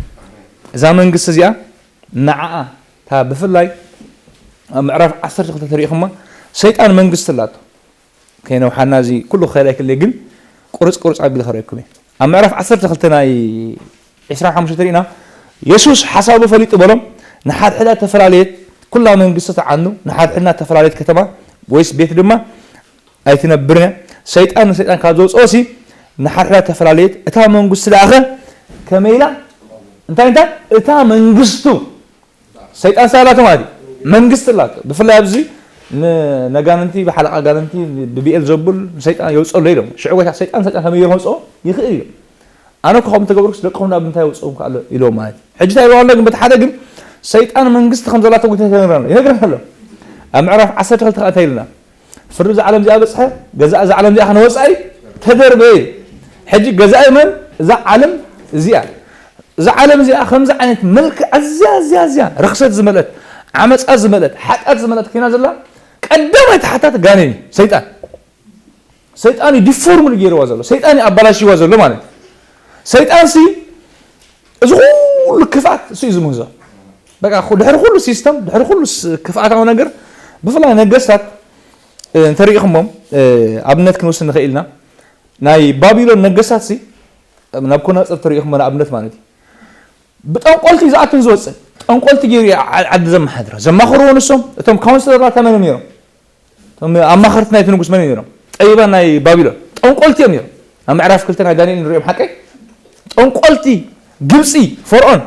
እዛ መንግስቲ እዚኣ ንዓኣ እታ ብፍላይ ኣብ ምዕራፍ ዓሰርተ ክልተ ተሪእኹማ ሰይጣን መንግስቲ ኣላቶ። ከይነውሓና እዚ ኩሉ ክኸይድ ኣይክእልን ግን ቁርፅ ቁርፅ ኣቢለ ከርእየኩም እየ። ኣብ ምዕራፍ ዓሰርተ ክልተ ናይ ዕስራን ሓሙሽተን ተሪእና የሱስ ሓሳቡ ፈሊጡ በሎም፣ ንሓድሕዳ ተፈላለየት ኩላ መንግስቲ ትዓኑ፣ ንሓድሕድና ተፈላለየት ከተማ ወይስ ቤት ድማ ኣይትነብርን እያ። ሰይጣን ንሰይጣን ካብ ዘውፅኦ ሲ ንሓድሕዳ ተፈላለየት እታ መንግስቲ ደኣኸ ከመይ ኢላ እንታይ እንታይ እታ መንግስቱ ሰይጣን ሳላቶ ማለት እዩ። መንግስቲ ኣላቶ። ብፍላይ ኣብዚ ንነጋንንቲ ብሓለቃ ጋንንቲ ብብኤል ዘቡል ሰይጣን የውፅኦ ኣሎ ኢሎም። ሽዑ ጎይታ ሰይጣን ሰይጣን ከመይ ገይሩ ከምፅኦ ይኽእል እዩ። ኣነ እኮ ከምኡ ተገብርኩስ ደቅኹም ናብ ምንታይ የውፅኦም ከኣሎ ኢሎም ማለት እዩ። ሕጂ እንታይ ኢሎም ኣሎ ግን በቲ ሓደ ግን ሰይጣን መንግስቲ ከም ዘላቶ ጎይታ ይነግረና ኣሎ። ይነግረና ኣሎ። ኣብ ምዕራፍ ዓሰርተ ክልተ ከኣ እንታይ ኢልና? ፍርዲ እዛ ዓለም እዚኣ በፅሐ፣ ገዛእ እዛ ዓለም እዚኣ ከነወፃኢ ተደርበ እዩ። ሕጂ ገዛኢ መን? እዛ ዓለም እዚኣ። እዛ ዓለም እዚኣ ከምዚ ዓይነት መልክዕ ኣዝያ ኣዝያ ኣዝያ ርኽሰት ዝመልአት፣ ዓመፃ ዝመልአት፣ ሓጢኣት ዝመልአት ኮይና ዘላ ቀዳማይ ተሓታት ጋኔን እዩ፣ ሰይጣን። ሰይጣን እዩ ዲፎርምድ ገይርዋ ዘሎ፣ ሰይጣን እዩ ኣባላሽዋ ዘሎ ማለት እዩ። ሰይጣን ሲ እዚ ኩሉ ክፍኣት እሱ እዩ ዝምህዞ። በቃ ድሕሪ ኩሉ ሲስተም ድሕሪ ኩሉ ክፍኣታዊ ነገር ብፍላይ ነገስታት እንተሪኢኹሞም ኣብነት ክንወስድ ንኽእል ኢና። ናይ ባቢሎን ነገስታት ሲ ናቡኮድነፆር ተሪኢኹሞ ንኣብነት ማለት እዩ ብጠንቆልቲ ዝኣትን ዝወፅእ ጠንቆልቲ ገይሩ ዓዲ ዘመሓድሮ ዘማኽርዎ ንሶም እቶም ካውንስለር ናታ መን ነይሮም? እቶም ኣማኸርቲ ናይቲ ንጉስ መን ነይሮም? ጠቢባን ናይ ባቢሎን ጠንቆልቲ እዮም ነይሮም። ኣብ ምዕራፍ ክልተ ናይ ዳንኤል ንሪኦም ሓቀይ ጠንቆልቲ ግብፂ ፈርዖን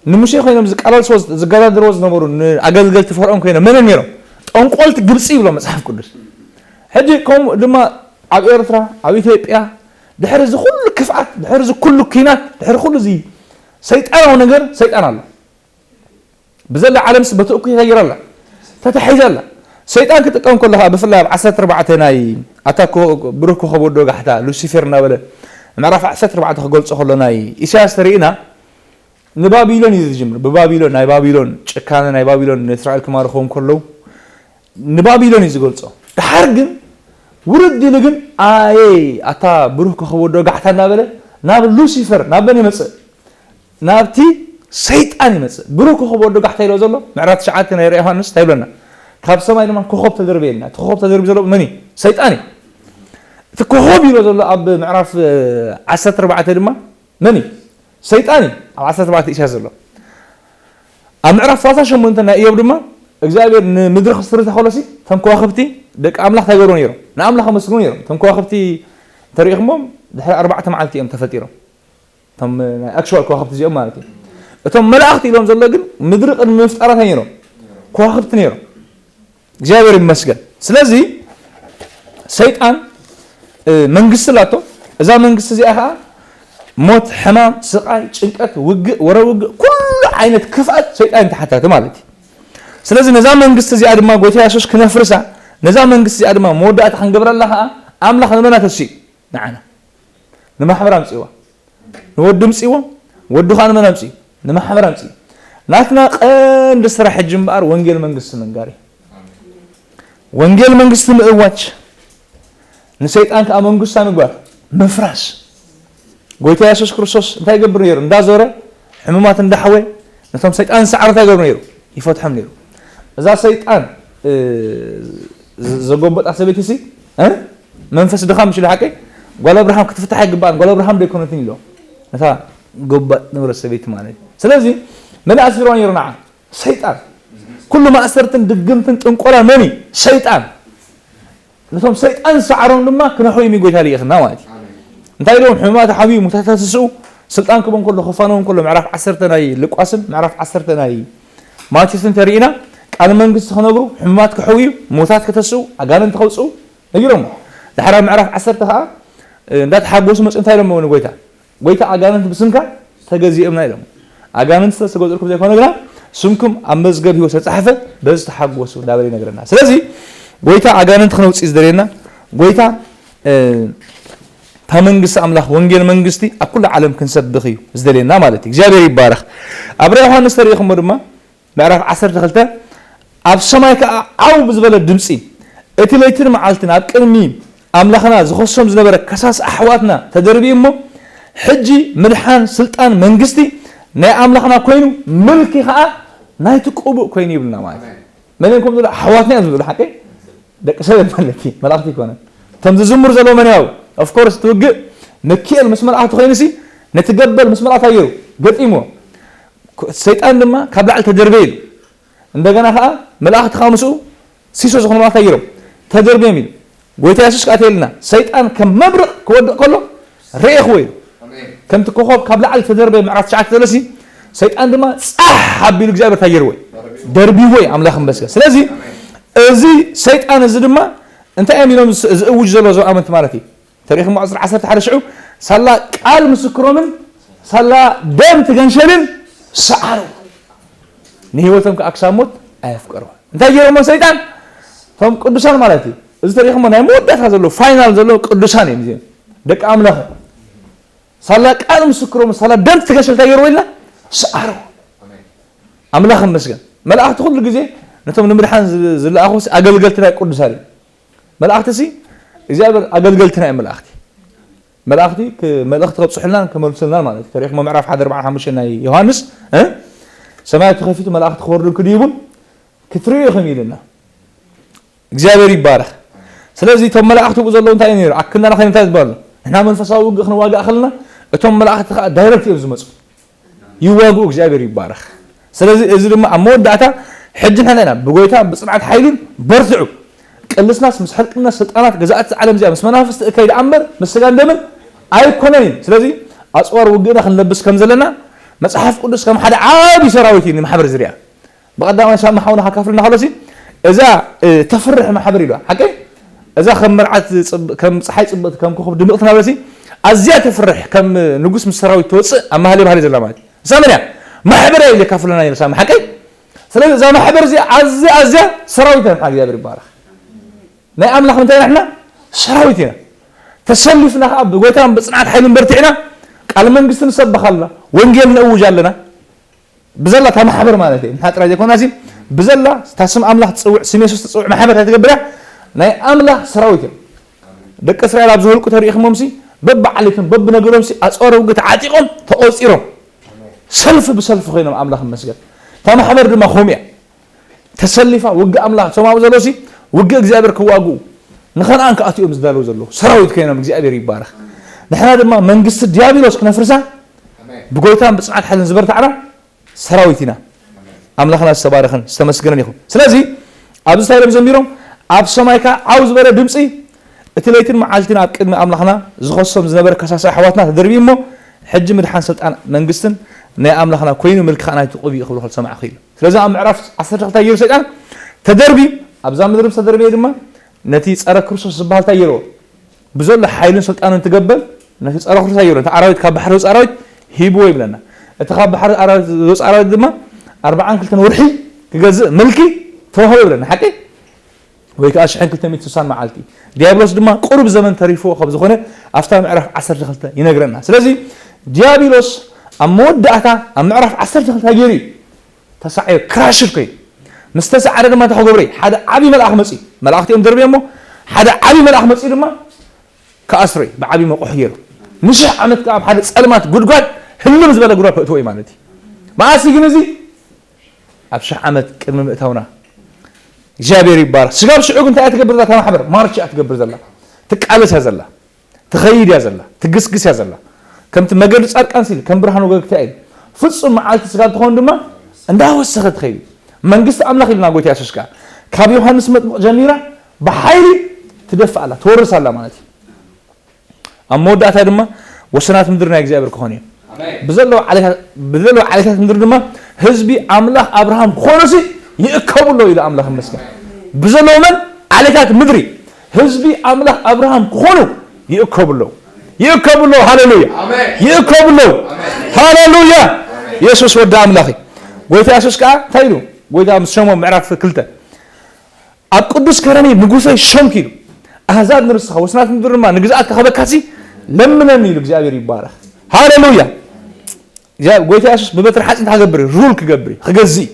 ንሙሴ ኮይኖም ዝቃላልስዎ ዝገዳድርዎ ዝነበሩ ንኣገልገልቲ ፈርዖን ኮይኖም መን ነይሮም? ጠንቆልቲ ግብፂ ይብሎ መፅሓፍ ቅዱስ። ሕጂ ከምኡ ድማ ኣብ ኤርትራ ኣብ ኢትዮጵያ ድሕሪ እዚ ኩሉ ክፍኣት ድሕሪ እዚ ኩሉ ኲናት ድሕሪ ኩሉ እዚ ሰይጣናዊ ነገር ሰይጣን ኣሎ። ብዘላ ዓለምስ በቲ እኩይ ተገይራ ኣላ፣ ተታሒዛ ኣላ። ሰይጣን ክጥቀም ከሎ ኸዓ ብፍላይ ኣብ ዓሰርተ ኣርባዕተ ናይ ኣታ ኮ- ብሩህ ኮኸብ ወዲ ወጋሕታ ሉሲፌር እናበለ ምዕራፍ ዓሰርተ ኣርባዕተ ክገልጾ ከሎ ናይ ኢሳያስ ተሪእና ንባቢሎን እዩ ዝጅምር። ብባቢሎን ናይ ባቢሎን ጭካነ ናይ ባቢሎን ንእስራኤል ክማርኽዎም ከለዉ ንባቢሎን እዩ ዝገልጾ። ድሓር ግን ውርድ ኢሉ ግን ኣየ ኣታ ብሩህ ኮኸብ ወዲ ወጋሕታ እናበለ ናብ ሉሲፈር ናብ መን ይመጽእ? ናብቲ ሰይጣን ይመጽእ። ብሩህ ኮኸብ ወዲ ጋሕታ ኢሎ ዘሎ ምዕራፍ ትሽዓተ ናይ ራእይ ዮሃንስ እንታይ ይብለና? ካብ ሰማይ ድማ ኮኸብ ተደርበየልና። እቲ ኮኸብ ተደርቢ ዘሎ መን እዩ? ሰይጣን እዩ። እቲ ኮኸብ ኢሎ ዘሎ ኣብ ምዕራፍ ዓሰርተ ኣርባዕተ ድማ መን እዩ? ሰይጣን እዩ። ኣብ ዓሰርተ ኣርባዕተ ኢሳያስ ዘሎ ኣብ ምዕራፍ ሰላሳ ሸሞንተ ናይ እዮብ ድማ እግዚኣብሔር ንምድሪ ክስርታ ከሎሲ እቶም ከዋኽብቲ ደቂ ኣምላኽ እንታይ ገብሩ ነይሮም? ንኣምላኽ ኣመስግኑ ነይሮም። እቶም ከዋኽብቲ እንተሪኢኹሞም ድሕሪ ኣርባዕተ መዓልቲ እዮም ተፈጢሮም። እቶም ናይ ኣክሽዋል ከዋኽብቲ እዚኦም ማለት እዩ። እቶም መላእኽቲ ኢሎም ዘሎ ግን ምድሪ ቅድሚ ምፍጣራ እንታይ ነይሮም? ከዋኽብቲ ነይሮም። እግዚኣብሔር ይመስገን። ስለዚ ሰይጣን መንግስቲ ኣላቶ። እዛ መንግስቲ እዚኣ ከዓ ሞት፣ ሕማም፣ ስቃይ፣ ጭንቀት፣ ውግእ፣ ወረ ውግእ፣ ኩሉ ዓይነት ክፍኣት ሰይጣን ተሓታቲ ማለት እዩ። ስለዚ ነዛ መንግስቲ እዚኣ ድማ ጎይታ የሱስ ክነፍርሳ ነዛ መንግስቲ እዚኣ ድማ መወዳእታ ክንገብረላ ከዓ ኣምላኽ ንመና ተስኡ ንዓና ንማሕበር ኣምፅእዋ ንወዲ ምፅእዎ ወዲ ከዓ ንመን ኣምፅኡ ንማሕበር ኣምፅኡ ናትና ቀንዲ ስራሕ ሕጂ እምበኣር ወንጌል መንግስቲ ምንጋር እዩ። ወንጌል መንግስቲ ምእዋጅ ንሰይጣን ከዓ መንግስታ ምግባር ምፍራስ። ጎይታ የሱስ ክርስቶስ እንታይ ይገብር ነይሩ? እንዳዞረ ሕሙማት እንዳሓወየ ነቶም ሰይጣን ዝሰዓሩ እንታይ ይገብሩ ነይሩ? ይፈትሖም ነይሩ። እዛ ሰይጣን ዘጎበጣ ሰበይቲ ሲ መንፈስ ድኻም ምሽ ሓቀይ ጓል ኣብርሃም ክትፍታሕ ኣይግባእን ጓል ኣብርሃም ደይኮነትን ኢሎ ነታ ጎባጥ ንብረት ሰበይቲ ማለት እዩ። ስለዚ መን ኣሲርዋ ነይሩ ንዓ? ሰይጣን። ኩሉ ማእሰርትን ድግምትን ጥንቆላ መን እዩ? ሰይጣን። ነቶም ሰይጣን ዝሰዓሮም ድማ ክነሕውዮም እዩ ጎይታ ልኢኽና ማለት እዩ። እንታይ ኢሎም? ሕሙማት ሓውዩ፣ ሙታት ተስኡ፣ ስልጣን ክቦም ከሎ፣ ክፋነዎም ከሎ፣ ምዕራፍ ዓሰርተ ናይ ሉቃስን ምዕራፍ ዓሰርተ ናይ ማቴዎስን ተሪእና፣ ቃል መንግስቲ ክነግሩ፣ ሕሙማት ክሕውዩ፣ ሙታት ከተስኡ፣ ኣጋንንቲ ከውፅኡ ነጊሮም። ድሓር ኣብ ምዕራፍ ዓሰርተ ከዓ እንዳተሓጎሱ መፁ እንታይ ኢሎም ንጎይታ? ጎይታ ኣጋንንት ብስምካ ተገዚኦምና ኢሎም። ኣጋንንት ስለ ዝተገዝኡልኩም ዘይኮነ ግና ስምኩም ኣብ መዝገብ ህይወት ዝተፃሕፈ በዚ ተሓጎሱ እንዳበለ ይነግረና። ስለዚ ጎይታ ኣጋንንት ክነውፅእ ዝደልየና ጎይታ እታ መንግስቲ ኣምላኽ ወንጌል መንግስቲ ኣብ ኩሉ ዓለም ክንሰብኽ እዩ ዝደልየና ማለት እዩ። እግዚኣብሔር ይባረኽ። ኣብ ራእይ ዮሃንስ ተሪኢኹሞ ድማ ምዕራፍ ዓሰርተ ክልተ ኣብ ሰማይ ከዓ ዓው ብዝበለ ድምፂ እቲ ለይትን መዓልትን ኣብ ቅድሚ ኣምላኽና ዝኸሶም ዝነበረ ከሳስ ኣሕዋትና ተደርብዩ እሞ ሕጂ ምድሓን ስልጣን መንግስቲ ናይ ኣምላኽና ኮይኑ፣ ምልኪ ኸዓ ናይቲ ቅቡእ ኮይኑ ይብልና ማለት እዩ። መን እዮም ከምኡ ዝብሉ? ኣሕዋትና እዮም ዝብሉ። ሓቂ ደቂ ሰብ ማለት እዩ፣ መላእኽቲ ይኮነ። እቶም ዝዝምሩ ዘለዉ መን ያው? Of course እቲ ውግእ፣ ምክኤል ምስ መላእኽቲ ኮይኑሲ፣ ነቲ ገበል ምስ መላእኽቲ ኣየሩ ገጢምዎ። ሰይጣን ድማ ካብ ላዕሊ ተደርበ ኢሉ። እንደገና ከዓ መላእኽቲ ከዓ ምስኡ ሲሶ ዝኾኑ መላእኽቲ ኣየሮም ተደርብዮም ኢሉ። ጎይታ የሱስ ከዓ ተይልና፣ ሰይጣን ከም መብረቕ ክወድቕ ከሎ ርኤኽዎ ኢሉ። ከምቲ ኮኾብ ካብ ላዕሊ ተደርበ ምዕራፍ ትሽዓተ ዘለሲ፣ ሰይጣን ድማ ጻሕ ኣቢሉ እግዚኣብሔር ታየርዎ እዩ፣ ደርቢዎ እዩ። ኣምላኽ ይመስገን። ስለዚ እዚ ሰይጣን እዚ ድማ እንታይ እዮም ኢሎም ዝእውጅ ዘሎ እዞም ኣመንቲ ማለት እዩ? ተሪኽሞ ዕስራ ዓሰርተ ሓደ ሽዑ፣ ሳላ ቃል ምስክሮምን ሳላ ደም ትገንሸልን ሰዓሩ። ንህይወቶም ከዓ ክሳብ ሞት ኣየፍቀርዋ። እንታይ ገይሮሞ ሰይጣን? እቶም ቅዱሳን ማለት እዩ። እዚ ተሪኽሞ ናይ መወዳእታ ዘሎ፣ ፋይናል ዘሎ ቅዱሳን እዮም እዚኦም። ደቂ ኣምላኽ ሳላ ቃል ምስክሮም ሳላ ደም ትገንሸል እንታይ ገይርዎ ኢልና? ሰዓሩ። ኣምላኽ ይመስገን። መላእኽቲ ኩሉ ግዜ ነቶም ንምድሓን ዝ-፣ ዝለኣኹ ኣገልገልቲ ናይ ቅዱሳን እዮም። መላእኽቲ ሲ እግዚኣብሔር ኣገልገልትና እዮም። መላእኽቲ፣ መላእኽቲ ክ-፣ መልእኽቲ ከብፅሑልናን ከመልሱልናን ማለት እዩ። ተሪኽሞ ምዕራፍ ሓደ ኣርባዓ ሓሙሽተ ናይ ዮሃንስ፣ እ? ሰማያት ተኸፊቱ መላእኽቲ ክወርዱን ክድይቡን ክትርእዩ ኢኹም ኢልና። እግዚኣብሔር ይባረኽ። ስለዚ እቶም መላእኽቲ ብኡ ዘለዉ እንታይ እዩ ነይሩ? ኣክንዳና ከይኑ እንታይ ዝበሉ? ንሕና መንፈሳዊ ውግእ ክንዋጋእ ከለና እቶም መላእኽቲ ከዓ ዳይረክት እዮም ዝመፁ። ይዋግኡ። እግዚኣብሔር ይባረኽ። ስለዚ እዚ ድማ ኣብ መወዳእታ ሕጂ ንሕና ኢና ብጎይታ ብጽንዓት ሓይሉን በርትዑ። ቅልስናስ ምስ ሕልቅነት ስልጣናት ገዛእቲ ዓለም እዚኣ ምስ መናፍስቲ እከይ ደኣ እምበር ምስ ስጋን ደምን ኣይኮነን እዩ። ስለዚ ኣጽዋር ውግእና ክንለብስ ከም ዘለና መጽሓፍ ቅዱስ ከም ሓደ ዓቢ ሰራዊት እዩ ንማሕበር ዝርያ። ብቐዳማይ ሳሚ ሓውና ከካፍልና ከሎሲ እዛ፣ እ፣ ተፍርሕ ማሕበር ኢሉ። ሓቀይ? እዛ ከም መርዓት ጽብ-፣ ከም ጸሓይ ጽብቕቲ፣ ከም ኮኸብ ድምቕቲ ናበለሲ ኣዝያ ተፍርሕ፣ ከም ንጉስ ምስ ሰራዊት ትወጽእ ኣብ ማህሌ ባህሊ ዘላ ማለት እዩ። እሳ መን እያ? ማሕበር እያ ኢሉ የካፍለና እዩ ሳሚ። ሓቀይ? ስለዚ እዛ ማሕበር እዚኣ ኣዝያ፣ ኣዝያ ሰራዊት እያ። ንሓ እግዚኣብሔር ይባረኽ። ናይ ኣምላኽ እንታይ ኢና ንሕና? ሰራዊት ኢና። ተሰሊፍና ከዓ ብጎይታን ብጽንዓት ሓይልን በርቲዕና ቃል መንግስቲ ንሰብኽ ኣለና፣ ወንጌል ነእውጅ ኣለና። ብዘላ እታ ማሕበር ማለት እዩ። ንሕና ጥራይ ዘይኮናሲ፣ ብዘላ እታ ስም ኣምላኽ ትጽውዕ፣ ስም የሱስ ትጽውዕ ማሕበር እንታይ ትገብር እያ? ናይ ኣምላኽ ሰራዊት እዮም። ደቂ እስራኤል ኣብ ዘኍልቁ ተሪእኽሞምሲ፣ በብዓሌቶም፣ በብነገዶምሲ፣ ኣጽዋር ውግእ ተዓጢቖም፣ ተቖጺሮም፣ ሰልፊ ብሰልፊ ኮይኖም፣ ኣምላኽ ይመስገን። እታ ማሕበር ድማ ከምኡ እያ። ተሰሊፋ፣ ውግእ ኣምላኽ፣ እቶም ኣብኡ ዘለውሲ፣ ውግእ እግዚኣብሔር ክዋግኡ፣ ንኸነኣን ክኣትዩ እዮም ዝዳለዉ ዘለዉ። ሰራዊት ኮይኖም፣ እግዚኣብሔር ይባረኽ። ንሕና ድማ መንግስቲ ዲያብሎስ ክነፍርሳ፣ ብጎይታን ብጽንዓት ሓይልን ዝበርታዕና፣ ሰራዊት ኢና። ኣምላኽና ዝተባረኸን ዝተመስገነን ይኹን። ስለዚ ኣብዚ እንታይ ኢሎም ዘሚሮም? ኣብ ሰማይ ከኣ ዓው ዝበለ ድምጺ፣ እቲ ለይትን መዓልትን ኣብ ቅድሚ ኣምላኽና ዝኸሶም ዝነበረ ከሳሲ ኣሕዋትና ተደርብዩ እሞ፣ ሕጂ ምድሓን ስልጣን መንግስትን ናይ ኣምላኽና ኮይኑ፣ ምልኪ ከኣ ናይቲ ቅቡእ እዩ ክብሉ ከሎ ሰማዕኹ ኢሉ። ስለዚ ኣብ ምዕራፍ ዓሰርተ ክልተ ገይሩ ሰይጣን ተደርብዩ፣ ኣብዛ ምድሪ ምስ ተደርበየ ድማ ነቲ ጸረ ክርስቶስ ዝበሃል እንታይ ገይርዎ? ብዘሎ ሓይልን ስልጣንን ትገበል ነቲ ጸረ ክርስቶስ ኣይብሎ። እቲ ኣራዊት ካብ ባሕሪ ዝወጽእ ኣራዊት ሂብዎ ይብለና። እቲ ካብ ባሕሪ ኣራዊት ዝወጽእ ኣራዊት ድማ ኣርባዓን ክልተን ወርሒ ክገዝእ ምልኪ ተዋህቦ ይብለና። ሓቂ? ወይ ከዓ ሽሕን ክልተ ሚእቲ ስሳን መዓልቲ። ዲያብሎስ ድማ ቁሩብ ዘመን ተሪፍዎ ከም ዝኾነ ኣብታ ምዕራፍ ዓሰርተ ክልተ ይነግረና። ስለዚ ዲያብሎስ ኣብ መወዳእታ ኣብ ምዕራፍ ዓሰርተ ክልተ ገይሩ እዩ ተሳዕዮ፣ ክራሽድ ኮይኑ። ምስ ተሳዕረ ድማ እንታይ ክገብሮ እዩ? ሓደ ዓቢ መልኣኽ መጺኡ። መላእኽቲ እዮም ደርብዮ እሞ፣ ሓደ ዓቢ መልኣኽ መጺኡ ድማ ክኣስሮ እዩ፣ ብዓቢ መቑሕ ገይሩ። ንሽሕ ዓመት ከኣ ኣብ ሓደ ጸልማት ጉድጓድ፣ ህልም ዝበለ ጉድጓድ ከእትዎ እዩ ማለት እዩ። መኣስ እዩ ግን እዚ? ኣብ ሽሕ ዓመት ቅድሚ ምእታውና። እግዚኣብሔር ይባረኽ። ስጋብ ሽዑ ግን እንታይ እያ ትገብር ዘላ? እታ ማሕበር ማርች እያ ትገብር ዘላ። ትቃለስ እያ ዘላ። ትኸይድ እያ ዘላ። ትግስግስ እያ ዘላ። ከምቲ መገዲ ጻድቃን ሲል፣ ከም ብርሃን ወገግታ ኢሉ። ፍጹም መዓልቲ ስጋብ ትኸውን ድማ እንዳወሰኸ ትኸይድ። መንግስቲ ኣምላኽ ኢልና ጎይታ የሱስ ከኣ ካብ ዮሃንስ መጥምቕ ጀሚራ ብሓይሊ ትደፍእ ኣላ፣ ትወርስ ኣላ ማለት እዩ። ኣብ መወዳእታ ድማ ወሰናት ምድሪ ናይ እግዚኣብሔር ክኾኑ እዮም። ኣሜን። ብዘለዉ ዓሌታት፣ ብዘለዉ ዓሌታት ምድሪ ድማ ህዝቢ ኣምላኽ ኣብርሃም ክኾኑሲ ይእከቡ ኣለዉ ኢሉ ኣምላኽ ይመስገን። ብዘለዉ መን? ዓሌታት ምድሪ ህዝቢ ኣምላኽ ኣብርሃም ክኾኑ ይእከቡ ኣለዉ። ይእከቡ ኣለዉ። ሃሌሉያ። ኣሜን። ይእከቡ ኣለዉ። ኣሜን። ሃሌሉያ። ኣሜን። የሱስ ወዲ ኣምላኽ እዩ። ጎይታ የሱስ ከኣ እንታይ ኢሉ? ጎይታ ምስ ሸሞ ምዕራፍ ክልተ ኣብ ቅዱስ ከረነይ ንጉሰይ ሸምኩ ኢሉ። ኣህዛብ ንርስኻ ወስናት ምድሪ ድማ ንግዝኣት ክኸበካሲ ለምነኒ ኢሉ እግዚኣብሔር ይባረኽ። ሃሌሉያ። እግዚኣብ-፣ ጎይታ የሱስ ብበትሪ ሓፂን እንታይ ክገብር እዩ? ሩል ክገብር እዩ፣ ክገዝእ እዩ።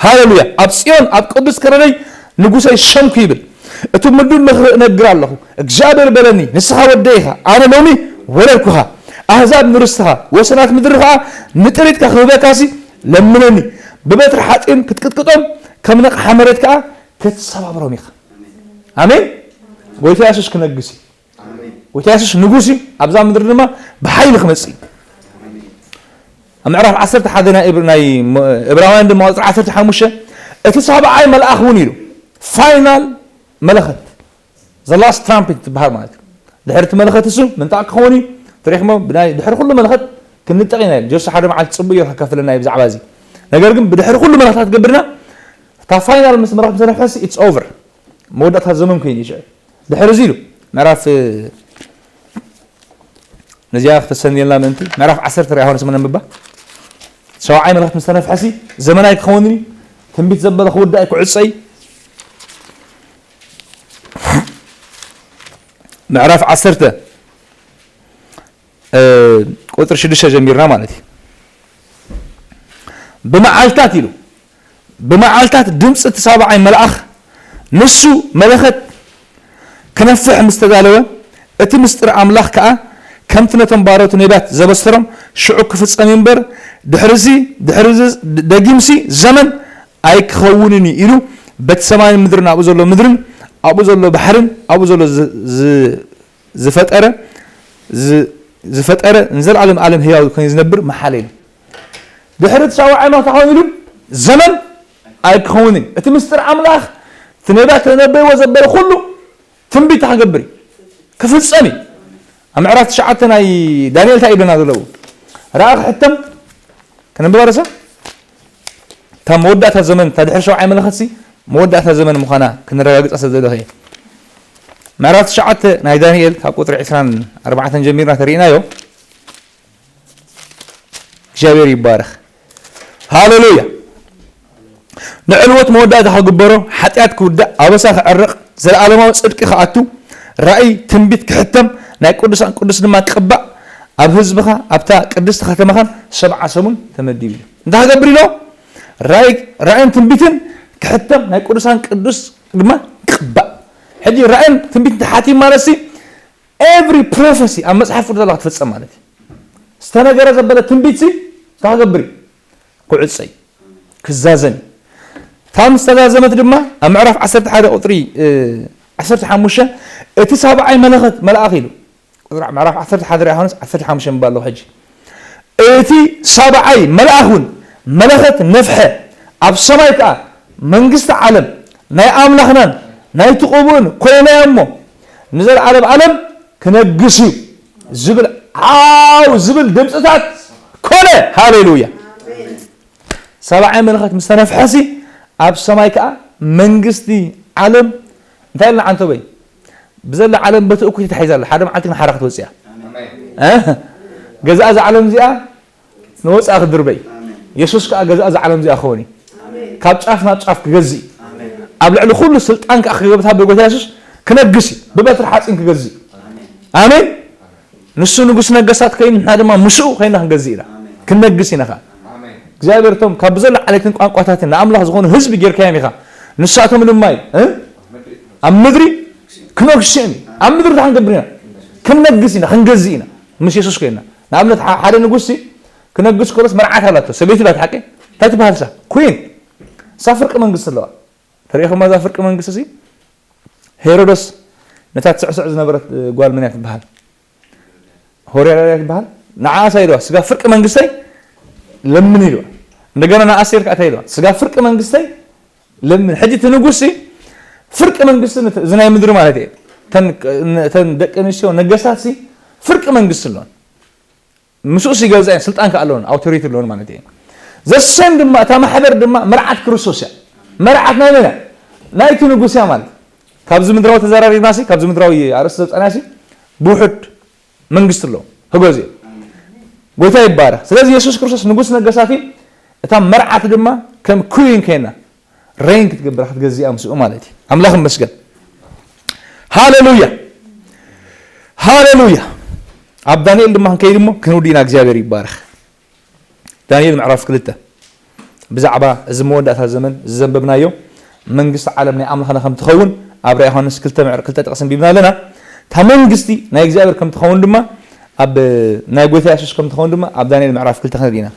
ሃሌሉያ። ኣብ ጽዮን ኣብ ቅዱስ ከረነይ ንጉሰይ ሸምኩ ይብል። እቲ ምዱብ ምኽሪ እነግር ኣለኹ። እግዚኣብሔር በለኒ፣ ንስኻ ወደይ ኢኻ፣ ኣነ ሎሚ ወለድኩኻ። ኣህዛብ ንርስትኻ፣ ወሰናት ምድሪ ኸዓ ንጥሪትካ ክህበካሲ ለምነኒ። ብበትሪ ሓጺን ክትቅጥቅጦም፣ ከም ነቕሓ መሬት ከኣ ክትሰባብሮም ኢኻ። ኣሜን። ጎይታ የሱስ ክነግስ እዩ። ጎይታ የሱስ ንጉስ እዩ። ኣብዛ ምድሪ ድማ ብሓይሊ ክመጽእ እዩ። ኣብ ምዕራፍ ዓሰርተ ሓደ ናይ እብ-፣ ናይ ሞ-፣ እብራውያን ድማ ቁጽሪ ዓሰርተ ሓሙሽተ፣ እቲ ሳብዓይ መልኣኽ እውን ኢሉ፣ ፋይናል መለኸት፣ the last trumpet ትበሃል ማለት እዩ። ድሕሪ እቲ መለኸት እሱ ምንታይ ክኸውን እዩ? ትሪኢኹሞ፣ ብናይ ድሕሪ ኩሉ መለኸት ክንንጠቕ ኢና ኢሉ። ጆሲ ሓደ መዓልቲ ጽቡቕ ገይሩ ከካፍለና እዩ ብዛዕባ እዚ። ነገር ግን ብድሕሪ ኩሉ መለኸታት ገብርና፣ እታ ፋይናል ምስ መለኸት ምስ ተነፍሐሲ፣ it's over። መወዳእታ ዘመን ኮይኑ እዩ ሽዑ። ድሕሪ እዚ ኢሉ፣ ምዕራፍ፣ ነዚኣ ክተሰንየልና ምእንቲ፣ ምዕራፍ ዓሰርተ ርኣ ዮሃንስ ምን ኣንብባ። ሰብዓይ መለኸት ምስ ተነፍሐሲ፣ ዘመን ኣይክኸውንን እዩ። ትንቢት ዘበለ ክውዳእ እዩ፣ ክዕጸ እዩ። ምዕራፍ ዓሰርተ፣ እ፣ ቁጽሪ ሽዱሽተ ጀሚርና ማለት እዩ። ብመዓልታት ኢሉ፣ ብመዓልታት ድምጺ እቲ ሳብዓይ መልኣኽ ንሱ መለኸት ክነፍሕ ምስ ተዳለወ፣ እቲ ምስጢር ኣምላኽ ከኣ ከምቲ ነቶም ባሮቱ ነቢያት ዘበሰሮም ሽዑ ክፍጸም እዩ እምበር፣ ድሕርዚ፣ ድሕርዚ ደጊምሲ ዘመን ኣይክኸውንን እዩ ኢሉ፣ በቲ ሰማይን ምድርን ኣብኡ ዘሎ ምድርን ኣብኡ ዘሎ ባሕርን ኣብኡ ዘሎ ዝ-፣ ዝ-፣ ዝፈጠረ፣ ዝ-፣ ዝፈጠረ ንዘለኣለም ኣለም ህያው ኮይኑ ዝነብር መሓለ ኢሉ። ድሕሪ እቲ ሳብዓይ መለኸት ክኸውን ኢሉ ዘመን ኣይክኸውንን። እቲ ምስጢር ኣምላኽ፣ እቲ ነቢያት ተነበይዎ ዘበለ ኩሉ ትንቢት ክገብር እዩ። ክፍጸም እዩ። ኣብ ምዕራፍ ትሽዓተ ናይ ዳንኤል እንታይ ይብለና ዘለዉ? ረኣ ክሕተም፣ ከነንብባ ርእሳ? እታ መወዳእታ ዘመን፣ እታ ድሕሪ ሸውዓይ መለኸትሲ መወዳእታ ዘመን ምዃና ክነረጋግጻ ስለ ዝደለኹ እየ። ምዕራፍ ትሽዓተ ናይ ዳንኤል ካብ ቁጽሪ ዕስራን ኣርባዕተን ጀሚርና ተሪእናዮ። እግዚኣብሔር ይባረኽ። ሃሌሉያ። ንዕልወት መወዳእታ ክግበሮ፣ ሓጢኣት ክውዳእ፣ ኣበሳ ክዕረቕ፣ ዘለኣለማዊ ጽድቂ ክኣቱ፣ ራእይ ትንቢት ክሕተም፣ ናይ ቅዱሳን ቅዱስ ድማ ክቕባእ፣ ኣብ ህዝብኻ ኣብታ ቅድስቲ ከተማኻን ሰብዓ ሰሙን ተመዲቡ እዩ። እንታይ ክገብር ኢሎ? ራእይ፣ ራእይን ትንቢትን ክሕተም፣ ናይ ቅዱሳን ቅዱስ ድማ ክቕባእ። ሕጂ ራእይን ትንቢትን ተሓቲም ማለት ሲ፣ ኤቭሪ ፕሮፌሲ ኣብ መጽሓፍ ቅዱስ ዘላ ክትፍጸም ማለት እዩ። ዝተነገረ ዘበለ ትንቢት ሲ፣ እንታይ ክገብር እዩ? ክዕጸ እዩ። ክዛዘም እዩ። እታ ምስ ተዛዘመት ድማ ኣብ ምዕራፍ ዓሰርተ ሓደ ቁጽሪ፣ እ፣ ዓሰርተ ሓሙሽተ፣ እቲ ሳብዓይ መለኸት መልኣኽ ኢሉ። ቁጽሪ ምዕራፍ ዓሰርተ ሓደ ርኣ ዮሃንስ ዓሰርተ ሓሙሽተ ምባል ኣለኹ ሕጂ። እቲ ሳብዓይ መልኣኽ እውን መለኸት ነፍሐ፣ ኣብ ሰማይ ከኣ መንግስቲ ዓለም ናይ ኣምላኽናን ናይቲ ቅቡእን ኮይና እሞ ንዘለዓለም ዓለም ክነግስ እዩ ዝብል ዓው ዝብል ድምፅታት ኮነ። ሃሌሉያ። ሰብዓይ መለኸት ምስ ተነፍሐሲ ኣብ ሰማይ ከኣ መንግስቲ ዓለም እንታይ ኢልና ዓንተበይ? ብዘላ ዓለም በቲ እኩይ ተታሒዛ ኣላ። ሓደ መዓልቲ ግን ሓራ ክትወጽእ እያ። እ? ገዛእ እዛ ዓለም እዚኣ ንወጻኢ ክድርበይ። የሱስ ከኣ ገዛእ እዛ ዓለም እዚኣ ክኸውን እዩ። ካብ ጫፍ ናብ ጫፍ ክገዝእ እዩ። ኣብ ልዕሊ ኩሉ ስልጣን ከኣ ክገብታ ብጎይታ የሱስ ክነግስ እዩ። ብበትሪ ሓጺን ክገዝእ እዩ። ኣሜን። ንሱ ንጉስ ነገስታት ኮይኑ ንሕና ድማ ምስኡ ኮይና ክንገዝእ ኢና። ክንነግስ ኢና ከኣ። እግዚኣብሔር እቶም ካብ ብዘሎ ዓሌትን ቋንቋታትን ንኣምላኽ ዝኾኑ ህዝቢ ጌርካዮም ኢኻ። ንሳቶም ድማ እዩ፣ እ? ኣብ ምድሪ ክነግሱ እዮም። ኣብ ምድሪ እንታይ ክንገብር ኢና? ክንነግስ ኢና፣ ክንገዝእ ኢና። ምስ የሱስ ኮይና። ንኣብነት ሓ-፣ ሓደ ንጉስ ሲ ክነግስ ከሎስ መርዓት ኣላቶ፣ ሰበይቲ ኣላቶ፣ ሓቂ? እንታይ ትበሃል እሳ? ኩን። እሳ ፍርቂ መንግስቲ ኣለዋ። ተሪኢኹማ እዛ ፍርቂ መንግስቲ ሲ? ሄሮዶስ ነታ ትስዕስዕ ዝነበረት ጓል መን እያ ትበሃል? ሄሮድያ ትበሃል። ንዓኣ እንታይ ኢልዋ? ስጋ ፍርቂ መንግስተይ ለምን ኢልዋ። እንደገና ንኣስቴር ከኣ እንታይ ኢልዋ? ስጋ ፍርቂ መንግስተይ ለምን። ሕጂ እቲ ንጉስ ሲ ፍርቂ መንግስቲ ነት-፣ እዚ ናይ ምድሪ ማለት እየ። እተን፣ እተን ደቂ ኣንስትዮ ነገስታት ሲ ፍርቂ መንግስቲ ኣለወን። ምስኡ ሲ ገዛእን ስልጣን ከኣ ኣለወን፣ ኣውቶሪቲ ኣለወን ማለት እየ። ዘሰም ድማ እታ ማሕበር ድማ መርዓት ክርስቶስ እያ። መርዓት ናይ መን እያ? ናይቲ ንጉስ እያ ማለት። ካብዚ ምድራዊ ተዘራሪብና ሲ፣ ካብዚ ምድራዊ ኣርእስቲ ዘውጻና ሲ ብውሑድ መንግስቲ ኣሎ፣ ክገዝእ። ጎይታ ይባረኽ። ስለዚ የሱስ ክርስቶስ ንጉስ ነገሳት እዩ። እታ መርዓት ድማ ከም ኩዊን ኮይና ሬን ክትገብር ክትገዝእ ምስኡ ማለት እዩ። ኣምላኽ ይመስገን። ሃሌሉያ። ሃሌሉያ። ኣብ ዳንኤል ድማ ክንከይድ እሞ ክንውዲ ኢና። እግዚኣብሔር ይባረኽ። ዳንኤል ምዕራፍ ክልተ ብዛዕባ እዚ መወዳእታ ዘመን እዚ ዘንበብናዮ መንግስቲ ዓለም ናይ ኣምላኽና ከም ትኸውን ኣብ ራእይ ዮሃንስ ክልተ ምዕር-፣ ክልተ ጥቕሲ ኣንቢብና ኣለና። እታ መንግስቲ ናይ እግዚኣብሔር ከም ትኸውን ድማ ኣብ ናይ ጎይታ የሱስ ከም ትኸውን ድማ ኣብ ዳንኤል ምዕራፍ ክልተ ክንርኢ ኢና።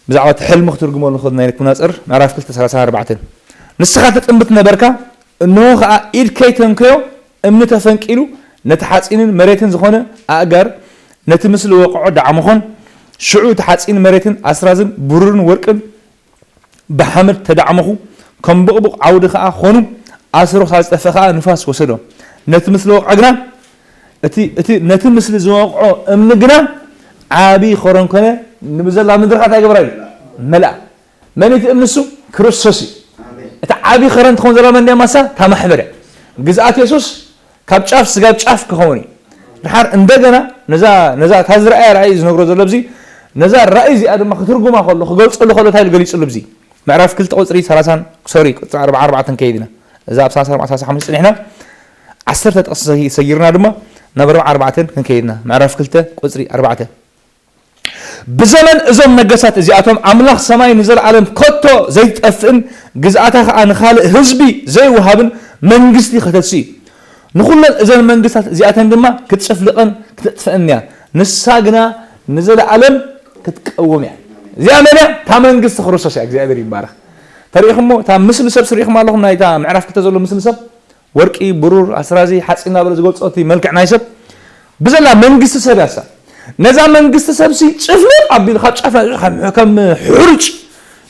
ብዛዕባ እቲ ሕልሚ ክትርጉመሉ ከሎ ናይ ቁምናጽር ምዕራፍ ክልተ ሰላሳ ኣርባዕተ፣ ንስኻ ትጥምት ነበርካ፣ እንሆ ኸኣ ኢድ ከይተንከዮ እምኒ ተፈንቂሉ፣ ነቲ ሓጺንን መሬትን ዝኾነ ኣእጋር፣ ነቲ ምስሊ ወቕዖ ዳዕመኾን። ሽዑ እቲ ሓጺን መሬትን ኣስራዝን ብሩርን ወርቅን ብሓመድ ተዳዕመኹ፣ ከም ብቕቡቕ ዓውዲ ኸኣ ኾኑ። ኣስሩ ካብ ዝጠፍእ ኸኣ ንፋስ ወሰዶ። ነቲ ምስለ ወቕዖ ግና፣ እቲ፣ እቲ ነቲ ምስሊ ዝወቕዖ እምኒ ግና ዓቢ ኸረን ኮነ፣ ንብዘላ ምድሪ ኸኣ እንታይ ገበራ እዩ? መልኣ። መን እዩ እቲ እምኒ እሱ? ክርስቶስ እዩ። እቲ ዓቢ ኸረን ትኸውን ዘላ መን ድያ ማሳ? እታ ማሕበር እያ። ግዝኣት የሱስ ካብ ጫፍ ስጋብ ጫፍ ክኸውን እዩ። ድሓር እንደገና ነዛ፣ ነዛ እታ ዝረኣያ ራእይ ዝነግሮ ዘሎ ኣብዚ፣ ነዛ ራእይ እዚኣ ድማ ክትርጉማ ከሎ፣ ክገልጸሉ ከሎ እንታይ ኢሉ ገሊጹሉ ኣብዚ? ምዕራፍ ክልተ ቁጽሪ ሰላሳን፣ ሶሪ፣ ቁጽሪ ኣርባዓ ኣርባዕተን ከይድና። እዛ ኣብ ሰላሳ ኣርባዓ ሰላሳ ሓሙሽተ ጽኒሕና፣ ዓሰርተ ጥቕሲ ሰጊ-፣ ሰጊርና ድማ ናብ ኣርባዓ ኣርባዕተን ክንከይድና። ምዕራፍ ክልተ ቁጽሪ ኣርባዕተ። ብዘመን እዞም ነገሳት እዚኣቶም ኣምላኽ ሰማይ ንዘለዓለም ከቶ ዘይትጠፍእን ግዝኣታ ኸኣ ንኻልእ ህዝቢ ዘይወሃብን መንግስቲ ከተትሲ እዩ። ንኹለን እዘን መንግስታት እዚኣተን ድማ ክትጭፍልቐን ክተጥፍአን እያ። ንሳ ግና ንዘለዓለም ክትቀውም እያ። እዚኣ መን እያ? እታ መንግስቲ ክርስቶስ እያ። እግዚኣብሔር ይባረኽ። ተሪኢኹሞ? እታ ምስሊ ሰብ ስሪኢኹም ኣለኹም? ናይታ ምዕራፍ ክልተ ዘሎ ምስሊ ሰብ፣ ወርቂ፣ ብሩር፣ ኣስራዚ፣ ሓፂን እናበለ ዝገልፆ እቲ መልክዕ ናይ ሰብ ብዘላ መንግስቲ ሰብ ያሳ። ነዛ መንግስቲ ሰብ ሲ ጭፍልቕ ኣቢሉ ካብ ጫፍ ናብ ጫፍ ከም፣ ከም ሕሩጭ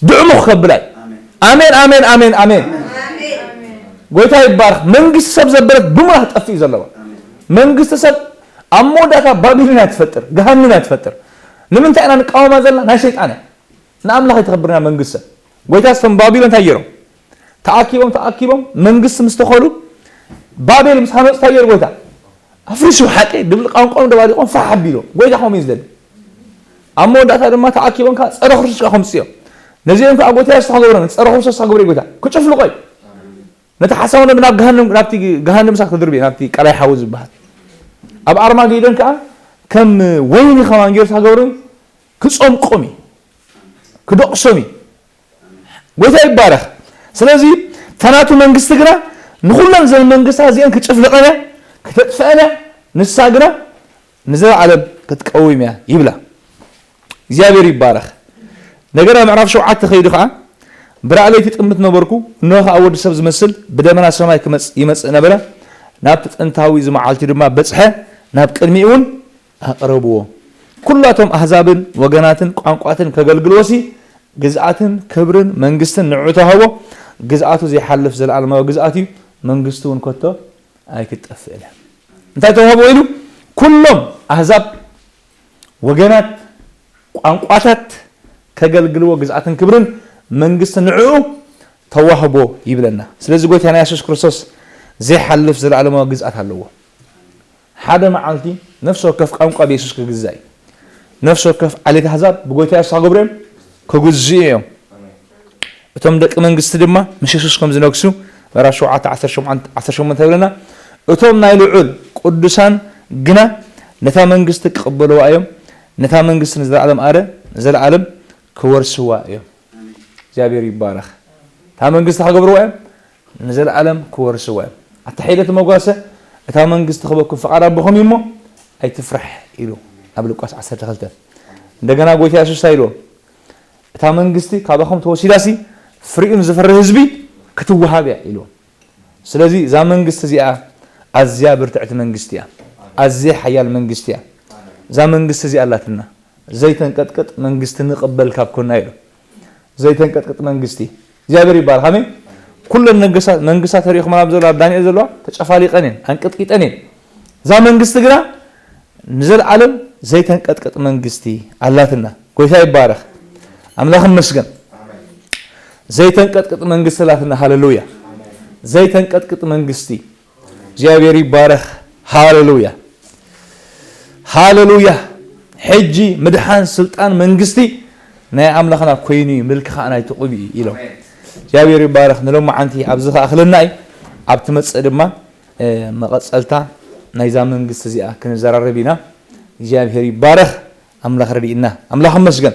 ድዕሙኽ ከብላ እዩ። ኣሜን፣ ኣሜን፣ ኣሜን፣ ኣሜን። ጎይታ ይባረኽ። መንግስቲ ሰብ ዘበለት ብሙላ ትጠፍእ እዩ ዘለዋ። መንግስቲ ሰብ ኣብ መወዳእታ ባቢሎን እያ ትፈጥር፣ ገሃነም እያ ትፈጥር። ንምንታይ ኢና ንቃወማ ዘለና? ናይ ሰይጣን እያ። ንኣምላኽ ኣይተኽብርና መንግስቲ ሰብ። ጎይታ ስቶም ባቢሎን እንታይ ገይሮም? ተኣኪቦም፣ ተኣኪቦም መንግስቲ ምስ ተኸሉ፣ ባቤል ምስ ሃነፁ እንታይ ገይሩ ጎይታ? ኣፍሪሱ ሓቂ ድብል ቋንቋኦም ደባሊቖም ፋሕ ኣቢሎም። ጎይታ ከምኡ እዩ ዝደሊ። ኣብ መወዳእታ ድማ ተኣኪቦም ከዓ ጸረ ክርስቶስ ከዓ ከምፅኡ እዮም። ነዚኦም ከዓ ጎይታ የሱስ ክገብሮም፣ ጸረ ክርስቶስ ክገብሮ እዩ ጎይታ። ክጭፍልቆ እዩ። ነቲ ሓሳዊ ነቢ ናብ ገሃነም፣ ናብቲ ገሃነም እሳት ክድርብ እዩ፣ ናብቲ ቀላይ ሓዊ ዝበሃል። ኣብ ኣርማጌዶን ከዓ ከም ወይኒ ከማን ገይሩ ክገብሮ እዩ፣ ክጸምቆም እዩ፣ ክደቕሶም እዩ። ጎይታ ይባረኽ። ስለዚ እታ ናቱ መንግስቲ ግና ንኹለን እዘን መንግስታት እዚአን ክጭፍልቐን እያ፣ ክተጥፍአን እያ። ንሳ ግና ንዘለዓለም ክትቀውም እያ ይብላ። እግዚኣብሔር ይባረኽ። እንደገና ምዕራፍ ሸውዓተ ከይዱ ኸዓ፣ ብራእይ ለይቲ ጥምት ነበርኩ፣ እንሆ ኸዓ ወዲ ሰብ ዝመስል ብደመና ሰማይ ክመጽ-፣ ይመጽእ ነበረ። ናብቲ ጥንታዊ እዚ መዓልቲ ድማ በጽሐ፣ ናብ ቅድሚኡ እውን ኣቕረብዎ። ኩላቶም ኣህዛብን ወገናትን ቋንቋትን ከገልግልዎ ሲ ግዝኣትን ክብርን መንግስትን ንዕኡ ተዋህቦ። ግዝኣቱ ዘይሓልፍ ዘለኣለማዊ ግዝኣት እዩ፣ መንግስቱ እውን ከቶ ኣይክትጠፍእን እያ። እንታይ ተዋህቦ ኢሉ? ኩሎም ኣህዛብ፣ ወገናት፣ ቋንቋታት ከገልግልዎ ግዝኣትን ክብርን መንግስትን ንዕኡ ተዋህቦ ይብለና። ስለዚ ጎይታና የሱስ ክርስቶስ ዘይሓልፍ ዘለኣለማዊ ግዝኣት ኣለዎ። ሓደ መዓልቲ ነፍሲ ወከፍ ቋንቋ ብየሱስ ክግዛእ እዩ። ነፍሲ ወከፍ ዓሌት ኣህዛብ ብጎይታ የሱስ ክገብሩ እዮም፣ ክግዝኡ እዮም። እቶም ደቂ መንግስቲ ድማ ምስ የሱስ ከም ዝነግሱ ምዕራፍ ሸውዓተ ዓሰርተ ሸሞንተ፣ ዓሰርተ ሸሞንተ ይብለና። እቶም ናይ ልዑል ቅዱሳን ግና ነታ መንግስቲ ክቕበልዋ እዮም፣ ነታ መንግስቲ ንዘለኣለም ኣረ ንዘለኣለም ክወርስዋ እዮም። እግዚኣብሔር ይባረኽ። እታ መንግስቲ ክገብርዋ እዮም፣ ንዘለኣለም ክወርስዋ እዮም። ኣታ ሒደት መጓሰ፣ እታ መንግስቲ ክበኩም ፍቓድ ኣቦኹም እዩ እሞ ኣይትፍራሕ ኢሉ ኣብ ሉቃስ ዓሰርተ ክልተ። እንደገና ጎይታ የሱስ እንታይ ኢልዎ? እታ መንግስቲ ካባኹም ተወሲዳሲ ፍሪኡ ንዝፈሪ ህዝቢ ክትወሃብ እያ ኢልዎ። ስለዚ እዛ መንግስቲ እዚኣ ኣዝያ ብርትዕቲ መንግስቲ እያ፣ ኣዝያ ሓያል መንግስቲ እያ። እዛ መንግስቲ እዚኣ ኣላትና። ዘይተንቀጥቅጥ መንግስቲ ንቕበል ካብ ኮና ኢሉ። ዘይተንቀጥቅጥ መንግስቲ። እግዚኣብሔር ይባረክ። ኣሜን። ኩለን ነገሳ-፣ መንግስታት ተሪእኹም ኣብ ዘሎ ኣብ ዳንኤል ዘለዋ ተጨፋሊቀን እየን፣ ኣንቀጥቂጠን እየን። እዛ መንግስቲ ግና ንዘለዓለም ዘይተንቀጥቅጥ መንግስቲ ኣላትና። ጎይታ ይባረክ። ኣምላኽ ይመስገን። ዘይተንቀጥቅጥ መንግስቲ ኣላትና። ሃሌሉያ። ዘይተንቀጥቅጥ መንግስቲ። እግዚኣብሔር ይባረክ። ሃሌሉያ፣ ሃሌሉያ። ሕጂ ምድሓን፣ ስልጣን፣ መንግስቲ ናይ ኣምላኽና ኮይኑ እዩ፣ ምልኪ ኸዓ ናይቲ ቁቢ እዩ ኢሎም። እግዚኣብሔር ይባረክ። ንሎማዓንቲ ኣብዚ ኸኣኽለና እዩ። ኣብ ትመጽእ ድማ፣ እ፣ መቐጸልታ ናይዛ መንግስቲ እዚኣ ክንዘራረብ ኢና። እግዚኣብሔር ይባረክ። ኣምላኽ ረድእና። ኣምላኽ ይመስገን።